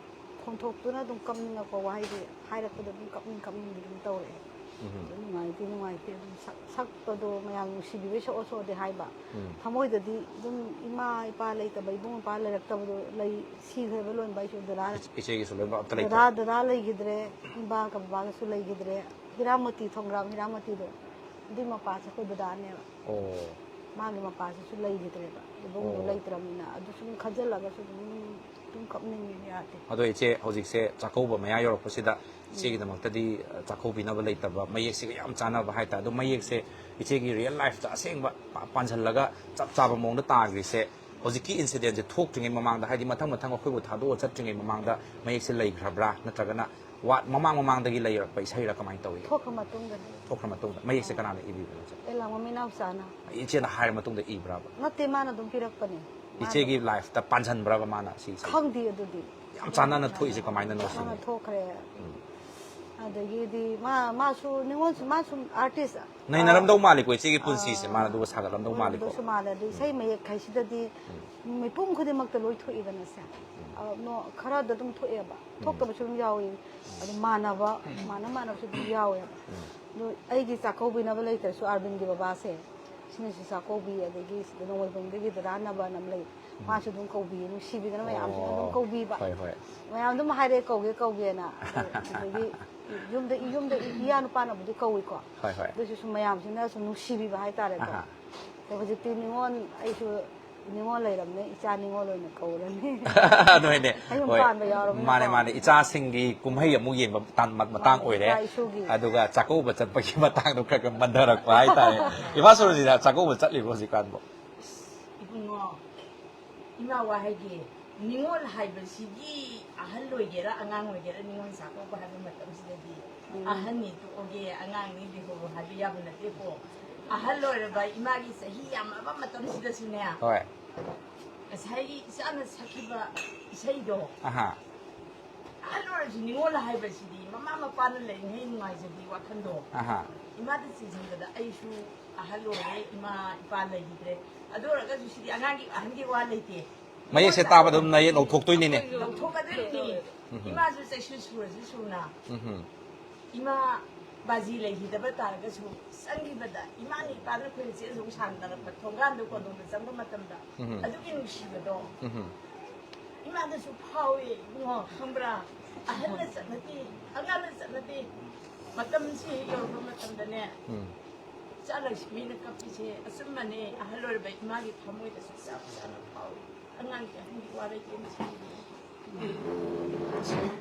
ꯈꯣꯟꯊꯣꯛꯇꯨꯅ ꯑꯗꯨꯝ ꯀꯞꯅꯤꯡꯉꯛꯄ, ꯋꯥꯍꯩꯗꯤ ꯍꯥꯏꯔꯛꯄꯗ ꯑꯗꯨꯝ ꯀꯞꯅꯤꯡ ꯀꯞꯅꯤꯡꯗꯤ ꯑꯗꯨꯝ ꯇꯧꯔꯛꯑꯦ꯫ ꯎꯝ꯫ ꯑꯗꯨꯝ ꯅꯨꯡꯉꯥꯏꯇꯦ ꯅꯨꯡꯉꯥꯏꯇꯦ ꯑꯗꯨꯝ ꯁꯛ-, ꯁꯛꯄꯗꯣ ꯃꯌꯥꯝ ꯅꯨꯡꯁꯤꯕꯤꯕꯩ ꯁꯛꯑꯣ ꯁꯛꯑꯣꯗꯤ ꯍꯥꯏꯕ꯫ ꯎꯝ꯫ ꯊꯃꯣꯏꯗꯗꯤ ꯑꯗꯨꯝ ꯏꯃꯥ ꯏꯄꯥ ꯂꯩꯇꯕ, ꯏꯕꯨꯡ ꯏꯄ꯭ꯋꯥ ꯂꯩꯔꯛꯇꯕꯗꯣ, ꯂꯩ, ꯁꯤꯈ꯭ꯔꯦꯕ ꯂꯣꯏꯅꯃꯛ ꯑꯩꯁꯨ ꯗꯗꯥ ꯏꯆꯦ-, ꯏꯆꯦꯒꯤꯁꯨ ꯂꯣꯏꯅꯃꯛ ꯑꯝꯇ ꯂꯩꯇ꯭ꯔꯦ꯫ ꯗꯗꯥ, ꯗꯗꯥ ꯂꯩꯈꯤꯗ꯭ꯔꯦ, ꯏꯃꯥꯒ ꯕꯕꯥꯒꯁꯨ ꯂꯩꯈꯤꯗ꯭ꯔꯦ꯫ ꯍꯤꯔꯥꯃꯣꯇꯤ, ꯊꯣꯡꯒ꯭ꯔꯥꯝ ꯍꯤꯔꯥꯃꯣꯇꯤꯗꯣ, ꯑꯗꯨꯏ ꯃꯄꯥꯁꯦ ꯑꯩꯈꯣꯏ ꯗꯗꯥꯅꯦꯕ꯫ ꯑꯣ꯫ ꯃꯥꯒꯤ ꯃꯄꯥꯁꯤꯁꯨ ꯂꯩꯈꯤꯗ꯭ꯔꯦꯕ, ꯏꯕꯨꯡꯗꯣ ꯑꯣ꯫ ꯂꯩꯇ꯭ꯔꯕꯅꯤꯅ꯫ ꯑꯗꯨ ꯁꯨꯝ ꯈꯟꯖꯤꯜꯂꯒꯁꯨ ꯑꯗꯨꯝ, ꯑꯗꯨꯝ ꯀꯞꯅꯤꯡꯉꯦ, ꯌꯥꯗꯦ꯫ ꯑꯗꯣ ꯏꯆꯦ, ꯍꯧꯖꯤꯛꯁꯦ ꯆꯥꯛꯀꯧꯕ ꯃꯌꯥ ꯌꯧꯔꯛꯄꯁꯤꯗ ꯎꯝ꯫ ꯏꯆꯦꯒꯤꯗꯃꯛꯇꯗꯤ, ꯑ, ꯆꯥꯛꯀꯧꯕꯤꯅꯕ ꯂꯩꯇꯕ, ꯃꯌꯦꯛꯁꯤꯒ ꯌꯥꯝ ꯆꯥꯟꯅꯕ ꯍꯥꯏꯇꯥꯔꯦ꯫ ꯑꯗꯣ ꯃꯌꯦꯛꯁꯦ ꯏꯆꯦꯒꯤ ꯔꯤꯌꯦꯜ ꯂꯥꯏꯐꯇ ꯑꯁꯦꯡꯕ ꯄꯥ-, ꯄꯥꯟꯁꯤꯜꯂꯒ ꯆꯞ ꯆꯥꯕ ꯃꯑꯣꯡꯗ ꯇꯥꯈ꯭ꯔꯤꯁꯦ, ꯍꯧꯖꯤꯛꯀꯤ ꯏꯟꯁꯤꯗꯦꯟꯁꯦ ꯊꯣꯛꯇ꯭ꯔꯤꯉꯩ ꯃꯃꯥꯡꯗ, ꯍꯥꯏꯗꯤ ꯃꯊꯪ ꯃꯊꯪ ꯑꯩꯈꯣꯏꯕꯨ ꯊꯥꯗꯣꯛꯑ ꯆꯠꯇ꯭ꯔꯤꯉꯩ ꯃꯃꯥꯡꯗ ꯃꯌꯦꯛꯁꯦ ꯂꯩꯈ꯭ꯔꯕ꯭ꯔꯥ, ꯅꯠꯇ꯭ꯔꯒꯅ ꯋꯥ-, ꯃꯃꯥꯡ ꯃꯃꯥꯡꯗꯒꯤ ꯂꯩꯔꯛꯄ ꯏꯁꯩꯔꯥ, ꯀꯃꯥꯏꯅ ꯇꯧꯏ? ꯊꯣꯛꯈ꯭ꯔ ꯃꯇꯨꯡꯗꯅꯤ꯫ ꯊꯣꯛꯈ꯭ꯔ ꯃꯇꯨꯡꯗ꯫ ꯃꯌꯦꯛꯁꯦ ꯑꯥ꯫ ꯀꯅꯥꯅ ꯏꯕꯤꯕꯅꯣ, ꯏꯆꯦ? ꯑꯦꯂꯥꯡꯕꯝ ꯏꯅꯥꯎꯆꯥꯅ꯫ ꯏꯆꯦꯅ ꯍꯥꯏꯔ ꯃꯇꯨꯡꯗ ꯏꯕ꯭ꯔꯥꯕ? ꯅꯠꯇꯦ, ꯃꯥꯅ ꯑꯗꯨꯝ ꯄꯤꯔꯛꯄꯅꯦ꯫ ꯃꯥꯅ ꯏꯆꯦꯒꯤ ꯑꯗꯨꯝ ꯂꯥꯏꯐꯇ ꯄꯥꯟꯁꯤꯟꯕ꯭ꯔꯥꯕ ꯃꯥꯅ ꯁꯤ ꯏꯁꯩꯁꯦ? ꯈꯪꯗꯦ ꯑꯗꯨꯗꯤ꯫ ꯌꯥꯝ ꯆꯥꯟꯅꯅ ꯊꯣꯛꯏꯁꯦ ꯀꯃꯥꯏꯅꯅꯣ ꯆꯥꯟꯅꯅ ꯁꯤꯅꯤ? ꯊꯣꯛꯈ꯭ꯔꯦ꯫ ꯎꯝ꯫ ꯑꯗꯒꯤꯗꯤ ꯃꯥ ꯃꯥꯁꯨ ꯅꯤꯉꯣꯜꯁꯨ ꯃꯥꯁꯨ ꯑꯥꯔꯇꯤꯁ ꯅꯩꯅꯔꯝꯗꯧ ꯃꯥꯜꯂꯤꯀꯣ ꯏꯆꯦꯒꯤ ꯄꯨꯟꯁꯤꯁꯦ ꯃꯥꯅ ꯑꯗꯨꯒ ꯁꯥꯒꯠꯂꯝꯗꯧ ꯃꯥꯜꯂꯤꯀꯣ꯫ ꯁꯨ ꯃꯥꯜꯂꯦ ꯑꯗꯨ ꯏꯁꯩ ꯃꯌꯦꯛ ꯍꯥꯏꯁꯤꯗꯗꯤ ꯃꯤꯄꯨꯝ ꯈꯨꯗꯤꯡꯃꯛꯇ ꯂꯣꯏ ꯊꯣꯛꯏꯗꯅꯁꯦ꯫ ꯑ, ꯅꯣ- ꯈꯔꯗ ꯑꯗꯨꯝ ꯊꯣꯛꯑꯦꯕ, ꯊꯣꯛꯇꯕꯁꯨ ꯑꯗꯨꯝ ꯌꯥꯎꯏ꯫ ꯑꯗꯨ ꯃꯥꯟꯅꯕ ꯃꯥꯟꯅ ꯃꯥꯟꯅꯕꯁꯨ ꯑꯗꯨꯝ ꯌꯥꯎꯋꯦꯕ꯫ ꯑꯗꯨ ꯑꯩꯒꯤ ꯆꯥꯛꯀꯧꯕꯤꯅꯕ ꯂꯩꯇ꯭ꯔꯁꯨ ꯑꯥꯔꯕꯤꯟꯒꯤ ꯕꯕꯥꯁꯦ ꯁꯤꯅꯁꯨ ꯆꯥꯛꯀꯧꯕꯤ, ꯑꯗꯒꯤ ꯁꯤꯗ ꯅꯣꯡꯃꯩꯕꯨꯡꯗꯒꯤ ꯗꯗꯥ ꯅꯕ ꯑꯃ ꯂꯩ, ꯃꯥꯁꯨ ꯑꯗꯨꯝ ꯀꯧꯕꯤ, ꯅꯨꯡꯁꯤꯕꯤꯗꯅ ꯃꯌꯥꯝꯁꯤꯅ ꯑꯗꯨꯝ ꯑꯣ, ꯀꯧꯕꯤꯕ꯫ ꯍꯣꯏ, ꯍꯣꯏ꯫ ꯃꯌꯥꯝ ꯑꯗꯨꯝ ꯍꯥꯏꯔꯛꯑꯦ ꯀꯧꯒꯦ ꯀꯧꯒꯦꯅ꯫ ꯑꯗꯒꯤ ꯌꯨꯝꯗ ꯌꯨꯝꯗ ꯏꯌꯥ ꯅꯨꯄꯥꯅꯕꯨꯗꯤ ꯀꯧꯏꯀꯣ꯫ ꯍꯣꯏ, ꯍꯣꯏ꯫ ꯑꯗꯨꯏꯁꯨ ꯁꯨꯝ ꯃꯌꯥꯝꯁꯤꯅ ꯁꯨꯝ ꯅꯨꯡꯁꯤꯕꯤꯕ ꯍꯥꯏꯇꯥꯔꯦꯀꯣ꯫ ꯑꯍꯥ꯫ ꯑꯗꯣ ꯍꯧꯖꯤꯛꯇꯤ ꯅꯤꯉꯣꯜ ꯑꯩꯁꯨ ꯅꯤꯉꯣꯜ ꯂꯩꯔꯝꯅꯦ, ꯏꯆꯥ ꯅꯤꯉꯣꯜ ꯑꯣꯏꯅ ꯀꯧꯔꯅꯤ꯫ ꯅꯣꯏꯅꯦ꯫ ꯑꯩ ꯌꯨꯝ ꯍꯣꯏ꯫ ꯄꯥꯟꯕ ꯌꯥꯎꯔꯕꯅꯤꯅ ꯃꯥꯅꯦ, ꯀꯣ꯫ ꯃꯥꯅꯦ꯫ ꯏꯆꯥꯁꯤꯡꯒꯤ ꯀꯨꯝꯍꯩ ꯑꯃꯨꯛ ꯌꯦꯡꯕ ꯃꯇꯥꯡ, ꯃꯇꯥꯡ ꯃꯥꯅꯦ, ꯑꯣꯏꯔꯦ꯫ ꯏꯆꯥ ꯏꯁꯨꯒꯤ꯫ ꯑꯗꯨꯒ ꯆꯥꯛꯀꯧꯕ ꯆꯠꯄꯒꯤ ꯃꯇꯥꯡꯗꯣ ꯈꯔ ꯈꯔ ꯃꯟꯊꯔꯛꯄ ꯍꯥꯏꯇꯥꯔꯦ꯫ ꯏꯃꯥ ꯁꯣꯔꯣꯖꯤꯅ ꯆꯥꯛꯀꯧꯕ ꯆꯠꯂꯤꯕꯣ ꯍꯧꯖꯤꯛꯀꯥꯟꯕꯣ? ꯏꯕꯨꯡꯉꯣ, ꯏꯃꯥ ꯋꯥꯍꯩꯒꯤ ꯅꯤꯉꯣꯜ ꯍꯥꯏꯕꯁꯤꯒꯤ ꯑꯍꯜ ꯑꯣꯏꯒꯦꯔꯥ ꯑꯉꯥꯡ ꯑꯣꯏꯒꯦꯔꯥ ꯅꯤꯉꯣꯜ ꯆꯥꯛꯀꯧꯕ ꯍꯥꯏꯕ ꯃꯇꯝꯁꯤꯗꯗꯤ ꯑꯍꯟꯅꯤ ꯇꯣꯛꯑꯒꯦ, ꯑꯉꯥꯡꯅꯤ ꯂꯩꯍꯧꯔꯣ ꯍꯥꯏꯕ ꯌꯥꯕ ꯅꯠꯇꯦꯀꯣ꯫ ꯑꯍꯜ ꯑꯣꯏꯔꯕ ꯏꯃꯥꯒꯤ ꯆꯍꯤ ꯌꯥꯝꯃꯕ ꯃꯇꯝꯁꯤꯗꯁꯨꯅꯦ, ꯍꯣꯏ꯫ ꯉꯁꯥꯏꯒꯤ ꯏꯆꯥꯅ ꯁꯛꯈꯤꯕ ꯏꯁꯩꯗꯣ, ꯑꯍꯥ꯫ ꯑꯍꯜ ꯑꯣꯏꯔꯁꯨ ꯅꯤꯉꯣꯜ ꯍꯥꯏꯕꯁꯤꯗꯤ ꯃꯃꯥ ꯃꯄꯥꯅ ꯂꯩꯔꯤꯉꯩ ꯅꯨꯡꯉꯥꯏꯖꯕꯤ ꯋꯥꯈꯜꯗꯣ꯫ ꯑꯍꯥ꯫ ꯏꯃꯥꯗ ꯆꯤꯡꯁꯤꯟꯕꯗ ꯑꯩꯁꯨ ꯑꯍꯜ ꯑꯣꯏꯔꯦ, ꯏꯃꯥ ꯏꯄꯥ ꯂꯩꯈꯤꯗ꯭ꯔꯦ꯫ ꯑꯗꯨ ꯑꯣꯏꯔꯒꯁꯨ ꯁꯤꯗꯤ ꯑꯉꯥꯡꯒꯤ ꯑꯍꯟꯒꯤ ꯋꯥ ꯂꯩꯇꯦ꯫ ꯃꯌꯦꯛꯁꯦ ꯇꯥꯕꯗ ꯑꯗꯨꯝ ꯅꯌꯦꯛ ꯂꯧꯊꯣꯛꯇꯣꯏꯅꯤꯅꯦ꯫ ꯂꯧꯊꯣꯛꯀꯗꯣꯏꯅꯤ꯫ ꯏꯃꯥꯁꯨ ꯆꯩꯁꯨ ꯁꯨꯔꯁꯨ ꯁꯨꯅ꯫ ꯎꯝꯍꯨꯝ꯫ ꯏꯃꯥ ꯕꯥꯖꯤ ꯂꯩꯈꯤꯗꯕ ꯇꯥꯔꯒꯁꯨ ꯆꯪꯈꯤꯕꯗ ꯏꯃꯥꯅ ꯏꯄꯥꯅ ꯑꯩꯈꯣꯏꯅ ꯆꯦꯟ ꯆꯣꯡ ꯁꯥꯟꯅꯔꯛꯄ ꯊꯣꯡꯒꯥꯟꯗ ꯀꯣꯟꯗꯣꯡꯗ ꯆꯪꯕ ꯃꯇꯝꯗ ꯎꯝꯍꯨꯝ꯫ ꯑꯗꯨꯒꯤ ꯅꯨꯡꯁꯤꯕꯗꯣ ꯎꯝꯍꯨꯝ꯫ ꯏꯃꯥꯗꯁꯨ ꯐꯥꯎꯏ ꯏꯕꯨꯡꯉꯣ, ꯈꯪꯕ꯭ꯔꯥ? ꯑꯍꯜꯅ ꯆꯠꯅꯗꯦ, ꯑꯉꯥꯡꯅ ꯆꯠꯅꯗꯦ꯫ ꯃꯇꯝꯁꯤ ꯍꯦꯛ ꯌꯧꯔꯛꯄ ꯃꯇꯝꯗꯅꯦ, ꯎꯝ꯫ ꯏꯆꯥ ꯂꯛꯁꯃꯤꯅ ꯀꯞꯄꯤꯁꯦ ꯑꯆꯨꯝꯕꯅꯦ꯫ ꯑꯍꯜ ꯑꯣꯏꯔꯕ ꯏꯃꯥꯒꯤ ꯊꯃꯣꯏꯗꯁꯨ ꯆꯞ ꯆꯥꯅ ꯐꯥꯎꯏ꯫ ꯑꯉꯥꯡꯒꯤ ꯑꯍꯟꯒꯤ ꯋꯥ ꯂꯩꯇꯦ ꯃꯁꯤꯗꯤ꯫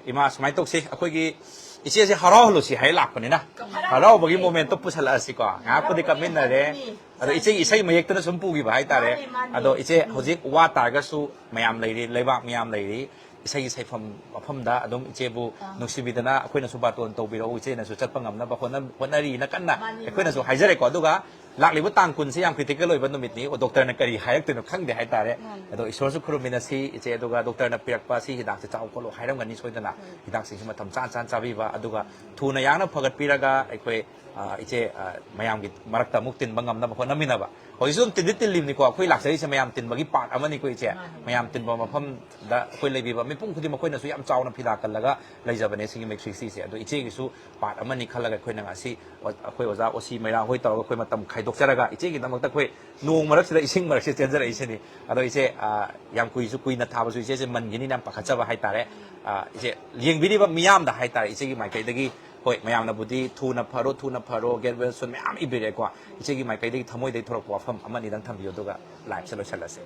ꯏꯃꯥ, ꯁꯨꯃꯥꯏꯅ ꯇꯧꯁꯤ, ꯑꯩꯈꯣꯏꯒꯤ ꯏꯆꯦꯁꯦ ꯍꯔꯥꯎꯍꯜꯂꯁꯤ ꯍꯥꯏ ꯂꯥꯛꯄꯅꯤꯅ, ꯍꯔꯥꯎꯕꯒꯤ ꯃꯣꯃꯦꯟꯇꯣ ꯄꯨꯁꯜꯂꯛꯑꯁꯤꯀꯣ꯫ ꯉꯥꯏꯍꯥꯛꯄꯨꯗꯤ ꯀꯞꯃꯤꯟꯅꯔꯦ꯫ ꯑꯗꯣ ꯏꯆꯦꯒꯤ ꯏꯁꯩ ꯃꯌꯦꯛꯇꯨꯅ ꯁꯨꯝ ꯄꯨꯈꯤꯕ ꯍꯥꯏꯇꯥꯔꯦ꯫ ꯃꯥꯅꯦ, ꯃꯥꯅꯦ꯫ ꯑꯗꯣ ꯏꯆꯦ, ꯍꯧꯖꯤꯛ ꯋꯥ ꯇꯥꯔꯒꯁꯨ ꯃꯌꯥꯝ ꯂꯩꯔꯤ, ꯂꯩꯕꯥꯛ ꯃꯌꯥꯝ ꯂꯩꯔꯤ꯫ ꯏꯁꯩꯒꯤ ꯁꯩꯐꯝ ꯃꯐꯝꯗ ꯑꯗꯨꯝ ꯏꯆꯦꯕꯨ ꯅꯨꯡꯁꯤꯕꯤꯗꯅ ꯑꯩꯈꯣꯏꯅꯁꯨ ꯕꯥꯇꯣꯟ ꯇꯧꯕꯤꯔꯛꯎ, ꯏꯆꯦꯅꯁꯨ ꯆꯠꯄ ꯉꯝꯅꯕ ꯍꯣꯠꯅ-, ꯍꯣꯠꯅꯔꯤꯅ ꯀꯟꯅ ꯃꯥꯅꯤ, ꯑꯩꯈꯣꯏꯅꯁꯨ ꯃꯥꯅꯤ꯫ ꯍꯥꯏꯖꯔꯦꯀꯣ꯫ ꯑꯗꯨꯒ ꯂꯥꯛꯂꯤꯕ ꯇꯥꯡ ꯀꯨꯟꯁꯤ ꯌꯥꯝ ꯀ꯭ꯔꯤꯇꯤꯀꯦꯜ ꯑꯣꯏꯕ ꯅꯨꯃꯤꯠꯅꯤ꯫ ꯑꯣ, ꯗꯣꯛꯇꯔꯅ ꯀꯔꯤ ꯍꯥꯏꯔꯛꯇꯣꯏꯅꯣ ꯈꯪꯗꯦ ꯍꯥꯏꯇꯥꯔꯦ꯫ ꯃꯥꯅꯤ꯫ ꯑꯗꯣ ꯏꯁꯣꯔꯁꯨ ꯈꯨꯔꯨꯝꯃꯤꯟꯅꯁꯤ, ꯏꯆꯦ꯫ ꯑꯗꯨꯒ ꯗꯣꯛꯇꯔꯅ ꯄꯤꯔꯛꯄ ꯁꯤ ꯍꯤꯗꯥꯛꯁꯦ ꯆꯥꯎ ꯈꯣꯠꯂꯣ ꯍꯥꯏꯔꯝꯒꯅꯤ ꯁꯣꯏꯗꯅ꯫ ꯎꯝ꯫ ꯍꯤꯗꯥꯛꯁꯤꯡꯁꯤ ꯃꯇꯝ ꯆꯥ ꯆꯥꯅ ꯆꯥꯕꯤꯕ, ꯑꯗꯨꯒ ꯊꯨꯅ ꯌꯥꯡꯅ ꯐꯒꯠꯄꯤꯔꯒ ꯑꯩꯈꯣꯏ, ꯑ, ꯏꯆꯦ, ꯑ, ꯃꯌꯥꯝꯒꯤ ꯃꯔꯛꯇ ꯑꯃꯨꯛ ꯇꯤꯟꯕ ꯉꯝꯅꯕ ꯍꯣꯠꯅꯃꯤꯟꯅꯕ꯫ ꯍꯧꯖꯤꯛꯁꯨ ꯑꯗꯨꯝ ꯇꯤꯟꯗꯤ ꯇꯤꯜꯂꯤꯕꯅꯤꯀꯣ꯫ ꯑꯩꯈꯣꯏ ꯂꯥꯛꯆꯔꯤꯁꯦ ꯃꯌꯥꯝ ꯇꯤꯟꯕꯒꯤ ꯄꯥꯔꯠ ꯑꯃꯅꯤꯀꯣ, ꯏꯆꯦ꯫ ꯃꯥꯅꯤ꯫ ꯃꯌꯥꯝ ꯇꯤꯟꯕ ꯃꯐꯝꯗ ꯑꯩꯈꯣꯏ ꯂꯩꯕꯤꯕ ꯃꯤꯄꯨꯝ ꯈꯨꯗꯤꯡꯃꯛ ꯑꯩꯈꯣꯏꯅꯁꯨ ꯌꯥꯝ ꯆꯥꯎꯅ ꯐꯤꯗꯥ ꯀꯜꯂꯒ ꯂꯩꯖꯕꯅꯦ ꯁꯤꯒꯤ ꯃꯦꯇ꯭ꯔꯤꯛꯁ ꯁꯤꯁꯦ꯫ ꯑꯗꯣ ꯏꯆꯦꯒꯤꯁꯨ ꯄꯥꯔꯠ ꯑꯃꯅꯤ ꯈꯜꯂꯒ ꯑꯩꯈꯣꯏꯅ ꯉꯁꯤ ꯑꯩꯈꯣꯏ ꯑꯣꯖꯥ ꯑꯣꯁꯤ ꯃꯩꯔꯥ ꯍꯣꯏ ꯇꯧꯔꯒ ꯑꯩꯈꯣꯏ ꯃꯇꯝ ꯈꯥꯏꯗꯣꯛꯆꯔꯒ ꯏꯆꯦꯒꯤꯗꯃꯛꯇ ꯑꯩꯈꯣꯏ ꯅꯣꯡ ꯃꯔꯛꯁꯤꯗ ꯏꯁꯤꯡ ꯃꯔꯛꯁꯤꯗ ꯆꯦꯟꯖꯔꯛꯏꯁꯤꯅꯤ꯫ ꯑꯗꯣ ꯏꯆꯦ, ꯑ, ꯌꯥꯝ ꯀꯨꯏꯁꯨ ꯀꯨꯏꯅ ꯊꯥꯕꯁꯨ ꯏꯆꯦꯁꯦ ꯃꯟꯒꯤꯅꯤꯅ ꯌꯥꯝ ꯄꯥꯈꯠꯆꯕ ꯍꯥꯏꯇꯥꯔꯦ꯫ ꯑ, ꯏꯆꯦ, ꯌꯦꯡꯕꯤꯔꯤꯕ ꯃꯤꯌꯥꯝꯗ ꯍꯥꯏꯇꯥꯔꯦ, ꯏꯆꯦꯒꯤ ꯃꯥꯏꯀꯩꯗꯒꯤ, ꯍꯣꯏ, ꯃꯌꯥꯝꯅꯕꯨꯗꯤ "ꯊꯨꯅ ꯐꯔꯣ, ꯊꯨꯅ ꯐꯔꯣ", "Get well soon" ꯃꯌꯥꯝ ꯏꯕꯤꯔꯦꯀꯣ꯫ ꯏꯆꯦꯒꯤ ꯃꯥꯏꯀꯩꯗꯒꯤ ꯊꯃꯣꯏꯗꯒꯤ ꯊꯣꯔꯛꯄ ꯋꯥꯐꯝ ꯑꯃ ꯑꯅꯤꯗꯪ ꯊꯝꯕꯤꯌꯨ, ꯑꯗꯨꯒ ꯂꯥꯏꯐꯁꯦ ꯂꯣꯏꯁꯤꯜꯂꯁꯦ꯫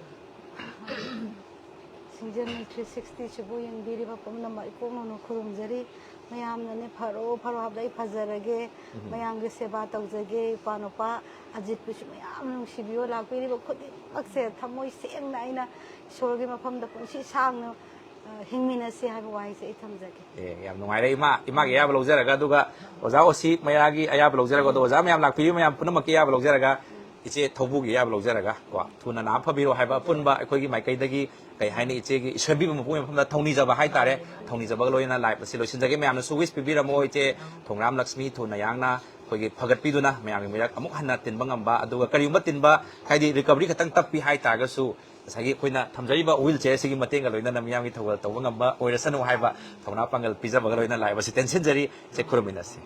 ꯁꯤꯡꯖꯃꯩ ꯊ꯭ꯔꯤ ꯁꯤꯛꯁꯇꯤꯁꯤꯕꯨ ꯌꯦꯡꯕꯤꯔꯤꯕ ꯄꯨꯝꯅꯃꯛ ꯏꯀꯣꯛ ꯅꯧꯅ ꯈꯨꯔꯨꯝꯖꯔꯤ꯫ ꯃꯌꯥꯝꯅꯅꯦ "ꯐꯔꯣ, ꯐꯔꯣ" ꯍꯥꯏꯕꯗ ꯑꯩ ꯐꯖꯔꯒꯦ, ꯎꯝ꯫ ꯃꯌꯥꯝꯒꯤ ꯁꯦꯕꯥ ꯇꯧꯖꯒꯦ, ꯏꯄꯥ ꯅꯨꯄꯥ ꯑꯖꯤꯠꯄꯨꯁꯨ ꯃꯌꯥꯝ ꯅꯨꯡꯁꯤꯕꯤꯌꯣ꯫ ꯂꯥꯛꯄꯤꯔꯤꯕ ꯈꯨꯗꯤꯡꯃꯛꯁꯦ ꯊꯃꯣꯏ ꯁꯦꯡꯅ ꯑꯩꯅ ꯏꯁꯣꯔꯒꯤ ꯃꯐꯝꯗ ꯄꯨꯟꯁꯤ ꯁꯥꯡꯅ, ꯑ, ꯍꯤꯡꯃꯤꯟꯅꯁꯤ ꯍꯥꯏꯕ ꯋꯥꯍꯩꯁꯦ ꯑꯩ ꯊꯝꯖꯒꯦ꯫ ꯑꯦ, ꯌꯥꯝ ꯅꯨꯡꯉꯥꯏꯔꯦ ꯏꯃꯥ꯫ ꯏꯃꯥꯒꯤ ꯑꯌꯥꯕ ꯂꯧꯖꯔꯒ, ꯑꯗꯨꯒ ꯑꯣꯖꯥ ꯑꯣꯁꯤ ꯃꯩꯔꯥꯒꯤ ꯑꯌꯥꯕ ꯂꯧꯖꯔꯒ, ꯑꯗꯣ ꯑꯣꯖꯥ ꯃꯌꯥꯝ ꯂꯥꯛꯄꯤꯔꯤꯕ ꯃꯌꯥꯝ ꯄꯨꯝꯅꯃꯛꯀꯤ ꯑꯌꯥꯕ ꯂꯧꯖꯔꯒ, ꯏꯆꯦ ꯊꯧꯕꯨꯒꯤ ꯑꯌꯥꯕ ꯂꯧꯖꯔꯒ ꯀꯣ, ꯊꯨꯅ ꯅꯥ ꯐꯕꯤꯔꯣ ꯍꯥꯏꯕ ꯑꯄꯨꯟꯕ ꯑꯩꯈꯣꯏꯒꯤ ꯃꯥꯏꯀꯩꯗꯒꯤ, ꯀꯩ ꯍꯥꯏꯅꯤ, ꯏꯆꯦꯒꯤ ꯁꯦꯝꯕꯤꯕ ꯃꯄꯨꯒꯤ ꯃꯐꯝꯗ ꯊꯧꯅꯤꯖꯕ ꯍꯥꯏꯇꯥꯔꯦ꯫ ꯊꯧꯅꯤꯖꯕꯒ ꯂꯣꯏꯅꯅ ꯂꯥꯏꯐ ꯑꯁꯤ ꯂꯣꯏꯁꯤꯟꯖꯒꯦ꯫ ꯃꯌꯥꯝꯅꯁꯨ ꯋꯤꯁ ꯄꯤꯕꯤꯔꯝꯃꯣ, ꯏꯆꯦ ꯊꯣꯡꯒ꯭ꯔꯥꯝ ꯂꯛꯁꯃꯤ ꯊꯨꯅ ꯌꯥꯡꯅ ꯑꯩꯈꯣꯏꯒꯤ ꯐꯒꯠꯄꯤꯗꯨꯅ ꯃꯌꯥꯝꯒꯤ ꯃꯤꯔꯛ ꯑꯃꯨꯛ ꯍꯟꯅ ꯇꯤꯟꯕ ꯉꯝꯕ, ꯑꯗꯨꯒ ꯀꯔꯤꯒꯨꯝꯕ ꯇꯤꯟꯕ, ꯍꯥꯏꯗꯤ ꯔꯤꯀꯚꯔꯤ ꯈꯛꯇꯪ ꯇꯞꯄꯤ ꯍꯥꯏꯇꯥꯔꯒꯁꯨ, ꯉꯁꯥꯏꯒꯤ ꯑꯩꯈꯣꯏꯅ ꯊꯝꯖꯔꯤꯕ ꯋꯤꯜ ꯆꯦꯌꯔꯁꯤꯒꯤ ꯃꯇꯦꯡꯒ ꯂꯣꯏꯅꯅ ꯃꯤꯌꯥꯝꯒꯤ ꯊꯧꯒꯜ ꯇꯧꯕ ꯉꯝꯕ ꯑꯣꯏꯔꯁꯅꯨ ꯍꯥꯏꯕ ꯊꯧꯅꯥ ꯄꯥꯡꯒꯜ ꯄꯤꯖꯕꯒ ꯂꯣꯏꯅꯅ ꯂꯥꯏꯐ ꯑꯁꯤ ꯇꯦꯟꯁꯤꯟꯖꯔꯤ꯫ ꯏꯆꯦ, ꯈꯨꯔꯨꯝꯃꯤꯟꯅꯁꯤ꯫